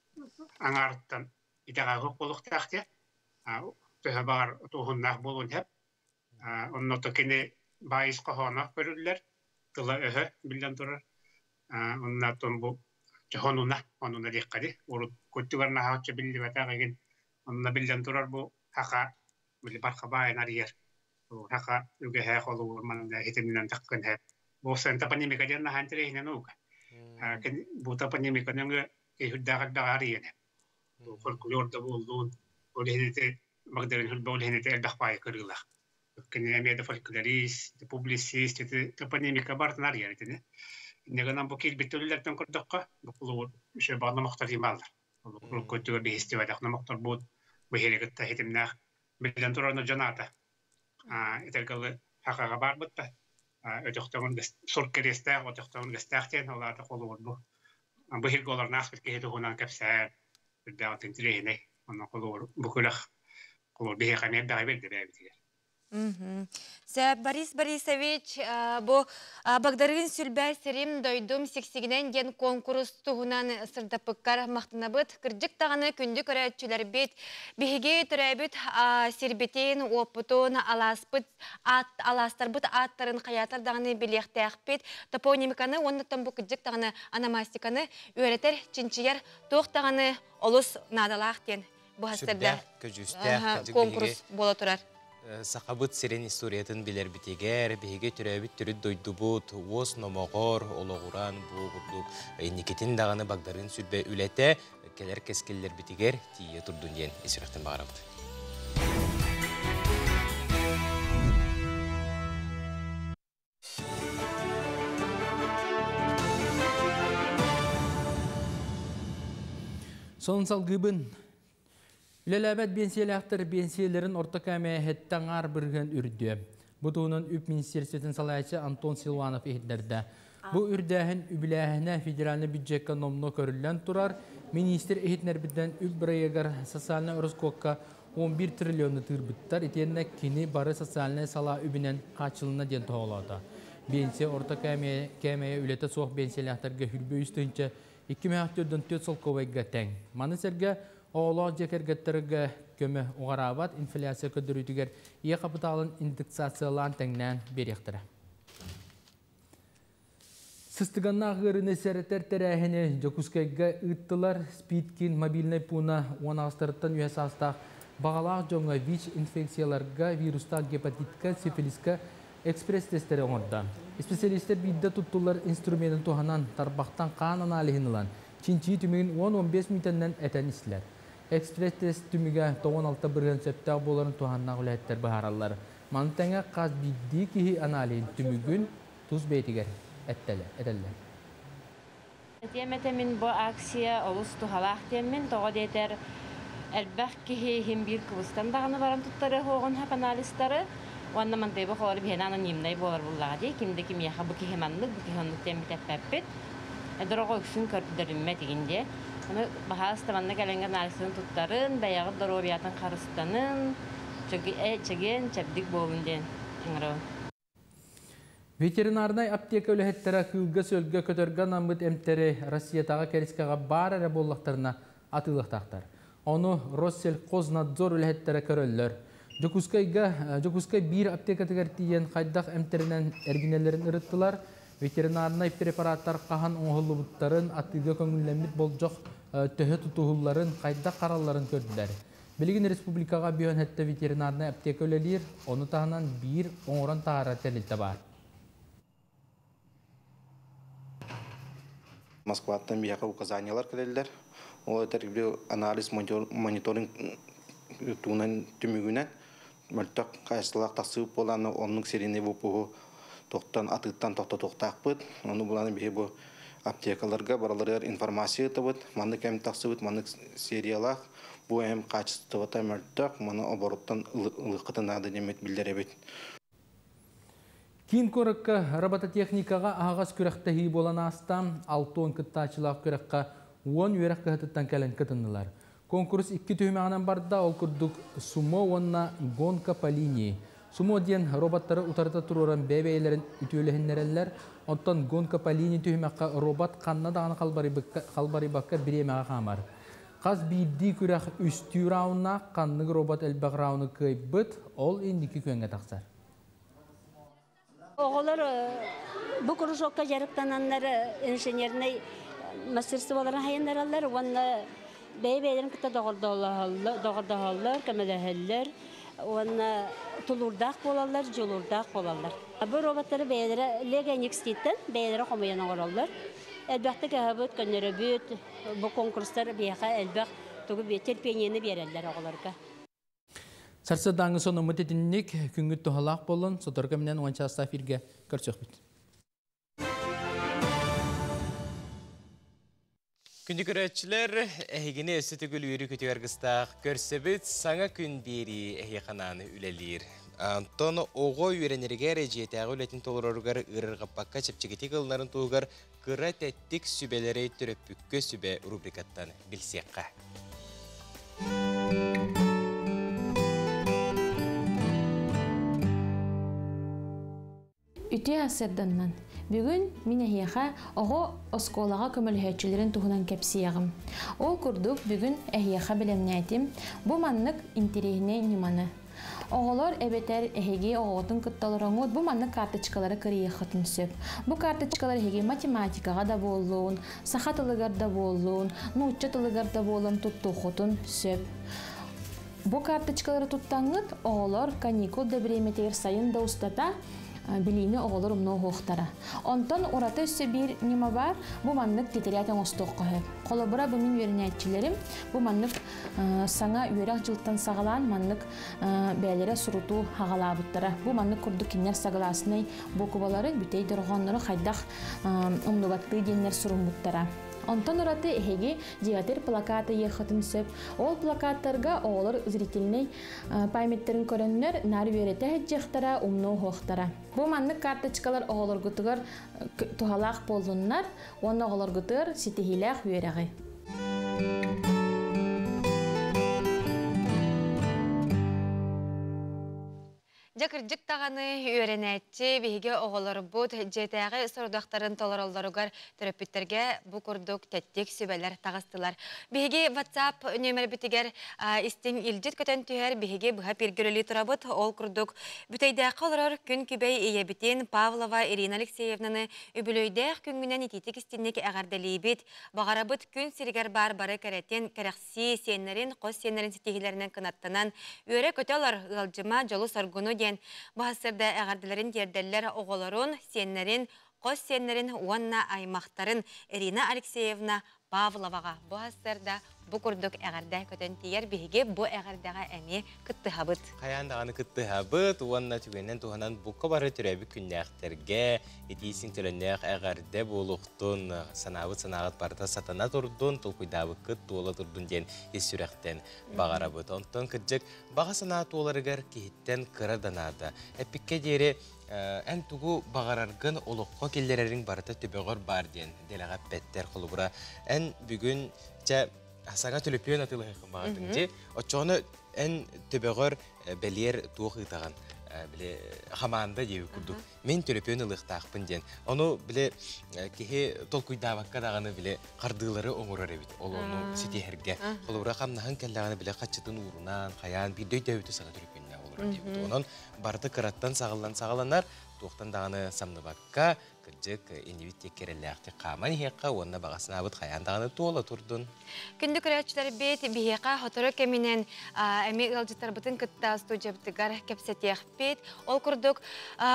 [SPEAKER 16] аҥаарыттан итэҕэһэ буолуохтаах диye. Төһө баҕар туһуннаах буолуон сөп. Онното кини баайыс хоһооно көрүллэр, тыла-өһө биллэн турар. Оннотон бу дьоһунуна, онуна диэххэ дии. Урут куттугар наһааччы биллибэтэх игин. Онно биллэн турар бу хаха били барха баайын арыйар. Хаха үгэһэ холобур манна хитиминэн тахкын һэ. Бу сэн топонимика диэн наһаа интэриэһинэн наука. Бу топонимика нөҥүө киһи үрдээх элбэҕи арыйан. Фольклор да буоллун, ол иһин ити Магдалина Хульба ол иһин ити элбэх баайы кырыылаах. Кини эмиэ да фольклорист, публицист, ити топонимика барытын арыйар итини. Инньэ гынан бу киирбит төлүлэртэн көрдөххө, бу кулуур үчүгэй баҕа номохтор бааллар. Урукку өттүгэр биһистибэтэх номохторбут бу иһири кытта хитимнээх биллэн турар дьон аата. Этэргэ дылы хахаҕа баарбыт да. Өтөхтөҕүн сур кэриэстээх, өтөхтөҕүн үгэстээх диэн, ол аата холобур бу быһырга олорон ааспыт киһи туһунан кэпсээн, үрдээх интириэһинэй. Онон холобур бу күрэх холобур биһиэхэ эмиэ элбэҕи биэрдэ бэйэбитигэр.
[SPEAKER 2] Сэ Борис Борисович бу Багдарыын Сүлбэ сирим дойдум сиксигинэн диэн куонкурус туһунан сырдаппыккар махтанабыт. Кырдьык даҕаны күндү көрөөччүлэрбит биһиги төрөөбүт сирбитин, уоппутун, алааспыт алаастарбыт ааттарын хайаатар даҕаны билиэхтээхпит. Топонимиканы уонна бу кырдьык даҕаны ономастиканы үөрэтэр, чинчийэр туох даҕаны олус наадалаах диэн
[SPEAKER 1] быһастарда көдьүүстээх
[SPEAKER 2] конкурс буола турар.
[SPEAKER 1] Сахабыт сирин историятын билэрбитигэр, биһиги төрөөбүт төрүт дойдубут уос номоҕор олоҕуран бу курдук инникитин даҕаны Багдарыын Сүлбэ үлэтэ кэлэр кэскиллэрбитигэр тиийэ турдун диэн ис сүрэхтэн баҕарабыт.
[SPEAKER 3] Сонун салгыыбын. Үлэлээбэт биэнсийэлээхтэр биэнсийэлэрин орто кээмэйэ сэттэ аҥаар бырыһыан үрдүө. Бу туһунан Үп министиэристибэтин салайааччы Антон Силуанов иһитиннэрдэ. Бу үрдээһин үбүлээһинэ федеральнай бюджекка номнуо көрүллэн турар. Министр иһитиннэрбитинэн үп бырайыагар социальнай ороскуокка 11 триллиону тыырбыттар, итиэннэ кини бары социальнай салаа үбүнэн хааччылынна диэн тоһоҕолоото. Биэнсийэ орто кээмэйэ үлэтэ суох биэнсийэлээхтэргэ 23 тыһыынча 2 4 солкуобайга тэҥ. Маны сэргэ оҕолоох дьиэ кэргэттэргэ көмө уҕараабат, инфляция көрдөрүүтүгэр ийэ хапытаалын индексациялаан тэҥнээн биэриэхтэрэ. Сыстыганнаах ыарыыны сэрэтэр тэрээһини Дьокуускайга ыыттылар. СПИД-киин мобильнай пууна 18-тарыттан үөһэ саастаах баҕалаах дьоҥҥо ВИЧ-инфекцияларга, вирустаах гепатитка, сифилиска экспресс-тестэри оҥордо. Специалистэр биирдэ туттуллар инструменын туһанан тарбахтан хаан аналиһын ылан, чинчийии түмүгүн 10-15 мүнүүтэннэн этэн истилэр. Экспресс-тест түмүгэ 96% сөптөөх буоларын туһааннаах үлэһиттэр быһаараллар. Маны тэҥэ хас биирдии киһи аналиһын түмүгүн тус бэйэтигэр этэллэр.
[SPEAKER 17] Этиэм этэ мин бу акция олус туһалаах диэммин, тоҕо диэтэр элбэх киһи иһин биир кыбыстан даҕаны баран туттарыа суоҕун сөп анализтары. Уонна мантыйбы холор биһиэнэ анонимнай буолар буллаҕа дии, ким да кимиэхэ бу киһи маннык, бу киһи оннук диэн бүтэппэппит. Эдэр оҕо үксүн көрдөрүммэт игин диэ. Аны баһаас манна кэлэҥҥэ анализын туттарын, бэйэҕит доруобуйатын харыстанын, чэгиэн, чэбдик буолун диэн ыҥырабын.
[SPEAKER 3] Ветеринарнай аптека үлэһиттэрэ кыылга-сүөлгэ көтөргө анаммыт эмтэри Россиятааҕы кэрискэҕэ баар эрэ буоллахтарына атыылыахтаахтар. Ону Россельхознадзор үлэһиттэрэ көрөллөр. Дьокуускайга Дьокуускай биир аптекатыгар тиийэн хайдах эмтэринэн эргинэллэрин ырыттылар. Ветеринарнай препараттар хаһан оҥоһуллубуттарын, атыыга көҥүллэммит болдьох төһө тутуһулларын, хайдах харалларын көрдүлэр. Билигин республикаҕа 57 ветеринарнай аптека үлэлиир, ону таһынан биир оҥорон таһаарар тэрилтэ баар.
[SPEAKER 18] Москваттан биһиэхэ указаниялар кэлэллэр. Ол этэр анализ мониторинг туунан түмүгүнэн мөлтөх хаачыстыбалаах тахсыбыт буолан оннук сирини бу тохтон атыыттан тохтотуохтаахпыт. Ону булан биһи бу аптекаларга бараларыгар информация ыытабыт. Маннык эм тахсыбыт, маннык сериялаах, бу эм хаачыстыбата мөлтөх, маны обороттан ылыаххытын наада диэммит биллэрэбит.
[SPEAKER 3] Киин куоракка робототехникаҕа аһаҕас күрэхтэһии буолан ааста. 60 кыттааччылаах күрэххэ 10 үөрэх кыһатыттан кэлэн кытыннылар. Конкурс икки түһүмэҕинэн барда, ол курдук сумо уонна гонка по линии. Сумо диэн роботтары утарыта туруоран бэйэ-бэйэлэрин үтүөлэһиннэрэллэр. Оттон гонка по линии түһүмэххэ робот ханна даҕаны халбарыйбакка бириэмэҕэ хаамар. Хас биирдии күрэх үстүү рауннаах, ханнык робот элбэх рауну кыайбыт, ол инники күөҥҥэ тахсар.
[SPEAKER 19] Оҕолор бу кружокка дьарыктананнар инженернэй мастерстволарын хайыннараллар уонна бэйэ-бэйэлэрин кытта доҕордоһоллор, көмөлөһөллөр уонна тулуурдаах буолаллар, дьулуурдаах буолаллар. Бу роботтары бэйэлэрэ Lego NXT-тэн бэйэлэрэ хомуйан оҥороллор. Элбэхтик ыһабыт, көннөрөбүт, бу конкурстар биһиэхэ элбэх тугу терпениени биэрэллэр оҕолорго.
[SPEAKER 3] Сарсыардааҥҥы сонуммут итинник, күҥҥүт туһалаах буоллун, сотору кэминэн 10 чаастаах эфиргэ көрсүөхпүт.
[SPEAKER 1] Күндү көрөөччүлэр, эһигини өссө төгүл үөрүү көтүү аргыстаах көрсөбүт, саҥа күн биэрии эһиэхэ анаан үлэлиир. Онтон оҕо үөрэнэригэр дьиэтээҕи үлэтин толороругар ыарырҕаппакка чэпчэкитик ылынарын туһугар кыра тэттик сүбэлэри төрөппүккэ сүбэ рубрикаттан билсиэххэ.
[SPEAKER 6] Үтүө сарсыарданнан! Бүгүн мин эһиэхэ оҕо оскуолаҕа көмөлөһөөччүлэрин туһунан кэпсиэҕим. Ол курдук бүгүн эһиэхэ бэлэмнээтим бу маннык интэриэһинэй ньыманы. Оҕолор эбэтэр эһиги оҕоҕутун кытта олороҥҥут бу маннык карточкалары кырыйыаххытын сөп. Бу карточкалар эһиги математикаҕа да буоллун, саха тылыгар да буоллун, нуучча тылыгар да буолан туттуоххутун сөп. Бу карточкалары туттаҥҥыт оҕолор каникул да бириэмэтигэр сайын да устата билиини оҕолор умнуоһуохтара. Онтон ураты өссө биир ньыма баар, бу маннык тетрадь оҥостуохха сөп. Холобура, бу мин үөрэнээччилэрим бу маннык саҥа үөрэх дьылтан саҕалаан маннык бэйэлэрэ сурутуу хаҕалаабыттара. Бу маннык курдук кинилэр согласнай буукубалары, бүтэй дорҕооннору хайдах умнубаттыы диэннэр суруммуттара. Онтон ураты эһиги дьиэҕитигэр плакат ыйыаххытын сөп. Ол плакаттарга оҕолор зрительнэй памяттарын көрөннөр наар үөрэтэ сылдьыахтара, умнуо-уһуохтара. Бу маннык карточкалар оҕолоргутугар туһалаах буоллуннар уонна оҕолоргутугар ситиһиилээх үөрэҕи.
[SPEAKER 2] Дьэ кырдьык даҕаны үөрэнээччи биһиги оҕолорбут дьиэтээҕи сорудахтарын толороллоругар төрөппүттэргэ бу курдук тэттик сүбэлэр таҕыстылар. Биһиги WhatsApp нүөмэрбитигэр истиҥ илдьит көтөн түһэр биһиги быһа пиргүрэлии турабыт. Ол курдук Бүтэйдээххэ олорор күн күбэй ийэбитин Павлова Ирина Алексеевнаны үбүлүөйдээх күҥҥүнэн итиитик истинник эҕэрдэлиибит. Баҕарабыт күн сиригэр баар бары кэрэтин, кэрэхсибитин сии сиэннэрин, хос сиэннэрин ситиһиилэринэн кынаттанан, үөрэ-көтө олор, ыалдьыма, дьолу-соргуну диэн баһассырда эҕэрдэлэрин тиэрдэллэр оҕолорун, сиэннэрин, хос сиэннэрин уонна аймахтарын Ирина Алексеевна Павловаҕа бу сарсыарда бу курдук эҕэрдэ көтөн тиийэр биһиги бу эҕэрдэҕэ эмиэ кыттыһабыт.
[SPEAKER 1] Хайаан даҕаны кыттыһабыт уонна түгэнинэн туһанан букка бары төрөөбүт күннээхтэргэ итиисин төлөннөөх эҕэрдэ буолуохтун, санаабыт санааҕыт барыта сатана турдун, толкуйдаабыккыт туола турдун диэн ис сүрэхтэн баҕарабыт. Онтон кырдьык баҕа санаа туоларыгар киһиттэн кыра да наада. Эппиккэ диэри эн тугу баҕараргын олоххо киллэрэриҥ барыта төбөҕөр баар диэн дэлэҕэ эппэттэр. Холобура, эн бүгүн чэ саҥа төлөпүөн атыылаһыаххын баҕардыҥ дии. Оччоҕуна эн төбөҕөр бэлиэр туох ыытаҕын? Били хамаанда диэбит курдук. Мин төлөпүөн ылыахтаахпын диэн. Ону били киһи толкуйдаабакка даҕаны били хардыылары оҥорор эбит. Ол ону ситиһэргэ. Холобура хамнаһын кэллэҕинэ били хаччытын уурунан, хайаан биирдэ өйдөөбүтэ саҥа төлөпүөннээх олорор диэбит. Онон барыта кыраттан саҕыллан саҕаланар, туохтан даҕаны самныбакка, Кырдьык, иннибит диэки эрэллээхтик хааман иһиэххэ уонна баҕа санаабыт хайаан даҕаны туола турдун.
[SPEAKER 2] Күндү көрөөччүлэрбит, биһиэхэ сотору кэминэн эмиэ ыалдьыттарбытын кытта студиябытыгар кэпсэтиэхпит. Ол курдук,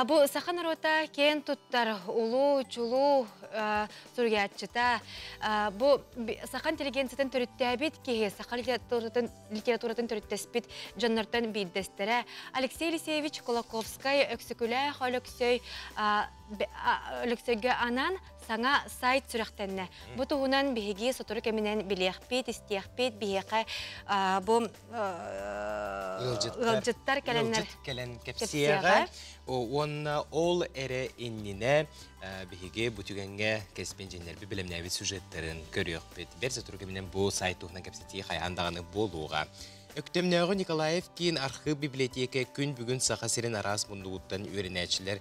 [SPEAKER 2] бу саха норуота киэн туттар улуу, чулуу суруйааччыта, бу саха интеллигенциятын төрүттээбит киһи, саха литературатын төрүттэспит дьоннортон биирдэстэрэ Алексей Елисеевич Кулаковскай Өксөкүлээх Өлөксөй Өлөксөйгө анаан саҥа сайт сүрэхтэннэ. Бу туһунан биһиги сотору кэминэн билиэхпит, истиэхпит, биһиэхэ бу ыалдьыттар кэлэннэр
[SPEAKER 1] кэлэн кэпсиэҕэ. Уонна ол эрэ иннинэ биһиги бу түгэҥҥэ кэспиндьиннэрбит бэлэмнээбит сюжеттарын көрүөхпүт. Бэрт сотору кэминэн бу сайт туһунан кэпсэтии хайаан даҕаны буолуоҕа. Өктөмнөөҕү Николаев киин архыып библиотека күн бүгүн Саха сирин араас муннугуттан үөрэнээччилэр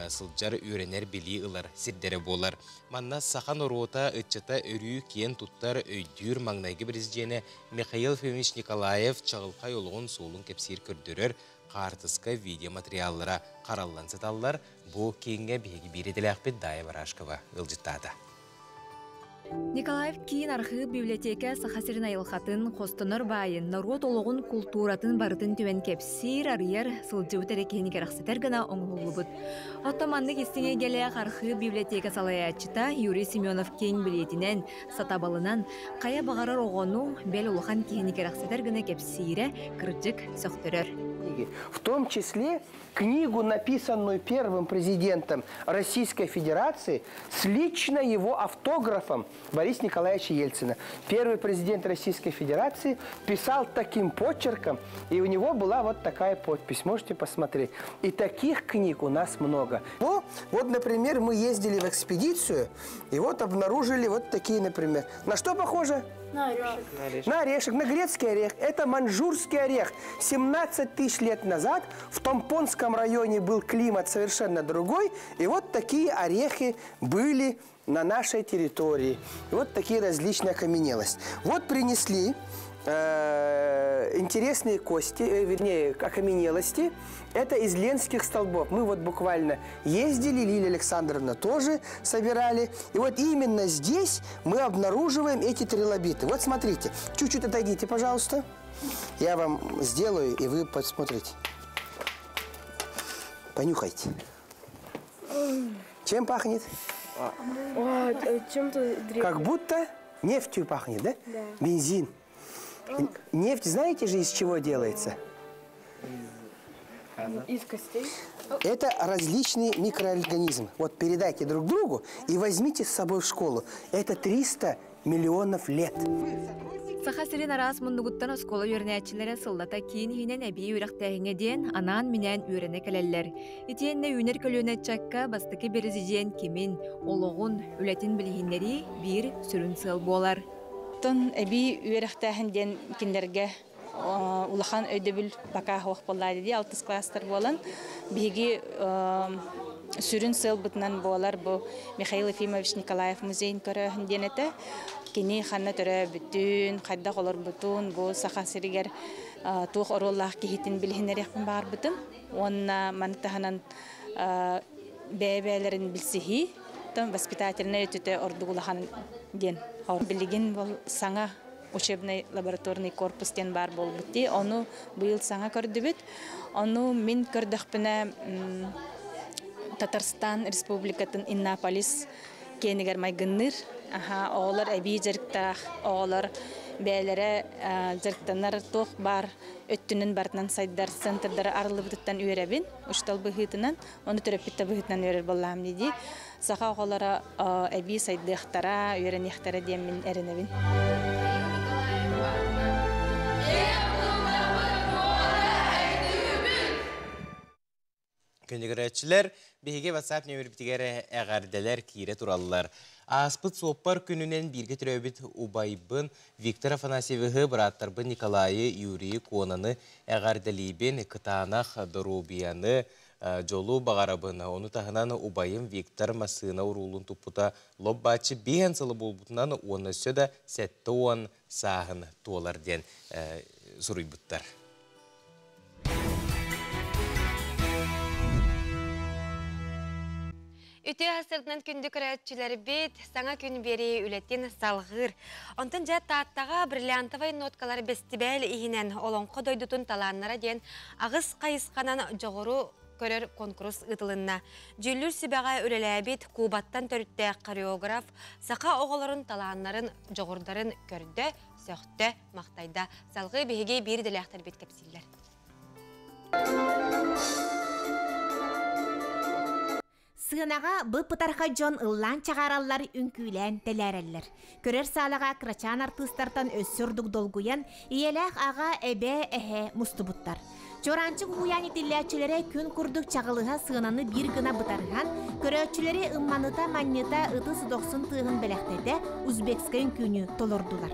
[SPEAKER 1] сылдьар, үөрэнэр, билии ылар сирдэрэ буолар. Манна саха норуота, ыччата өрүү киэн туттар, өйдүүр маҥнайгы президенэ Михаил Ефимович Николаев чаҕылхай олоҕун суолун кэпсиир көрдөрөр хаартыска видеоматериаллара хараллан сыталлар. Бу кииҥҥэ биһиги биир идэлээхпит Дая Барашкова ыалдьыттаата.
[SPEAKER 20] Николаев киин архыып библиотека Саха сирин айылҕатын, хостонор баайын, норуот олоҕун, култууратын барытын түмэн кэпсиир, арыйар, сылдьыбыт эрэ киһини кэрэхсэтэр гына оҥоһуллубут. Оттон маннык истиҥ эйгэлээх архыып библиотека салайааччыта Юрий Семенов киэҥ билиэтинэн, сатабылынан хайа баҕарар оҕону, бэл улахан киһини кэрэхсэтэр гына кэпсиирэ, кырдьык, сөхтөрөр.
[SPEAKER 7] книги, в том числе книгу, написанную первым президентом Российской Федерации с лично его автографом Бориса Николаевича Ельцина. Первый президент Российской Федерации писал таким почерком, и у него была вот такая подпись. Можете посмотреть. И таких книг у нас много. Ну, вот, например, мы ездили в экспедицию, и вот обнаружили вот такие, например. На что похоже?
[SPEAKER 8] На орешек.
[SPEAKER 7] На орешек, на грецкий орех. Это маньчжурский орех. 17 тысяч лет назад в Томпонском районе был климат совершенно другой. И вот такие орехи были на нашей территории. И вот такие различные окаменелости. Вот принесли интересные кости, вернее, окаменелости. Это из ленских столбов. Мы вот буквально ездили, Лилия Александровна тоже собирали. И вот именно здесь мы обнаруживаем эти трилобиты. Вот смотрите, чуть-чуть отойдите, пожалуйста. Я вам сделаю, и вы посмотрите. Понюхайте. Чем пахнет?
[SPEAKER 8] Чем-то древним.
[SPEAKER 7] Как будто нефтью пахнет, да?
[SPEAKER 8] Да.
[SPEAKER 7] Бензин. Нефть, знаете же, из чего делается?
[SPEAKER 8] Из костей.
[SPEAKER 7] Это различные микроорганизмы. Вот передайте друг другу и возьмите с собой в школу. Это 300 миллионов лет.
[SPEAKER 20] Саха сирин араас муннугуттан оскуола үөрэнээччилэрэ сыллата киин иһинэн эбии үөрэхтээһиҥҥэ диэн анаан-минээн үөрэнэ кэлэллэр. Итиэннэ үүнэр көлүөнэ ыччакка бастакы бэрэсидьиэн кимин, олоҕун, үлэтин билиһиннэрии биир сүрүн сыал буолар.
[SPEAKER 21] Оттон эбии үөрэхтээһин диэн кинилэргэ улахан өйдөбүл пока суох буолла дии алтыс класстар буолан биһиги сүрүн сыалбытынан буолар бу Михаил Ефимович Николаев музейын көрөөһүн диэн этэ. Кини ханна төрөөбүтүн, хайдах олорбутун, бу Саха сиригэр туох оруоллаах киһитин билиһиннэриэхпин баҕарбытым. Уонна маны таһынан бэйэ-бэйэлэрин билсиһии, воспитательнай өттүтэ ордук улахан диэн. Билигин бұл саҥа учебный лабораторный корпус диэн баар буолбут дии. Ону быйыл саҥа көрдүбүт. Ону мин көрдөхпүнэ Татарстан Республикатын Иннополис киэнигэр майгынныыр. Аха, оҕолор эбии дьарыктаах, оҕолор бэйэлэрэ дьарыктанар туох баар өттүнэн барытынан сайдар центрдары арыллыбытыттан үөрэбин, учуутал быһыытынан, ону төрөппүт да быһыытынан үөрэр буоллаҕым дии. Саха оҕолоро эбии сайдыахтара, үөрэниэхтэрэ диэн мин эрэнэбин.
[SPEAKER 1] Күндү биһиги WhatsApp нөмірбитигэр эҕэрдэлэр киирэ тураллар. Ааспыт суоппар күнүнэн бииргэ төрөөбүт убайбын Виктор Афанасьевиһы, бырааттарбын Николайы, Юрийы, Куонаны эҕэрдэлиибин, кытаанах доруобуйаны, дьолу баҕарабын. Ону таһынан убайым Виктор массыына уруулун туппута лоп-бааччы биэһэн сылы буолбутунан уонна өссө да 70 сааһын туолар диэн суруйбуттар.
[SPEAKER 2] Үтүө сарсыарданан күндү көрөөччүлэрбит, саҥа күн биэрии үлэтин салҕыыр. Онтон дьэ Тааттаҕа бриллиантовай ноткалар бэстибээл иһинэн Олоҥхо дойдутун талааннара диэн аҕыс хайысханан дьоҕуру көрөр конкурс ыытылынна. Дьүүллүүр сүбэҕэ үлэлээбит Кубаттан төрүттээх хореограф саха оҕолорун талааннарын, дьоҕурдарын көрдө, сөхтө, махтайда. Салгыы биһиги биир идэлээхтэрбит кэпсииллэр.
[SPEAKER 5] Сыанаҕа бып-бытархай дьон ыллаан чаҕаараллар, үҥкүүлээн тэлээрэллэр. Көрөр саалаҕа кырачаан артыыстартан өссө ордук долгуйан, ийэлээх аҕа, эбээ, эһээ мустубуттар. Чуораанчык уһуйаан итиллээччилэрэ күн курдук чаҕылыһа сыананы биир гына бытарыһан, көрөөччүлэри ымманыта-манньыта ытыс дохсун тыаһын бэлэхтэтэ узбекскай үҥкүүнү толордулар.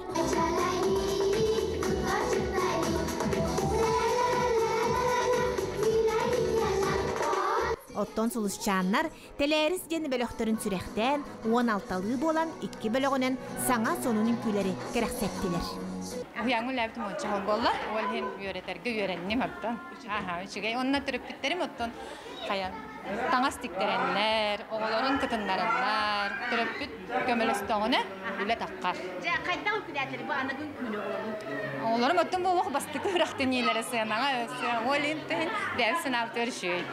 [SPEAKER 5] Оттон сулусчааннар Тэлээрис диэн бөлөхтөрүн сүрэхтээн, 16-лыы буолан икки бөлөҕүнэн саҥа сонун үҥкүүлэри кэрэхсэттилэр.
[SPEAKER 22] Уһуйааҥҥа үлээбитим уонча сыл буолла. Ол иһин үөрэтэргэ үөрэнним оттон. Аха, үчүгэй. Онно төрөппүттэрим оттон хайа таҥас тиктэрэннэр, оҕолорун кытыннараннар, төрөппүт көмөлөстөҕүнэ үлэ таххар.
[SPEAKER 5] Дьэ, хайдах үҥкүүлээтилэр бу аныгы үҥкүүнү оҕолорун?
[SPEAKER 22] Оҕолорум оттон буолуох бастакы үрэхтэниилэрэ сыанаҕа өссө ол иһин бэйэм санаабытыгар үчүгэй.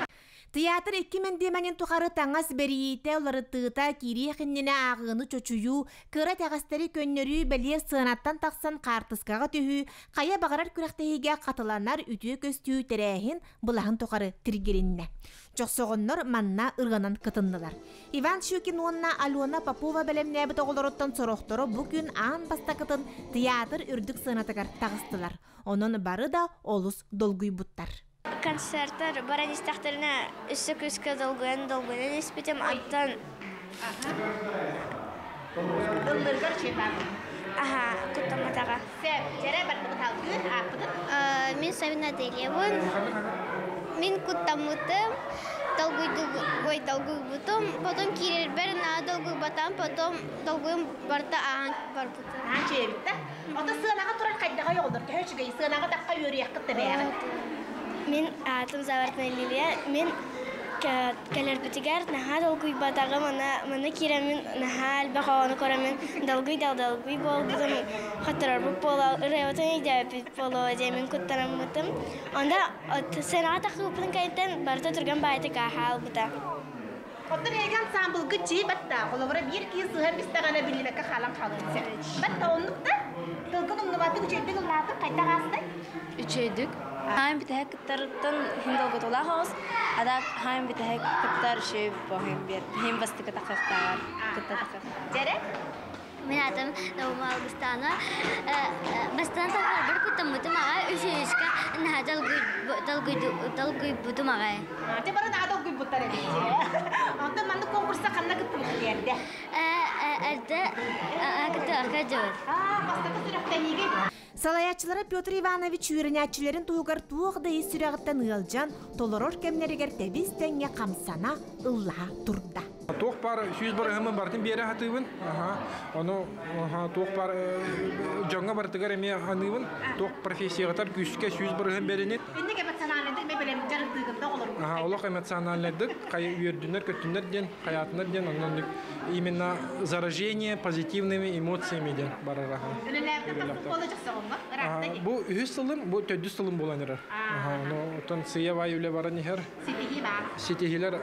[SPEAKER 5] Театр икки мэндиэмэнин тухары таҥас бэрийиитэ, уларытыыта, киириэх иннинэ ааҕыыны чочуйуу, кыра итэҕэстэри көннөрүү, бэлиэр сыанаттан тахсан хаартыскаҕа түһүү, хайа баҕарар күрэхтэһиигэ хатыланар үтүө көстүү тэрээһин былаһын тухары тиргилиннэ. Дьохсоҕоннор манна ырыанан кытыннылар. Иван Щукин уонна Алена Попова бэлэмнээбит оҕолоруттан сорохторо бу күн аан бастакытын театр үрдүк сыанатыгар таҕыстылар. Онон бары да олус долгуйбуттар.
[SPEAKER 9] Концертар баран истэхтэринэ өссө күүскэ долгуйан долгуйан испитим. Антон
[SPEAKER 5] Ыллыргар чыытаабын.
[SPEAKER 9] Аха, куттамматаҕа.
[SPEAKER 5] Сөп, дьэрэ бардыбыт алгыы, ааппытын.
[SPEAKER 9] Мин Савина Аделиябын. Мин куттаммытым, долгуйдугой долгуйбутум. Потом киирэрбэр наһаа долгуйбатам, потом долгуйум барыта ааһан барбытым.
[SPEAKER 5] Аан чиэбит да? Ото сыанаҕа турар хайдаҕай оҕолор төһө үчүгэй сыанаҕа тахха үөрүйэххит да бэйэҕит.
[SPEAKER 9] Мин аатым Заворотная Лилия. Мин кэлэрбитигэр наһаа долгуйбатаҕым, ана манна киирэммин наһаа элбэх оҕону көрөммүн долгуй да долгуй буолбутум, хотторорбут буола, ырыабытын өйдөөбүт буолуо диэммин куттанаммытым. Онда сценаҕа тахсыбыппытын кэнниттэн барыта түргэн баайытык ааһа албыта.
[SPEAKER 5] Оттон эһиги ансаамбылгыт чии батта, холобура биир киһи сыһан бистэҕинэ биллибэккэ хаалан хаалыан сөп. Батта оннук да тылгын умнубатык үчүгэйдик ыллаатык хайдах аастай?
[SPEAKER 10] Үчүгэйдик. Хаайын бүтэһик кыттарыттан иһин долгутуулаах оҕус, а хаайын бүтэһик кыттар үчүгэй боһун биэр. Иһин бастакы тахыахтааҕар кытта тахыахтааҕар.
[SPEAKER 5] Дьэрэ?
[SPEAKER 9] Мин атым Наума Алгыстана. Бастаан тахарбар куттаммытым аҕай, үсүһүскэ наһаа долгуйбутум аҕай.
[SPEAKER 5] Дьэ бары наһаа долгуйбуттар эбит. Онтон маннык конкурса ханна кыттыбыккыт эрдэ?
[SPEAKER 9] Эрдэ кыттыахха дьыбыт.
[SPEAKER 5] Бастакы сүрэхтэниигэ Салайааччылара Петр Иванович үөрэнээччилэрин туһугар туох да ис сүрэҕиттэн ыалдьан, толорор кэмнэригэр тэбис-тэҥҥэ хамсана, ыллаһа турда.
[SPEAKER 11] Туох баар 100 барыһымын барытын биэрэ сатыыбын. Ону туох баар дьоҥҥо барытыгар эмиэ аныыбын. Туох профессиятар күүскэ 100 барыһын бэринит.
[SPEAKER 5] Инник эмоциональныйдык ме бэлэм дьарыктыыгын да оҕолорум.
[SPEAKER 11] Олох эмоциональныйдык үөрдүннэр, көттүннэр диэн, хайаатынар диэн, онон именно заражение позитивными эмоциями диэн барар. Бу үһүс сылым, бу төрдүс сылым буолан эрэр. Оттон сыйа-бай үлэ баран иһэр.
[SPEAKER 5] Ситиһии баар.
[SPEAKER 11] Ситиһиилэр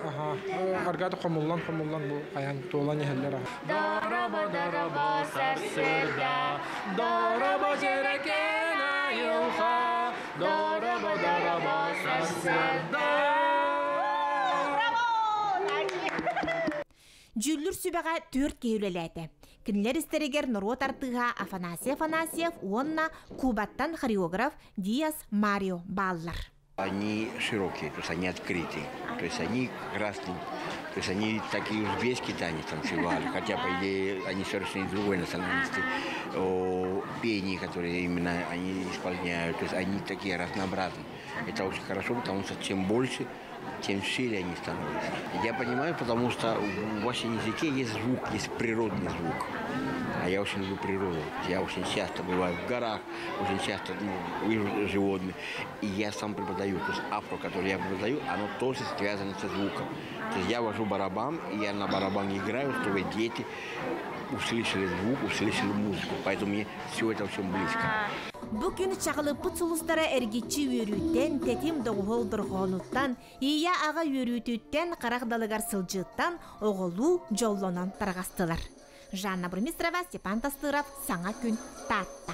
[SPEAKER 11] аргааты хомуллан хомуллан бу хайан туолан иһэллэр. Дороба дороба сарсыарда, дороба дьэрэкээн айылҕа, дороба дороба сарсыарда.
[SPEAKER 5] Дьүүллүр сүбэҕэ түөрт киһи үлэлээтэ. Кинилэр истэригэр норуот артыыһа Афанасий Афанасьев уонна Кубаттан хореограф Диас Марио бааллар.
[SPEAKER 23] Они широкие, то есть они открытые. То есть они как раз, то есть они такие узбекские танец танцевали, хотя, по идее, они совершенно другой национальности. О, пение, которые именно они исполняют, то есть они такие разнообразные. Это очень хорошо, потому что чем больше, тем шире они становятся. Я понимаю, потому что в вашем языке есть звук, есть природный звук. А я очень люблю природу. Я очень часто бываю в горах, очень часто ну, вижу животных. И я сам преподаю. То есть афро, который я преподаю, оно тоже связано со звуком. То есть я вожу барабан, и я на барабане играю, чтобы дети услышали звук, услышали музыку. Поэтому мне все это очень близко.
[SPEAKER 5] Бу күн чаҕылыппыт сулустара эргиччи үөрүүттэн, тэтим доҕуһуол дорҕоонуттан, ийэ аҕа үөрүүтүттэн, харах далыгар сылдьыыттан оҕолуу дьоллонон тарҕастылар. Жанна Бурмистрова, Степан Тастыров, Саҥа күн, Таатта.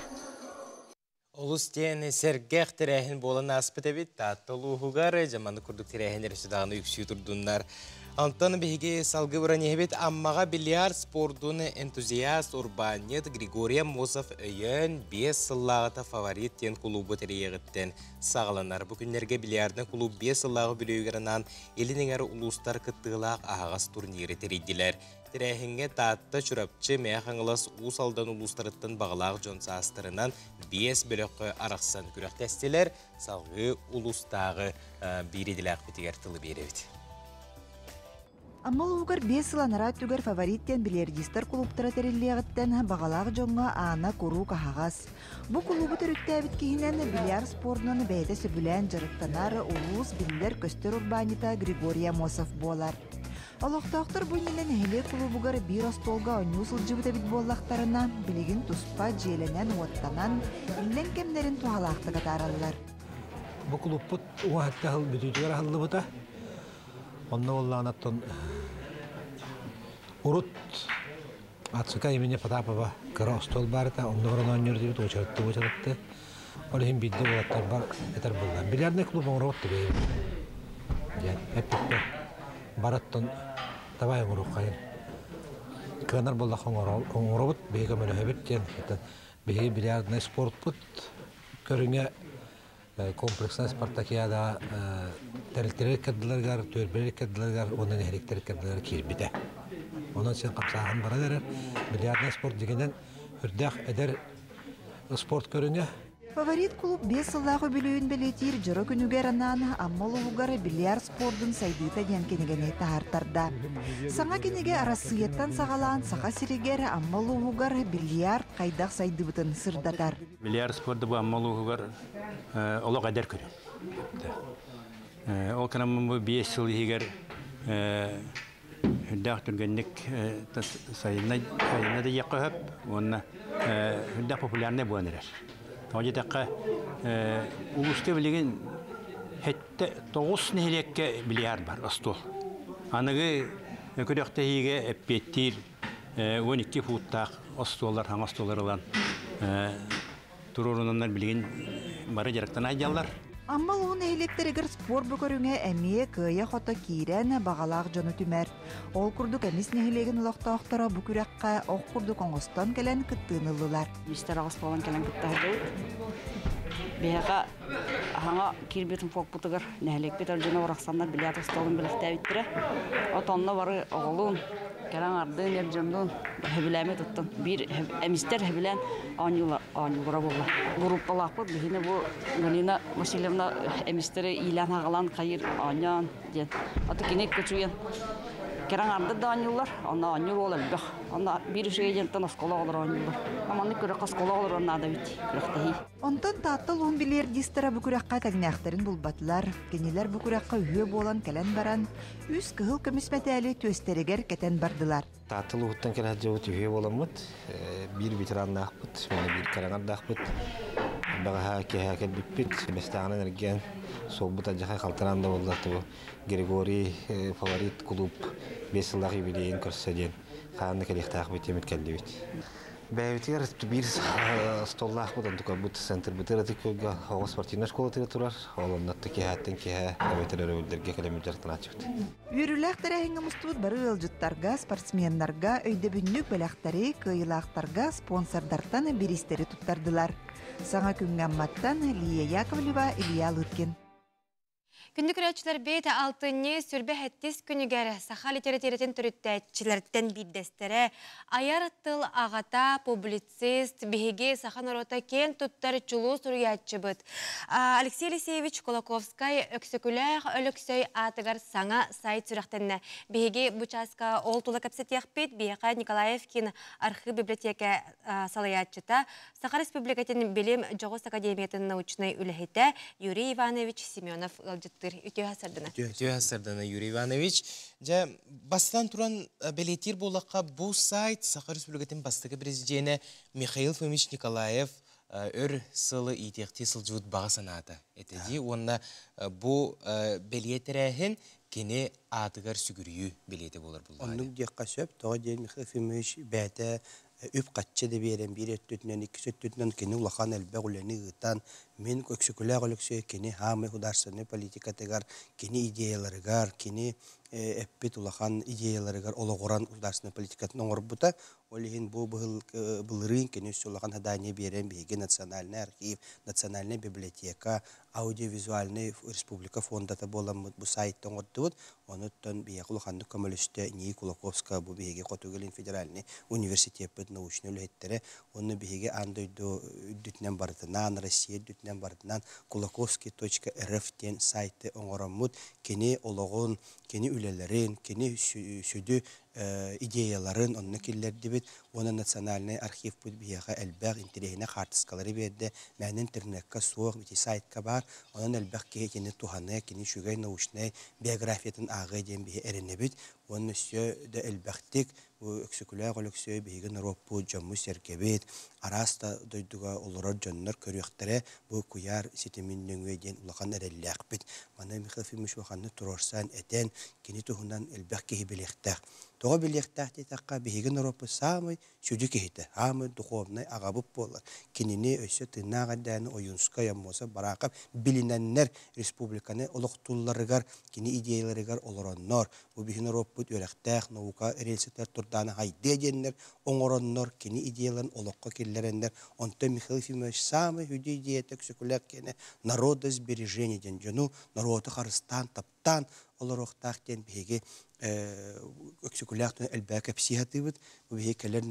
[SPEAKER 1] Олус диэн сэргэх тэрээһин буолан ааспыт эбит. Таатта улууһугар дьаманы курдук тэрээһиннэр өссө үксүү турдуннар. Онтон биһиги салгыы баран Аммаҕа бильярд спордун энтузиаст урбаанньыт Григорий Аммосов өйөөн 5 сыллааҕыта фаворит диэн кулуубу тэрийиэҕиттэн саҕаланар. Бу күннэргэ бильярдный клуб 5 сыллааҕы үбүлүөйүгэр анаан Илин эҥэр улуустар кыттыылаах аһаҕас турниры тэрийдилэр. Тэрээһиҥҥэ Таатта, Чурапчы, Мэҥэ Хаҥалас, Уус Алдан улуустарыттан баҕалаах дьон саастарынан 5 бөлөххө арахсан күрэхтэстилэр. Салгыы улуустааҕы биир идэлээхпитигэр тылы биэрэбит.
[SPEAKER 24] Амма улууһугар 5 сыл анараа өттүгэр «Фаворит» диэн бильярдистар кулууптара тэриллиэҕиттэн баҕалаах дьоҥҥо аана куруук аһаҕас. Бу кулуубу төрүттээбит киһинэн бильярд спордунан бэйэтэ сөбүлээн дьарыктанар улуус биллэр-көстөр урбаанньыта Григорий Аммосов буолар. Олохтоохтор бу иннинэ нэһилиэк кулуубугар биир остуолга оонньуу сылдьыбыт эбит буоллахтарына, билигин туспа дьиэлэнэн-уоттанан, иллэҥ кэмнэрин туһалаахтык атаараллар.
[SPEAKER 26] Бу кулууппут уһаттаһыл бүтүүтүгэр аһыллыбыта.
[SPEAKER 12] Онно боллаанаттан урут Ацука имени Потапова кыра остуол баар этэ, онно баран оонньуур диэбит уочаратты уочаратты. Ол иһин биирдэ уолаттар бар этэр буолла. Бильярдный клуб оҥоробут дебейбит. Диэн эппиппэр бараттан давай оҥоруоххайын. Кыанар буоллахха оҥоробут, биһиги көмөлөһөбүт диэн. Биһиги бильярдный спортпут көрүҥэ комплекснай спартакиадаҕа тэрилтэлэр иккардыларыгар, түөлбэлэр иккардыларыгар уонна нэһилиэктэр иккардыларыгар киирбитэ. Онон син хамсааһын баран эрэр. Бильярдный спорт дьиҥинэн үрдээх эдэр спорт көрүҥэ.
[SPEAKER 24] Фаворит клуб биэс сыллаах үбүлүөйүн бэлиэтиир дьоро күнүгэр анаан Амма улууһугар бильярд спордун сайдыыта диэн кинигэни таһаартарда. Саҥа кинигэ Арассыыйаттан саҕалаан Саха сиригэр Амма улууһугар бильярд хайдах сайдыбытын сырдатар.
[SPEAKER 13] Бильярд спорда бу Амма улууһугар олох эдэр көрүҥ. Ол кэнаммын бу 5 сыл иһигэр үрдээх түргэнник сайынна сайынна да диэххэ сөп уонна үрдээх популярнай буолан эрэр. Тоҕо диэтэххэ улууска билигин сэттэ тоҕус нэһилиэккэ бильярд бар остуол. Аныгы күрэхтэһиигэ эппиэттиир 12 футтаах остуоллар хаҥас остуоллар ылан туруорунаннар билигин бары дьарыктана сылдьаллар.
[SPEAKER 24] Амма улуун нэһилиэктэригэр спорт бу көрүҥэ эмиэ кыайа-хото киирэн, баҕалаах дьону түмэр. Ол курдук Эмис нэһилиэгин олохтоохторо бу күрэххэ ох курдук оҥостон кэлэн кыттыыны ыллылар.
[SPEAKER 14] Мистер аҕыс буолан кэлэн кыттаһыллыбыт. Биһиэхэ аһаҥа киирбитин фокпутугар нэһилиэкпит дьоно барахсаннар бильярд остуолун бэлэхтээбиттэрэ. Отонно бары оҕолуун, кэлэн ардыын, эр дьоннуун сөбүлээмэ туттун. Биир эмистэр сөбүлээн оонньуулара буолла. Группалаахпыт биһини бу Галина Васильевна эмистэри иилээн-хаҕалаан хайыр оонньоон диэн. Аты кини көчүйэн кэрэн арды да оонньуулар, онно оонньуур уол элбэх. Онно биир үчүгэй диэнтэн оскуола оҕолоро оонньууллар. Маннык күрэххэ оскуола оҕолоро наада эбит күрэхтэһии.
[SPEAKER 24] Онтон Таатта улууһун бильярдистара бу күрэххэ тэҥнээхтэрин булбатылар. Кинилэр бу күрэххэ үһүө буолан кэлэн баран, үс кыһыл көмүс мэтээли түөстэригэр кэтэн бардылар.
[SPEAKER 1] Таатта улууһуттан кэлэ сылдьыбыт үһүө буоламмыт, биир ветераннаахпыт, уонна биир кыраҥардаахпыт. Бэҕэһээ киэһэ кэлбиппит, бэстээҕинэн эргийэн, суолбут алдьархай халтараан да буолла, бу Григорий фаворит кулууп 5 сыллаах юбилейын көрсө диэн хаһан да кэлиэхтээхпит диэммит кэллибит. Бэйэбитигэр биир столлаахпыт, онтукабыт центрбытыгар ытык күөлгэ оҕо спортивнай школатыгар турар. Ол онно киэһээттэн киэһэ эбэтэр өрөбүллэргэ кэлэммит дьарыктанааччыбыт.
[SPEAKER 24] Үөрүүлээх тэрээһиҥҥэ мустубут бары ыалдьыттарга, спортсменнарга өйдөбүнньүк бэлэхтэри, кыайыылаахтарга спонсордартан бириистэри туттардылар. Саҥа күҥҥэ Амматтан Лия Яковлева, Илья Лыткин.
[SPEAKER 2] Күндү көрөөччүлэрбит алтынньы сүрбэ сэттис күнүгэр саха литературатын төрүттээччилэртэн биирдэстэрэ, айар тыл аҕата, публицист, биһиги саха норуота киэн туттар чулуу суруйааччыбыт Алексей Елисеевич Кулаковскай Өксөкүлээх Өлөксөй аатыгар саҥа сайт сүрэхтэннэ. Биһиги бу чааска ол тула кэпсэтиэхпит. Биһиэхэ Николаевкин архыып библиотека салайааччыта Саха Республикатын Билим Дьоҕус Академиятын научнай үлэһитэ Юрий Иванович Семенов ыалдьыттыыр. Үтүө сардана.
[SPEAKER 1] Үтүө сардана, Юрий Иванович. Дьэ, бастан туран бэлиэтиир буоллахха, бу сайт Саха Республикатын бастакы президенэ Михаил Фомич Николаев өр сылы иитиэхтии сылдьыбыт баҕа санаата этэ дии уонна бу бэлиэ тэрээһин кини аатыгар сүгүрүйүү бэлиэтэ буолар буллаҕа.
[SPEAKER 15] Оннук диэххэ сөп. Тоҕо диэн Михаил Ефимович бэйэтэ үп-харчы да биэрэн биир өттүтүнэн, иккис өттүтүнэн кини улахан элбэх үлэни ыытан, мин Өксөкүлээх Өлөксөй кини хаамай художественнай политикатыгар, кини идеяларыгар, кини эппит улахан идеяларыгар олоҕуран государственнай политикатын оҥорбута. Ол иһин бу былырыын кини өссө улахан задание биэрэн биһиги национальный архив, национальная библиотека, аудиовизуальный республика фондата буоламмыт бу сайтты оҥордубут. Онуттан биһиэхэ улаханнык көмөлөстө Нии Кулаковская бу биһиги Хотугу Илин федеральный университеппыт научнай үлэһиттэрэ уонна биһиги аан дойду үрдүтүнэн барытынан, Россия үрдүтүнэн барытынан кулаковский.рф диэн сайты оҥороммут кини олоҕун, кини үлэлэрин, кини сүдү идеяларын онно киллэрдибит уонна национальнай архивпыт биһиэхэ элбэх интэриэһинэй хаартыскалары биэрдэ. Мээнэ интернекка суох, ити сайтка баар. Онон элбэх киһи итини туһаныа, кини үчүгэй научнай биографиятын ааҕыа диэн биһи эрэнэбит. Уонна өссө да элбэхтик бу Өксөкүлээх Өлөксөй биһиги норуоппут, дьоммут-сэргэбит, араас да дойдуга олорор дьоннор көрүөхтэрэ бу куйаар ситимин нөҥүө диэн улахан эрэллээхпит. Маны Михаил Ефимович улаханнык туруорсан, этэн, кини туһунан элбэх киһи билиэхтээх. Тоҕо билиэхтээх диэтэххэ, биһиги норуоппут саамай сүдү киһитэ, саамай духовнай аҕабыт буолар. Кинини өссө тыыннаах эрдээни Ойуунскай, Аммосов, Бараахап билинэннэр республиканы олохтуулларыгар, кини идеяларыгар олороннор, бу биһи норуоппут үөрэхтээх наука рельсэтигэр турдааны хайдыа диэннэр оҥороннор, кини идеяларын олоххо киллэрэннэр, онтон Михаил Ефимович саамай сүдү идеята Өксөкүлээх киэнэ народосбережение диэн дьону норуоту харыстаан, таптаан олоруохтаах диэн биһиги Өксөкүлээх элбэҕи кэпсии сатыыбыт. Бу биһиги кэлэр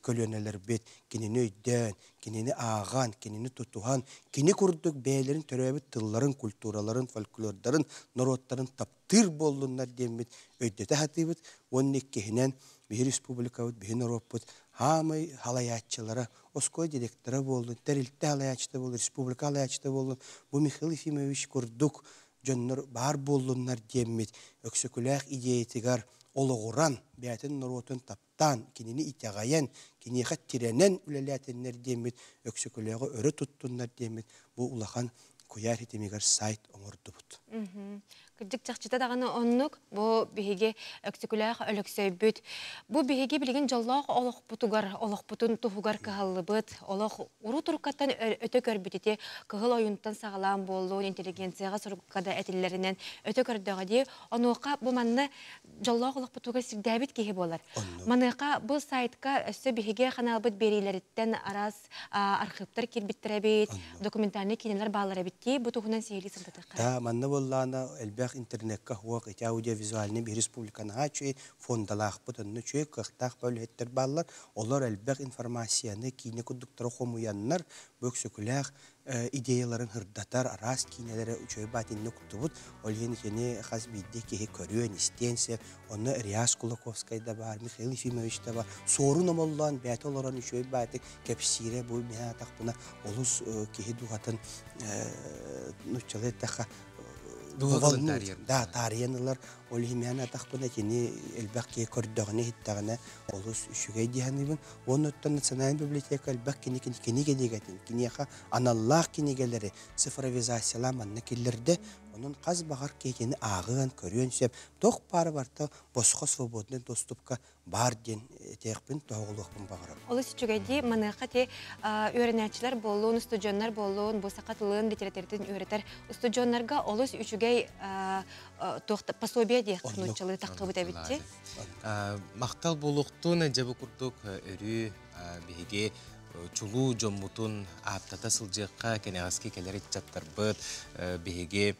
[SPEAKER 15] көлүөнэлэрбит кинини өйдөөн, кинини ааҕан, кинини тутуһан, кини курдук бэйэлэрин төрөөбүт тылларын, культураларын, фольклордарын, норуоттарын таптыыр буоллуннар диэммит өйдөтө сатыыбыт. Уонна иккиһинэн, биһи республикабыт, биһи норуоппут хаамай халайааччылара, оскуола директора буоллун, тэрилтэ халайааччыта буоллун, республика халайааччыта буоллун, бу Михаил Ефимович курдук дьоннор баар буоллуннар диэммит Өксөкүлээх идеятыгар олоҕуран, бэйэтин норуотун таптаан, кинини итэҕэйэн, киниэхэ тирэнэн үлэлээтиннэр диэммит Өксөкүлээҕи өрө туттуннар диэммит бу улахан куйаар ситимигэр сайт оҥордубут.
[SPEAKER 2] Кырдьык чахчыта даҕаны оннук. Бу биһиги Өксөкүлээх Өлөксөйбүт. Бу биһиги билигин дьоллоох олохпутугар, олохпутун туһугар кыһаллыбыт, олох урут-уруккаттан өтө көрбүт ити кыһыл ойунтан саҕалаан буоллун, интеллигенцияҕа сурукка да этиллэринэн өтө көрдөҕө дии. Онуоха бу манна дьоллоох олохпутугар сирдээбит киһи буолар. Маныаха бу сайтка өссө биһиги ханаалбыт биэриилэриттэн араас архыыптар киирбиттэр эбит, документальнай киинэлэр бааллар эбит дии. Бу туһунан сиһилии сырдатыахха.
[SPEAKER 15] Да, манна буоллаана элбэх интернекка хуох ити аудиовизуальный биһи республиканы үчүгэй фондалаахпыт, онно үчүгэй кыахтаах үлэһиттэр бааллар. Олор элбэх информацияны киинэ курдуктары хомуйаннар, бу өксөкүлээх идеяларын ырдатар араас киинэлэри үчүгэй баатинна куттубут. Ол иһин итини хас биирдии киһи көрүөн, истиэн сөп. Онно Реас Кулаковскай да баар, Михаил Ефимович да баар. Суорун омоллоон бэйэтэ олорон үчүгэй баатык кэпсиирэ бу мин аатахпына олус киһи дууһатын нууччалыы эттэххэ да таарыйан ылар. Ол иһин мин атахпына кини элбэх киһи көрдөҕүнэ иһиттэҕинэ олус үчүгэй дии саныыбын. Уонна оттон национальная библиотека элбэх кини кинигэтин, киниэхэ аналлаах кинигэлэри цифровизациялаан манна киллэрдэ. Онон хас баҕар киһини ааҕыан, көрүөн сөп. Туох баара барыта босхо свободный доступка баар диэн этиэхпин, тоһоҕолуохпун баҕарабын.
[SPEAKER 2] Олус үчүгэйдии маныаха ти үөрэнээччилэр буоллун, устудьуоннар буоллун, бу саха тылын, литературатын үөрэтэр устудьуоннарга олус үчүгэй пособие диэх нууччалыы таххыбыт эбитти.
[SPEAKER 1] Махтал буолуохтун, дьэ бу курдук өрүү биһиги чулуу дьоммутун ааттата сылдьыахха, кэнэҕэски кэлэр ыччаттарбыт биһиги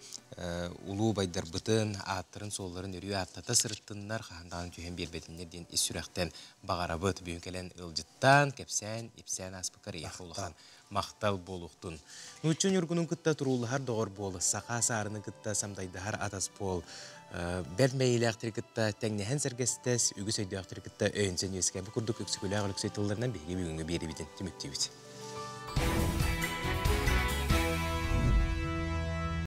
[SPEAKER 1] улуу байдарбытын, ааттарын-суолларын өрүү ааттата сырыттыннар, хаһан даҕаны түһэн биэрбэтиннэр диэн ис сүрэхтэн баҕарабыт. Бүгүн кэлэн ыалдьыттаан, кэпсээн, ипсээн ааспыккар эйиэхэ улахан махтал буолуохтун. Нуучча ньургунун кытта туруулаһар доҕор буол, саха саарынын кытта самдайдаһар атас буол, бэрт мэйиилээхтэри кытта тэҥнэһэн сэргэстэс, үгүс өйдөөхтөрү кытта өйөнсөн үөскээ. Бу курдук Өксөкүлээх Өлөксөй тылларынан биһиги бүгүҥҥү биэриибитин түмүктүүбүт.